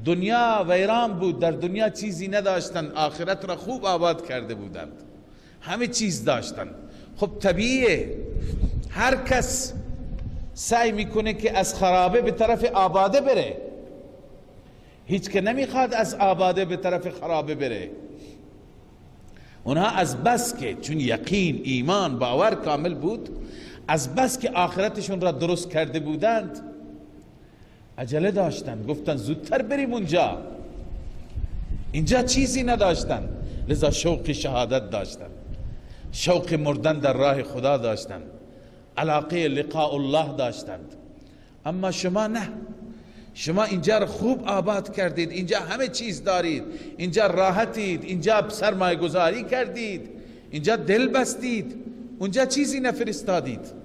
دنیا ویران بود، در دنیا چیزی نداشتند، آخرت را خوب آباد کرده بودند، همه چیز داشتند. خب طبیعیه هر کس سعی میکنه که از خرابه به طرف آباده بره، هیچ که نمیخواد از آباده به طرف خرابه بره. اونها از بس که چون یقین، ایمان، باور کامل بود، از بس که آخرتشون را درست کرده بودند عجله داشتند، گفتند زودتر بریم اونجا، اینجا چیزی نداشتند. لذا شوق شهادت داشتند، شوق مردن در راه خدا داشتند، علاقه لقاء الله داشتند. اما شما نه، شما اینجا را خوب آباد کردید، اینجا همه چیز دارید، اینجا راحتید، اینجا سرمایه گذاری کردید، اینجا دل بستید، اونجا چیزی نفرستادید.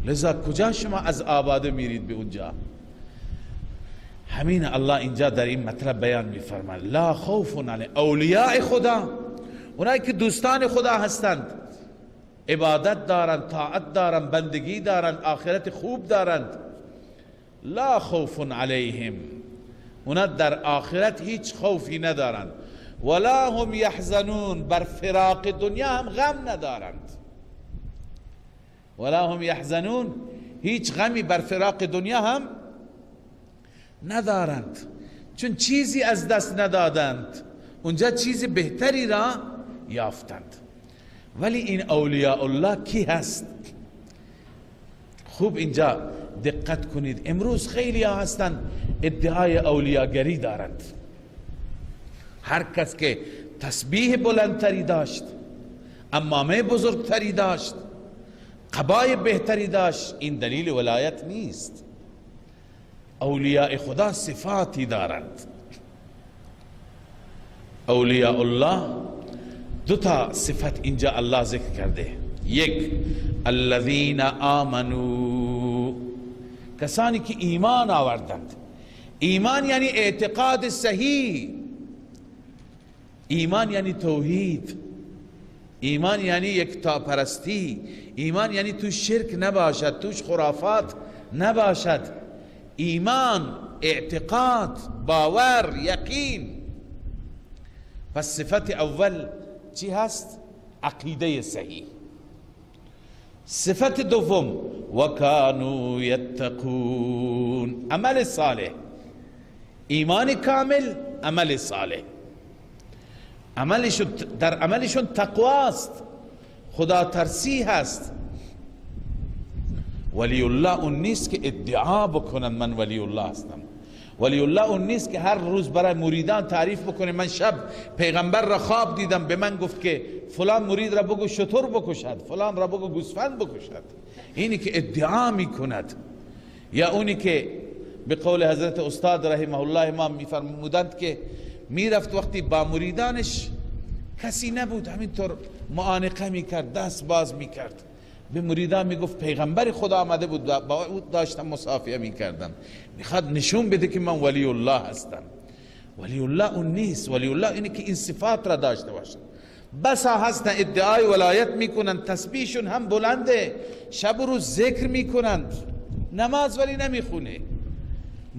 لذا کجا شما از آباده میرید به اونجا؟ همین الله اینجا در این مطلب بیان میفرماید لا خوف علی اولیاء خدا، اونایی که دوستان خدا هستند، عبادت دارند، طاعت دارند، بندگی دارند، آخرت خوب دارند، لا خوف علیهم، اونا در آخرت هیچ خوفی ندارند، ولا هم یحزنون، بر فراق دنیا هم غم ندارند. ولا هم یحزنون، هیچ غمی بر فراق دنیا هم ندارند، چون چیزی از دست ندادند، اونجا چیز بهتری را یافتند. ولی این اولیاء الله کی هست؟ خوب اینجا دقت کنید. امروز خیلی ها هستند ادعای اولیاگری دارند. هر کس که تسبیح بلندتری داشت، امامه بزرگتری داشت، قبای بهتری داشت، این دلیل ولایت نیست. اولیاء خدا صفاتی دارند. اولیاء الله دو تا صفت اینجا الله ذکر کرده. یک، الذین آمنوا، کسانی که ایمان آوردند. ایمان یعنی اعتقاد صحیح، ایمان یعنی توحید، ایمان یعنی یکتاپرستی، ایمان یعنی تو شرک نباشد، توش خرافات نباشد. ایمان، اعتقاد، باور، یقین. پس صفت اول چی هست؟ عقیده صحیح. صفت دوم وکانوا یتقون، عمل صالح. ایمان کامل، عمل صالح. عملشون، در عملشون تقواست، خدا ترسی هست. ولی الله اون نیست که ادعا بکنن من ولی الله هستم. ولی الله اون نیست که هر روز برای مریدان تعریف بکنه من شب پیغمبر را خواب دیدم، به من گفت که فلان مرید را بگو شتر بکشد، فلان را بگو گوسفند بکشد. اینی که ادعا میکند، یا اونی که به قول حضرت استاد رحمه الله امام میفرمودند که میرفت وقتی با مریدانش کسی نبود، همینطور معانقه میکرد، دست باز میکرد، به مریدان میگفت پیغمبر خدا آمده بود، با او داشتم مصافحه میکردم، میخواد نشون بده که من ولی الله هستم. ولی الله اون نیست. ولی الله اینه که این صفات را داشته باشد. بسا هستن ادعای ولایت میکنن، تسبیحشون هم بلنده، شب و روز ذکر میکنند، نماز ولی نمیخونه،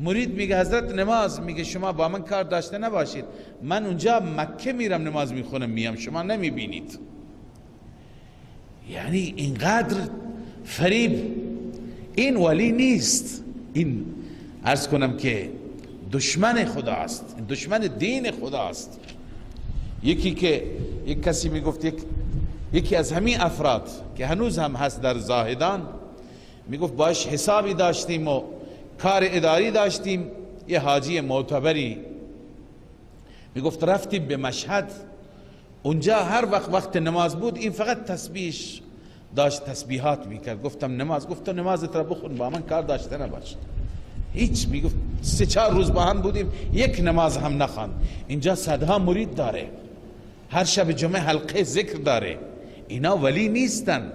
مرید میگه حضرت نماز، میگه شما با من کار داشته نباشید، من اونجا مکه میرم نماز میخونم میام، شما نمیبینید. یعنی اینقدر فریب. این ولی نیست، این عرض کنم که دشمن خداست، دشمن دین خداست. یکی که یک کسی میگفت، یکی از همین افراد که هنوز هم هست در زاهدان، میگفت باش حسابی داشتیم و کار اداری داشتیم، یه حاجی معتبری، میگفت رفتیم به مشهد، اونجا هر وقت نماز بود این فقط تسبیحش داشت، تسبیحات میکرد. گفتم نماز، گفت نمازت را بخون، با من کار داشته نباش هیچ. میگفت 3-4 روز با هم بودیم، یک نماز هم نخواند. اینجا صدها مرید داره، هر شب جمعه حلقه ذکر داره. اینا ولی نیستند،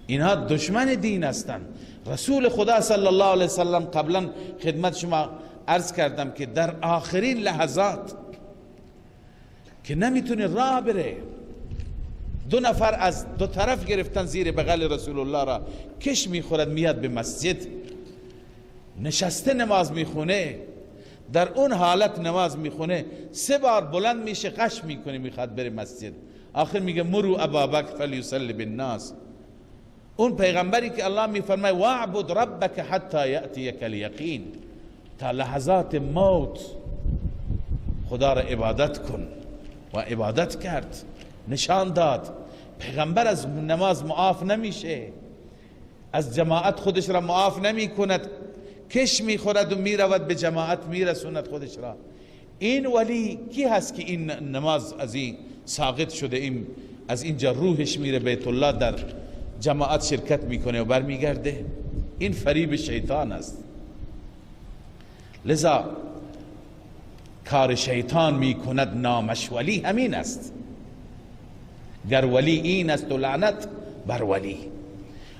اینها دشمن دین هستند. رسول خدا صلی الله علیه وسلم، قبلا خدمت شما عرض کردم که در آخرین لحظات که نمیتونه راه بره، 2 نفر از 2 طرف گرفتن زیر بغل رسول الله را، کش میخورد میاد به مسجد، نشسته نماز میخونه، در اون حالت نماز میخونه، 3 بار بلند میشه قش میکنه میخواد بره مسجد، آخر میگه مرو ابابکر فلیصلی بالناس. اون پیغمبری که الله میفرماید واعبد ربک حتی یأتیک الیقین، تا لحظات موت خدا را عبادت کن، و عبادت کرد، نشان داد. پیغمبر از نماز معاف نمیشه، از جماعت خودش را معاف نمی کند، کش میخورد و میرود به جماعت میرسوند خودش را. این ولی کی هست که این نماز از این ساقط شده، این از اینجا روحش میره بیت الله، در جماعت شرکت میکنه و برمیگرده؟ این فریب شیطان است. لذا کار شیطان میکند نامش ولی همین است. گر ولی این است و لعنت بر ولی.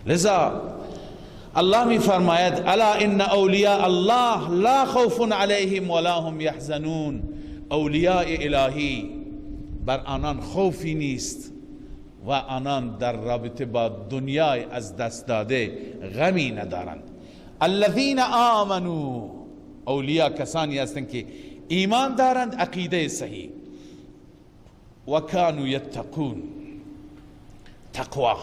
لذا الله می فرماید الا ان اولیاء الله لا خوف علیهم ولا هم یحزنون. اولیاء الهی بر آنان خوفی نیست و آنان در رابطه با دنیای از دست داده غمی ندارند. الذین آمنوا، اولیاء کسانی هستند که ایمان دارند، عقیده صحیح، و کانوا یتقون، تقوا،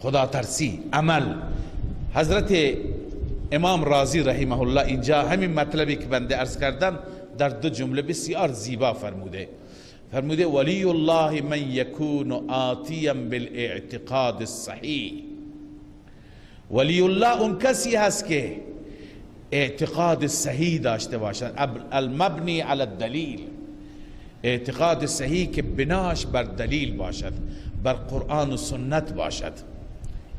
خدا ترسی، عمل. حضرت امام رازی رحمه الله اینجا همین مطلبی که بنده عرض کردم در 2 جمله بسیار زیبا فرموده. فرموده ولی الله من یکون آتیا بالاعتقاد الصحیح. ولی الله اون کسی هست که اعتقاد صحیح داشته باشد، المبنی علی الدلیل، اعتقاد صحیح که بناش بر دلیل باشد، بر قرآن و سنت باشد.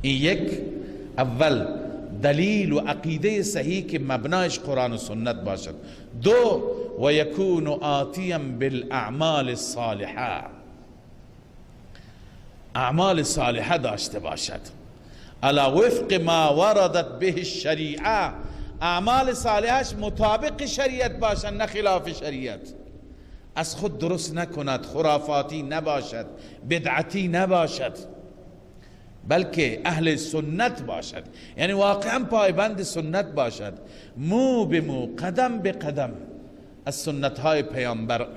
این یک، اول دلیل و عقیده صحیح که مبنایش قرآن و سنت باشد. 2، و یکون آتیا بالاعمال الصالحه، اعمال صالحه داشته باشد، علی وفق ما وردت به الشریعه، اعمال صالحش مطابق شریعت باشد نه خلاف شریعت. از خود درست نکند، خرافاتی نباشد، بدعتی نباشد، بلکه اهل سنت باشد، یعنی واقعا پایبند سنت باشد، مو به مو، قدم به قدم از سنت های پیامبر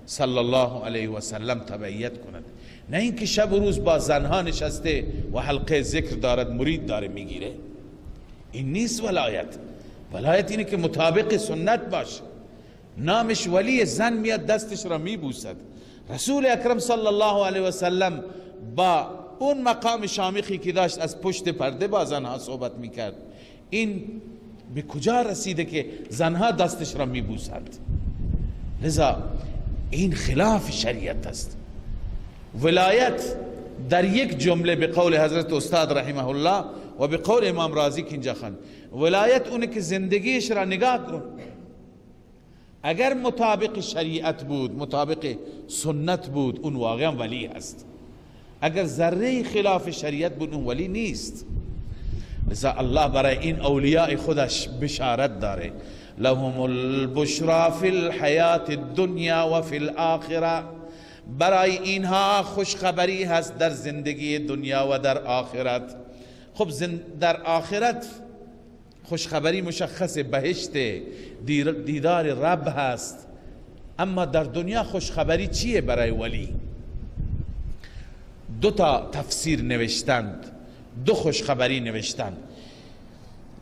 صلی الله علیه و سلم تبعیت کند، نه اینکه شب و روز با زنها نشسته و حلقه ذکر دارد، مرید داره میگیره. این نیست ولایت. ولایت اینه که مطابق سنت باشه. نامش ولی، زن میاد دستش را میبوسد. رسول اکرم صلی الله علیه و سلم با اون مقام شامخی که داشت از پشت پرده با زنها صحبت میکرد. این به کجا رسیده که زنها دستش را میبوسند؟ لذا این خلاف شریعت است. ولایت در یک جمله به قول حضرت استاد رحمه الله و به قول امام رازی که اینجا خواند، ولایت اونه که زندگیش را نگاه کن، اگر مطابق شریعت بود، مطابق سنت بود، اون واقعا ولی هست. اگر ذره خلاف شریعت بود، اون ولی نیست. لذا الله برای این اولیاء خودش بشارت داره، لهم البشرا فی الحیات الدنیا و فی الاخره. برای اینها خوشخبری هست در زندگی دنیا و در آخرت. خب در آخرت خوشخبری مشخص بهشت، دیدار رب هست. اما در دنیا خوشخبری چیه برای ولی؟ دو تا تفسیر نوشتند، دو خوشخبری نوشتند.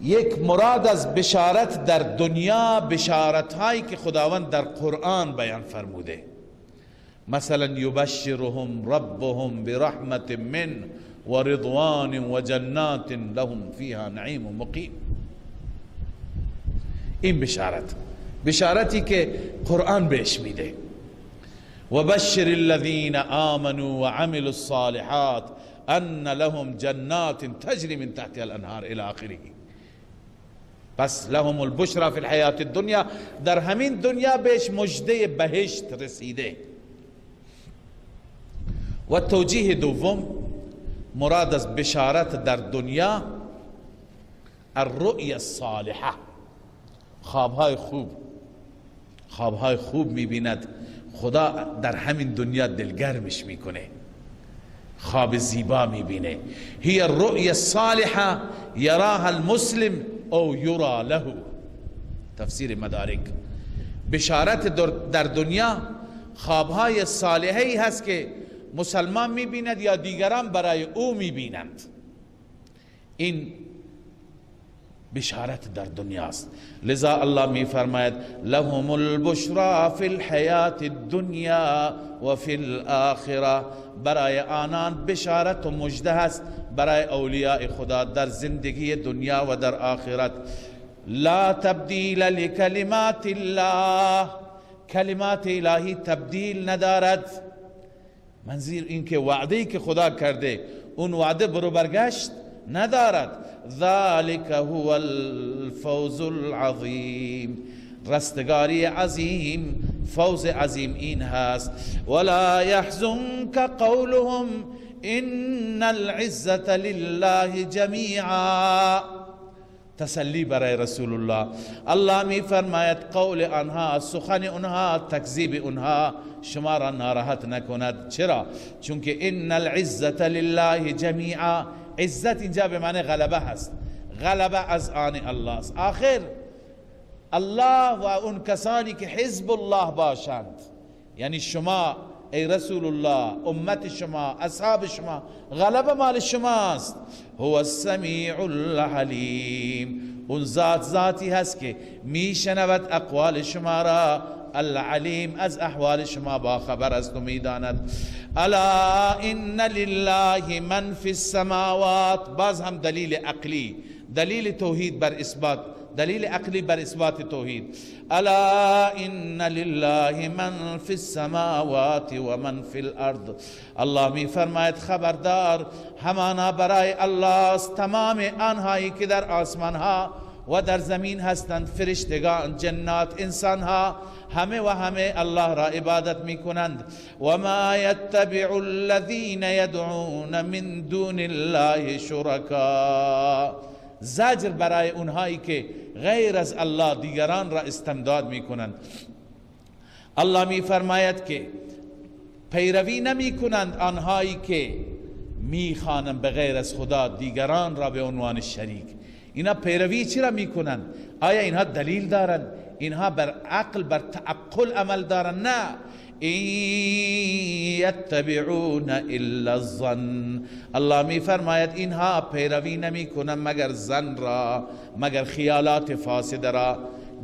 یک، مراد از بشارت در دنیا بشارت هایی که خداوند در قرآن بیان فرموده، مثلا یبشرهم ربهم برحمت من و رضوان و جنات لهم فیها نعیم مقیم. این بشارت، بشارتی که قرآن بهش میده. و بشر الذین آمنوا وعملوا الصالحات ان لهم جنات تجری من تحتها الانهار الى آخره. پس لهم البشرى فی الحیات الدنیا، در همین دنیا بهش مژده بهشت رسیده. و توجیه دوم، مراد از بشارت در دنیا الرؤیا الصالحه، خوابهای خوب، خوابهای خوب میبیند، خدا در همین دنیا دلگرمش میکنه، خواب زیبا میبینه. هی الرؤیا الصالحه یراها المسلم او یرا له. تفسیر مدارک. بشارت در دنیا خوابهای صالحه‌ای هست که مسلمان میبیند یا دیگران برای او میبینند. این بشارت در دنیاست. لذا الله میفرماید لهم البشرا فی الحیات الدنیا و فی الاخره، برای آنان بشارت و مژده هست برای اولیاء خدا در زندگی دنیا و در آخرت. لا تبدیل لکلمات الله، کلمات الهی تبدیل ندارد. منظور این که وعده‌ای که خدا کرده اون وعده برو برگشت ندارد. ذلك هو الفوز العظیم، رستگاری عظیم، فوز عظیم این هست. ولا يحزنك قولهم ان العزة لله جميعا. تسلی برای رسول الله. الله می فرماید قول آنها، سخن آنها، تکذیب آنها شما را ناراحت نکند. چرا؟ چون که ان العزة لله جمیعا، عزت اینجا به معنی غلبه هست، غلبه از آن الله است. آخر الله و اون کسانی که حزب الله باشند، یعنی شما ای رسول الله، امت شما، اصحاب شما، غلبه مال شماست. هو السمیع العلیم، اون ذات ذاتی هست که میشنود اقوال شما را، العلیم از احوال شما با خبر است و میداند. الا ان لله من فی السماوات، باز هم دلیل عقلی، دلیل توحید بر اثبات، دلیل عقلی بر اثبات توحید. الا ان لله من فی السماوات و من فی الارض. الله می فرماید خبردار، همانا برای الله است تمام آنهایی که در آسمان ها و در زمین هستند، فرشتگان، جنات، انسانها، همه و همه الله را عبادت می کنند. و ما یتبع الذین یدعون من دون الله شرکا. زجر برای اونهایی که غیر از الله دیگران را استمداد می کنند. الله می فرماید که پیروی نمی کنند آنهایی که می خوانند به غیر از خدا دیگران را به عنوان شریک. اینا پیروی چرا می کنند؟ آیا اینها دلیل دارند؟ اینها بر عقل، بر تعقل عمل دارند؟ نه. این یتبعون الا الظن. الله می فرماید اینها پیروی نمی کنند مگر ظن را، مگر خیالات فاسد را،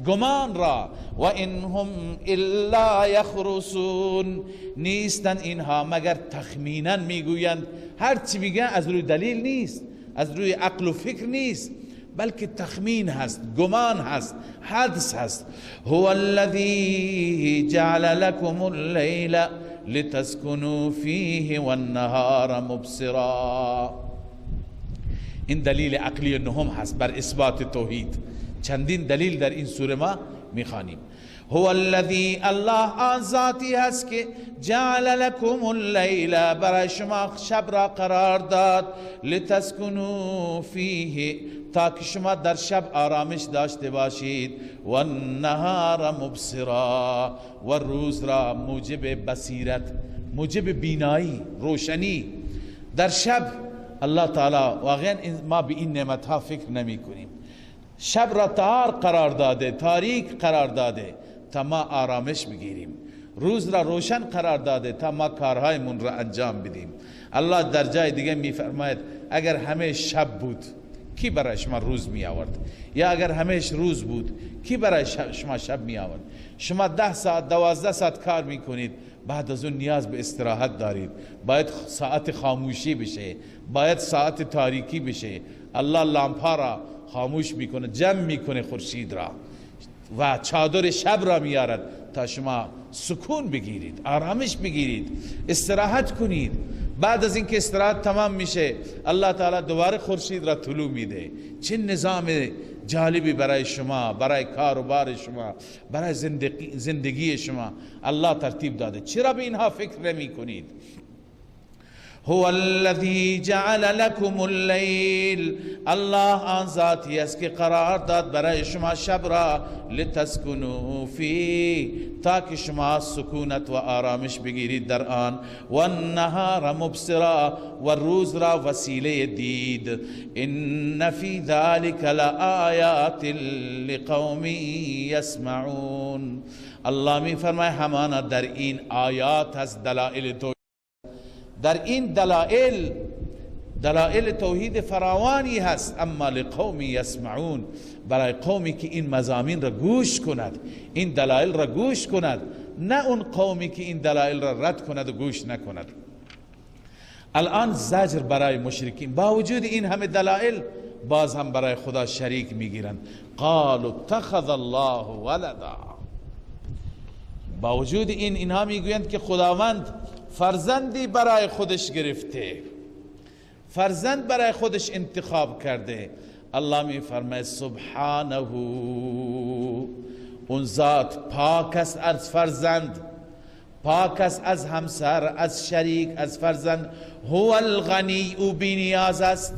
گمان را. و این هم الا یخرسون، نیستند اینها مگر تخمینا میگویند. هر چی میگن از روی دلیل نیست، از روی عقل و فکر نیست، بلکه تخمین هست، گمان هست، حدس هست. هو الذی جعل لكم اللیل لتسکنوا فیه والنهار مبصرا. این دلیل عقلی نهم هست بر اثبات توحید. چندین دلیل در این سوره ما میخوانیم. هو الذی، الله آن ذاتی هست که جعل لكم اللیل، برای شما شب را قرار داد، لتسکنوا فیه، تا که شما در شب آرامش داشته باشید، و النهار مبصرا، و روز را موجب بصیرت، موجب بینایی، روشنی. در شب الله تعالی، واقعا ما به این نعمت ها فکر نمی کنیم. شب را تار قرار داده، تاریک قرار داده تا ما آرامش بگیریم. روز را روشن قرار داده تا ما کارهایمون را انجام بدیم. الله در جای دیگه میفرماید اگر همه شب بود کی برای شما روز می آورد؟ یا اگر همیش روز بود کی برای شما شب می آورد؟ شما 10 ساعت 12 ساعت کار میکنید، بعد از اون نیاز به استراحت دارید، باید ساعت خاموشی بشه، باید ساعت تاریکی بشه. الله لامپا را خاموش میکنه، جمع میکنه خورشید را و چادر شب را میارد تا شما سکون بگیرید، آرامش بگیرید، استراحت کنید. بعد از اینکه استراحت تمام میشه الله تعالی دوباره خورشید را طلوع میده. چه نظام جالبی برای شما، برای کار و بار شما، برای زندگی شما الله ترتیب داده. چرا به اینها فکر نمی کنید؟ هو الذی جعل لكم اللیل، الله آن ذاتی است که قرار داد برای شما شب را، لتسکنوا فی، تا که شما سکونت و آرامش بگیرید در آن، و النهار مبصرا، و روز را وسیله دید. ان فی ذلك لآیات لقوم یسمعون. الله می فرماید همانا در این آیات هست دلائل توحید، در این دلائل توحید فراوانی هست، اما لقومی یسمعون، برای قومی که این مضامین را گوش کند، این دلائل را گوش کند، نه اون قومی که این دلائل را رد کند و گوش نکند. الان زجر برای مشرکین، با وجود این همه دلائل باز هم برای خدا شریک میگیرند. قالوا اتخذ الله ولدا، با وجود این اینها میگویند که خداوند فرزندی برای خودش گرفته، فرزند برای خودش انتخاب کرده. الله می فرماید سبحانه، اون ذات پاک است از فرزند، پاک است از همسر، از شریک، از فرزند. هو الغنی، او بی نیاز است.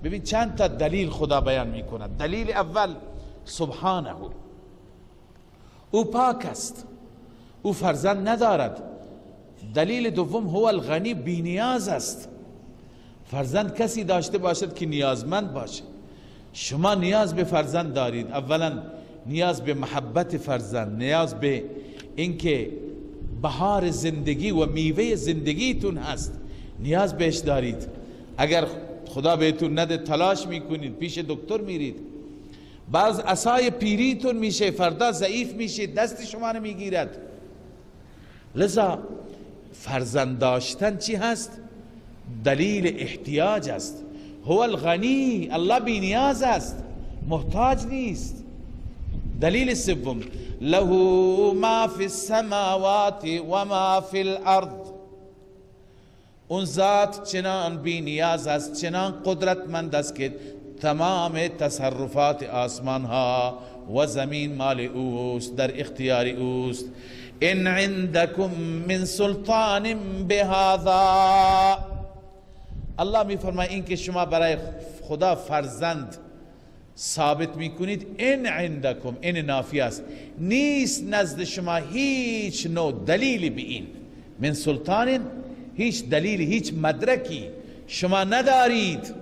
ببین چند تا دلیل خدا بیان می کند. دلیل اول سبحانه، او پاک است، او فرزند ندارد. دلیل دوم هو الغنی، بی نیاز است. فرزند کسی داشته باشد که نیازمند باشه. شما نیاز به فرزند دارید، اولا نیاز به محبت فرزند، نیاز به اینکه بهار زندگی و میوه زندگیتون هست، نیاز بهش دارید. اگر خدا بهتون نده تلاش میکنید، پیش دکتر میرید، بعض عصای پیریتون میشه، فردا ضعیف میشه، دست شما نمیگیرد. لذا فرزند داشتن چی هست؟ دلیل احتیاج است. هو الغنی، الله بی نیاز است، محتاج نیست. دلیل سوم له ما فی السماوات و ما فی الارض، اون ذات چنان بی نیاز است، چنان قدرتمند است که تمام تصرفات آسمان ها و زمین مال اوست، در اختیار اوست. ان عندكم من سلطان بهذا، الله می فرماید این که شما برای خدا فرزند ثابت میکنید، ان عندكم، این نافی است، نیست نزد شما هیچ نوع دلیلی به این، من سلطان، هیچ دلیلی، هیچ مدرکی شما ندارید،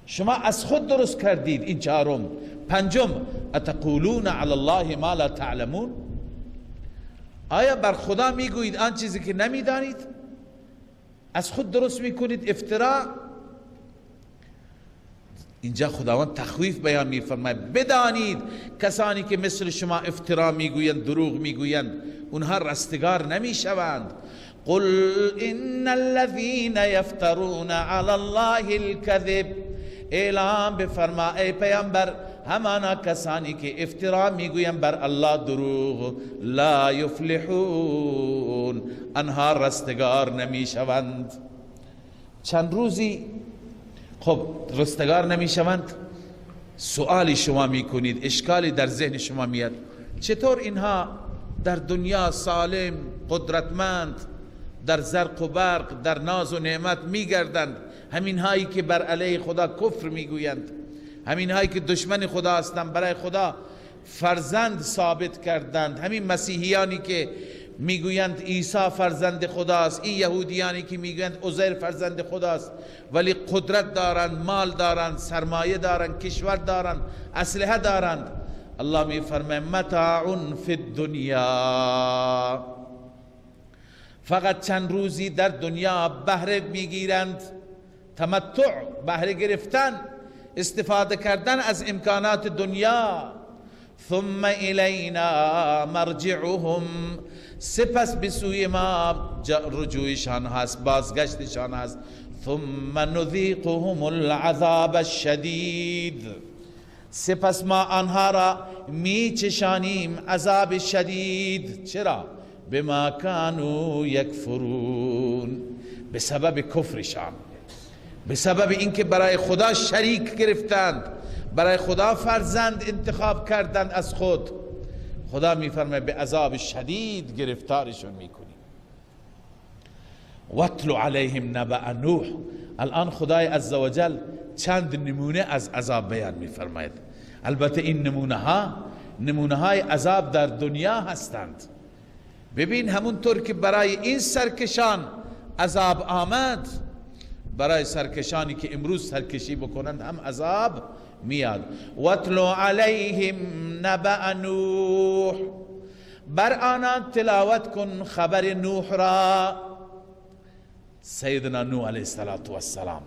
شما از خود درست کردید. این چهارم. پنجم اتقولون علی الله ما لا تعلمون، آیا بر خدا میگویید آن چیزی که نمیدانید؟ از خود درست میکنید، افترا. اینجا خداوند تخویف بیان میفرماید، بدانید کسانی که مثل شما افترا میگویند، دروغ میگویند، اونها رستگار نمیشوند. قل ان الذين يفترون على الله الكذب، اعلام بفرما ای پیامبر همانا کسانی که افترا میگویند بر الله دروغ، لا یفلحون، آنها رستگار نمیشوند. چند روزی خب رستگار نمیشوند. سوالی شما میکنید، اشکالی در ذهن شما میاد، چطور اینها در دنیا سالم، قدرتمند، در زرق و برق، در ناز و نعمت میگردند، همین هایی که بر علیه خدا کفر میگویند، همین هایی که دشمن خدا هستند، برای خدا فرزند ثابت کردند، همین مسیحیانی که میگویند عیسی فرزند خداست، این یهودیانی که میگویند عزیر فرزند خداست، ولی قدرت دارند، مال دارند، سرمایه دارند، کشور دارند، اسلحه دارند. الله میفرماید متاع فی الدنیا، فقط چند روزی در دنیا بهره میگیرند، تمتع، بهره گرفتن، استفاده کردن از امکانات دنیا. ثم الینا مرجعهم، سپس به سوی ما رجوعشان هست، بازگشتشان هست. ثم نذیقهم العذاب الشدید، سپس ما آنها را میچشانیم عذاب شدید. چرا؟ بما کانوا یکفرون، به سبب کفرشان، به سبب اینکه برای خدا شریک گرفتند، برای خدا فرزند انتخاب کردند از خود. خدا میفرماید به عذاب شدید گرفتارشون میکنیم. واتل علیهم نبأ نوح. الان خدای عزوجل چند نمونه از عذاب بیان میفرماید. البته این نمونه ها نمونه های عذاب در دنیا هستند. ببین همونطور که برای این سرکشان عذاب آمد، برای سرکشانی که امروز سرکشی بکنند هم عذاب میاد. واتل علیهم نبأ نوح، بر آنان تلاوت کن خبر نوح را. سیدنا نوح علیه السلام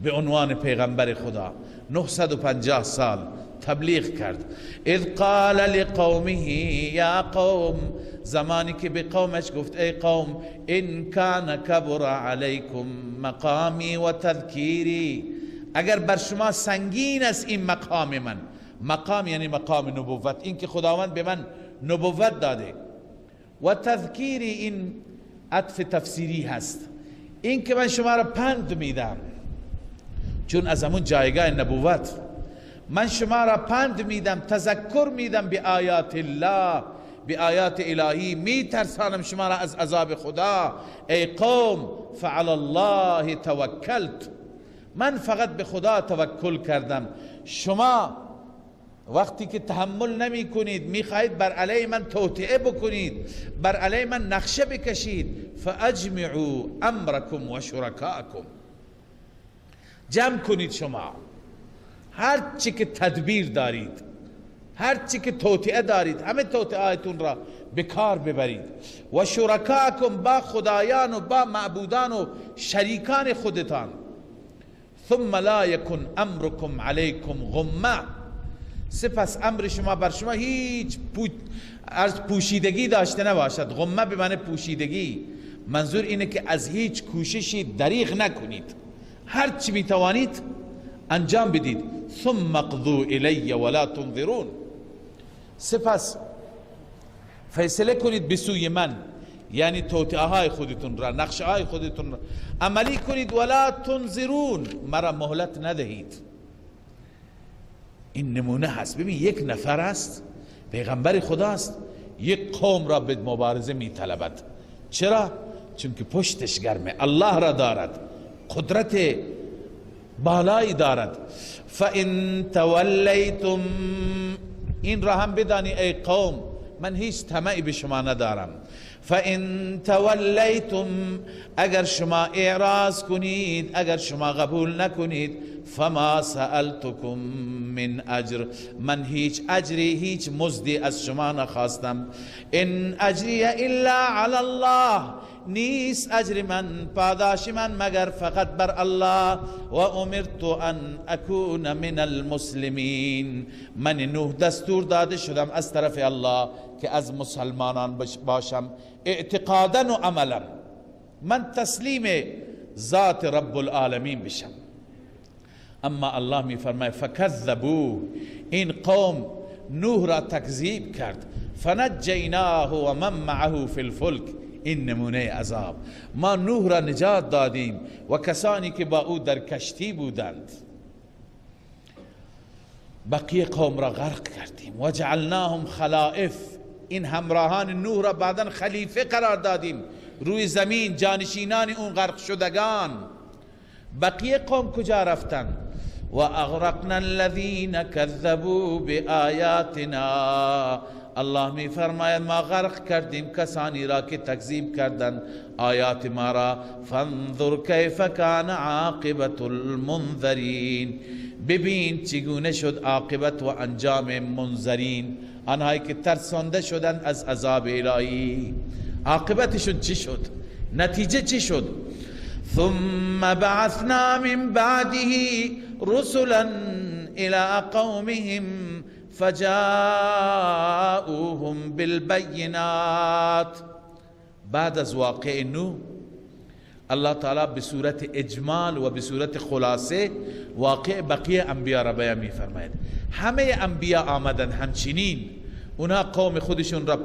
به عنوان پیغمبر خدا 950 سال تبلیغ کرد. اذ قال لقومه یا قوم، زمانی که به قومش گفت ای قوم، ان کان کبر علیکم مقامی و تذکیری، اگر بر شما سنگین است این مقام من، مقام یعنی مقام نبوت، این که خداوند به من نبوت داده، و تذکیری این عطف تفسیری هست، این که من شما را پند میدم، چون از همون جایگاه نبوت من شما را پند میدم، تذکر میدم به آیات الله، به آیات الهی، میترسانم شما را از عذاب خدا. ای قوم فعلی الله توکلت، من فقط به خدا توکل کردم. شما وقتی که تحمل نمی کنید، میخواهید بر علیه من توطئه بکنید، بر علیه من نقشه بکشید، فاجمعوا امرکم و شرکاکم، جمع کنید شما هر چی که تدبیر دارید، هر چی که توطئه دارید، همه توطئه‌هایتون را به کار ببرید. و شرکاکم، با خدایان و با معبودان و شریکان خودتان. ثم لا یکن امرکم علیکم غمه، سپس امر شما بر شما هیچ پوشیدگی داشته نباشد. غمه به معنی پوشیدگی، منظور اینه که از هیچ کوششی دریغ نکنید، هر چی میتوانید انجام بدید. ثم اقضوا الی ولا تنظرون، سپس فیصله کنید به سوی من، یعنی توطئه های خودتون را، نقشه های خودتون را عملی کنید. ولا تنظرون، مرا مهلت ندهید. این نمونه هست. ببین یک نفر است، پیغمبر خداست، یک قوم را به مبارزه میطلبد. چرا؟ چون که پشتش گرمه، الله را دارد، قدرت بالایی دارد. فَإِن تَوَلَّيْتُمْ، این را هم بدانی ای قوم، من هیچ طمعی به شما ندارم. فَإِن تَوَلَّيْتُمْ، اگر شما اعراض کنید، اگر شما قبول نکنید، فما سألتكم من اجر، من هیچ اجری، هیچ مزدی از شما نخواستم. ان اجری الا علی الله، نیست اجر من، پاداش من مگر فقط بر الله. و امرت ان اکون من المسلمین، من نوح دستور داده شدم از طرف الله که از مسلمانان باشم، اعتقادا و عملا من تسلیم ذات رب العالمین بشم. اما الله می فرماید فکذبوه، این قوم نوح را تکذیب کرد. فنجیناه و من معه فی الفلک، این نمونه عذاب. ما نوح را نجات دادیم و کسانی که با او در کشتی بودند. بقیه قوم را غرق کردیم. و جعلناهم خلائف، این همراهان نوح را بعدا خلیفه قرار دادیم روی زمین، جانشینان اون غرق شدگان. بقیه قوم کجا رفتن؟ و اغرقنا الذین كذبوا بآیاتنا، الله می فرماید ما غرق کردیم کسانی را که تکذیب کردند آیات ما را. فانظر کیف کان عاقبت المنذرین، ببین چگونه شد عاقبت و انجام منذرین، آنهایی که ترسانده شدند از عذاب الهی. عاقبتشون چی شد؟ نتیجه چی شد؟ ثم بعثنا من بعده رسلا الى قومهم فجاءوهم بالبینات. بعد از واقع نوح الله تعالی به صورت اجمال و به صورت خلاصه واقع بقیه انبیا را بیان می فرماید. همه انبیا آمدند، همچنین اونها قوم خودشون را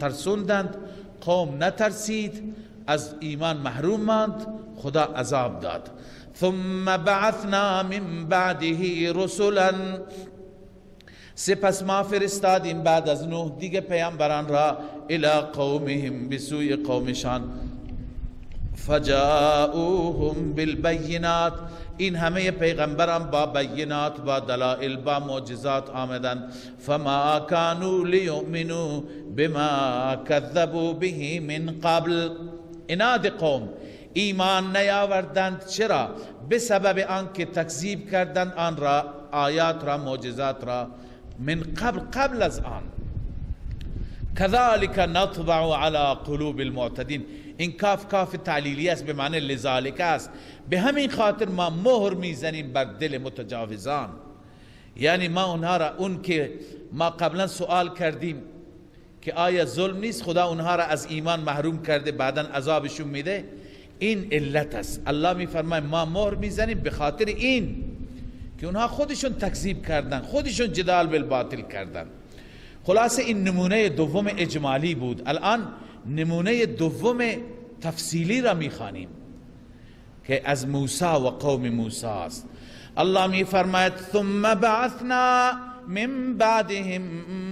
ترسوندند، قوم نترسید، از ایمان محروم ماند، خدا عذاب داد. ثم بعثنا من بعده رسلا، سپس ما فرستادیم بعد از نوح دیگه پیامبران را، الی قومهم، به سوی قومشان، فجاؤوهم بالبینات. این همه پیغمبران با بینات، با دلائل، با معجزات آمدند. فما كانوا لیؤمنوا بما كذبوا به من قبل. اناد قوم ایمان نیاوردند، چرا؟ به سبب آنکه تکذیب کردند آن را، آیات را، معجزات را، من قبل، قبل از آن. كذلك نطبع على قلوب المعتدین. این کاف کاف تعلیلی است، به معنی لذالک است. به همین خاطر ما مهر میزنیم بر دل متجاوزان. یعنی ما اونها را، اون که ما قبلا سوال کردیم که آیا ظلم نیست خدا اونها را از ایمان محروم کرده بعدا عذابشون میده، این علت است. الله میفرماید ما مهر میزنیم به خاطر این که اونها خودشون تکذیب کردن، خودشون جدال بالباطل کردن. خلاصه این نمونه دوم اجمالی بود. الان نمونه دوم تفصیلی را میخوانیم که از موسی و قوم موسی است. الله میفرماید ثم بعثنا من بعدهم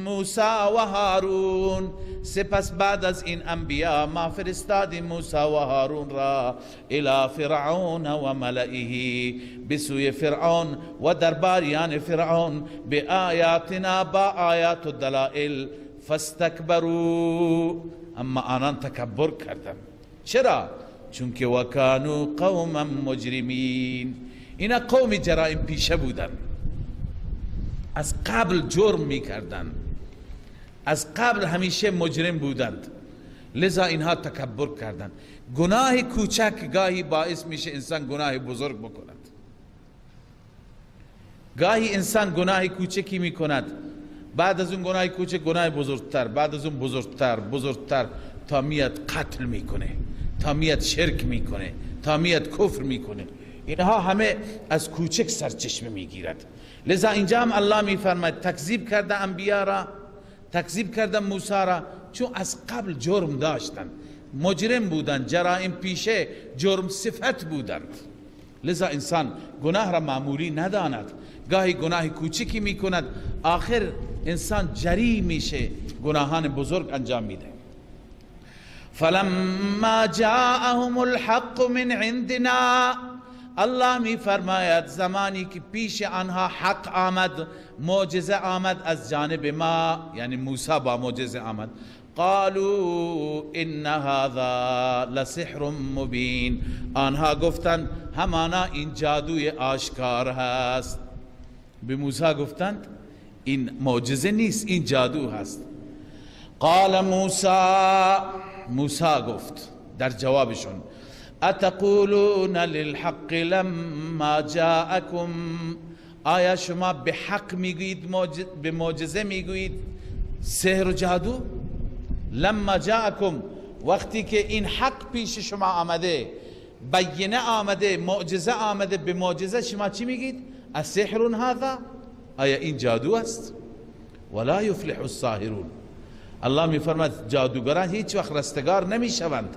موسی و هارون. سپس بعد از این انبیا ما فرستادیم موسی و هارون را الی فرعون و ملئه، به سوی فرعون و درباریان فرعون، به آیاتنا، با آیات و دلائل. فاستکبروا، اما آنان تکبر کردند. چرا؟ چون که وکانوا قوما مجرمین، اینا قوم جرائم پیشه بودند، از قبل جرم میکردند، از قبل همیشه مجرم بودند، لذا اینها تکبر کردند. گناه کوچک گاهی باعث میشه انسان گناه بزرگ بکند. گاهی انسان گناه کوچکی میکند، بعد از اون گناه کوچک گناه بزرگتر، بعد از اون بزرگتر، بزرگتر، تا میاد قتل میکنه، تا میاد شرک میکنه، تا میاد کفر میکنه. اینها همه از کوچک سرچشمه میگیرد. لذا اینجا هم الله میفرماید تکذیب کرده انبیا را، تکذیب کرده موسی را، چون از قبل جرم داشتند، مجرم بودند، جرائم پیشه، جرم صفت بودند. لذا انسان گناه را معمولی نداند، گاهی گناه کوچکی میکند، آخر انسان جری میشه، گناهان بزرگ انجام میده. فلما جاءهم الحق من عندنا، الله می فرماید زمانی که پیش آنها حق آمد، معجزه آمد از جانب ما، یعنی موسی با معجزه آمد، قالوا ان هذا لسحر مبین، آنها گفتند همانا این جادوی آشکار هست. به موسی گفتند این معجزه نیست، این جادو هست. قال موسی، موسی گفت در جوابشون اتقولون للحق لما جاءکم، آیا شما به حق میگویید، به معجزه میگویید سحر و جادو؟ لما جاءکم، وقتی که این حق پیش شما آمده، بینه آمده، معجزه آمده، به معجزه شما چی میگید؟ السحر هذا، آیا این جادو است؟ ولا یفلح الساحرون، الله میفرماید جادوگران هیچ وقت رستگار نمیشوند.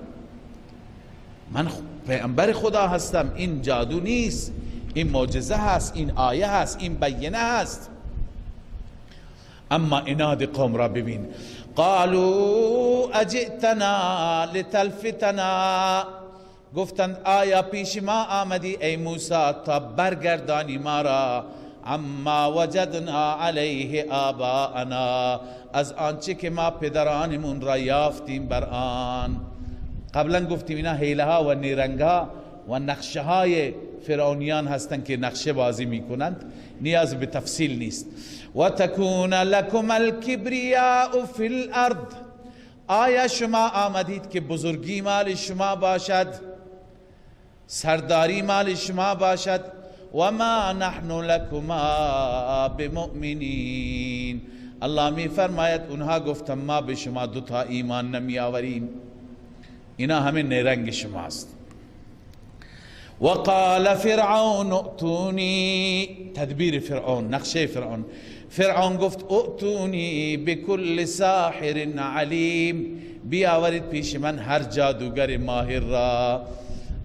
من پیامبر خدا هستم، این جادو نیست، این معجزه هست، این آیه هست، این بینه هست. اما عناد قوم را ببین، قالوا اجئتنا لتلفتنا، گفتند آیا پیش ما آمدی ای موسی تا برگردانی ما را عما وجدنا علیه آباءنا، از آنچه که ما پدرانمون را یافتیم بر آن. قبلا گفتیم اینا حیله ها و نیرنگ ها و نقشه های فرعونیان هستند که نقشه بازی میکنند، نیاز به تفصیل نیست. و تکون لکم الکبریاء فی الارض، آیا شما آمدید که بزرگی مال شما باشد، سرداری مال شما باشد؟ و ما نحن لکما بمؤمنین، الله می فرماید اونها گفتم ما به شما دوتا ایمان نمی آوریم، اینا همه نیرنگ شماست. وقال فرعون ائتونی، تدبیر فرعون، نقشه فرعون. فرعون گفت ائتونی بكل ساحر علیم، بیاورید پیش من هر جادوگر ماهر را.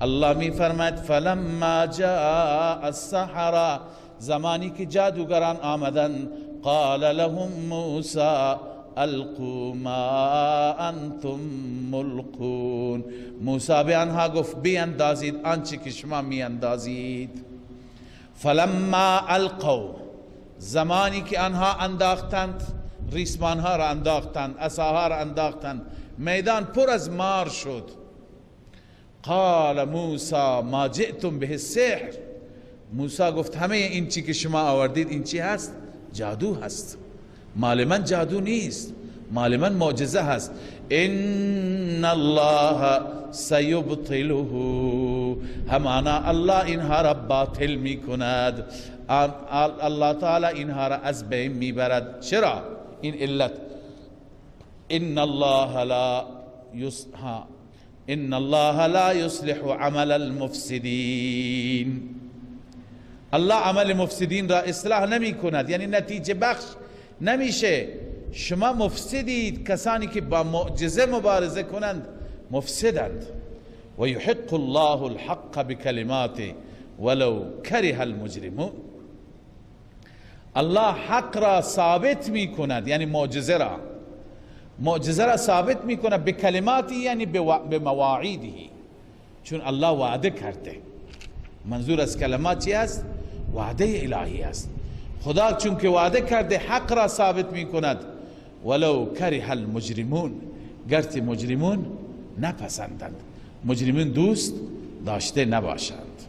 الله می فرماید فلما جاء السحرة، زمانی که جادوگران آمدن، قال لهم موسی القوا ما انتم ملقون، موسی به آنها گفت بیاندازید آنچه که شما میاندازید. فلما القوا، زمانی که آنها انداختند، ریسمانها را انداختند، عصاها را انداختند، میدان پر از مار شد. قال موسی ما جئتم به السحر، موسی گفت همه این چی که شما آوردید این چی هست؟ جادو هست، مال من جادو نیست، مال من معجزه هست. ان الله سیبطله، همانا الله اینها را باطل می کند، الله تعالی اینها را از بین می برد. چرا؟ این علت، ان الله لا ان الله لا يصلح عمل المفسدین، الله عمل مفسدین را اصلاح نمی کند، یعنی نتیجه بخش نمیشه. شما مفسدید، کسانی که با معجزه مبارزه کنند مفسدند. و یحق الله الحق بکلماته ولو کره المجرمون، الله حق را ثابت می کند، یعنی معجزه را، معجزه را ثابت می کند به کلماتی، یعنی به مواعیده، چون الله وعده کرده. منظور از کلمات چی است؟ وعده الهی است. خدا چون که وعده کرده حق را ثابت می کند. ولو کره المجرمون، گرچه مجرمون نپسندند، مجرمون دوست داشته نباشند.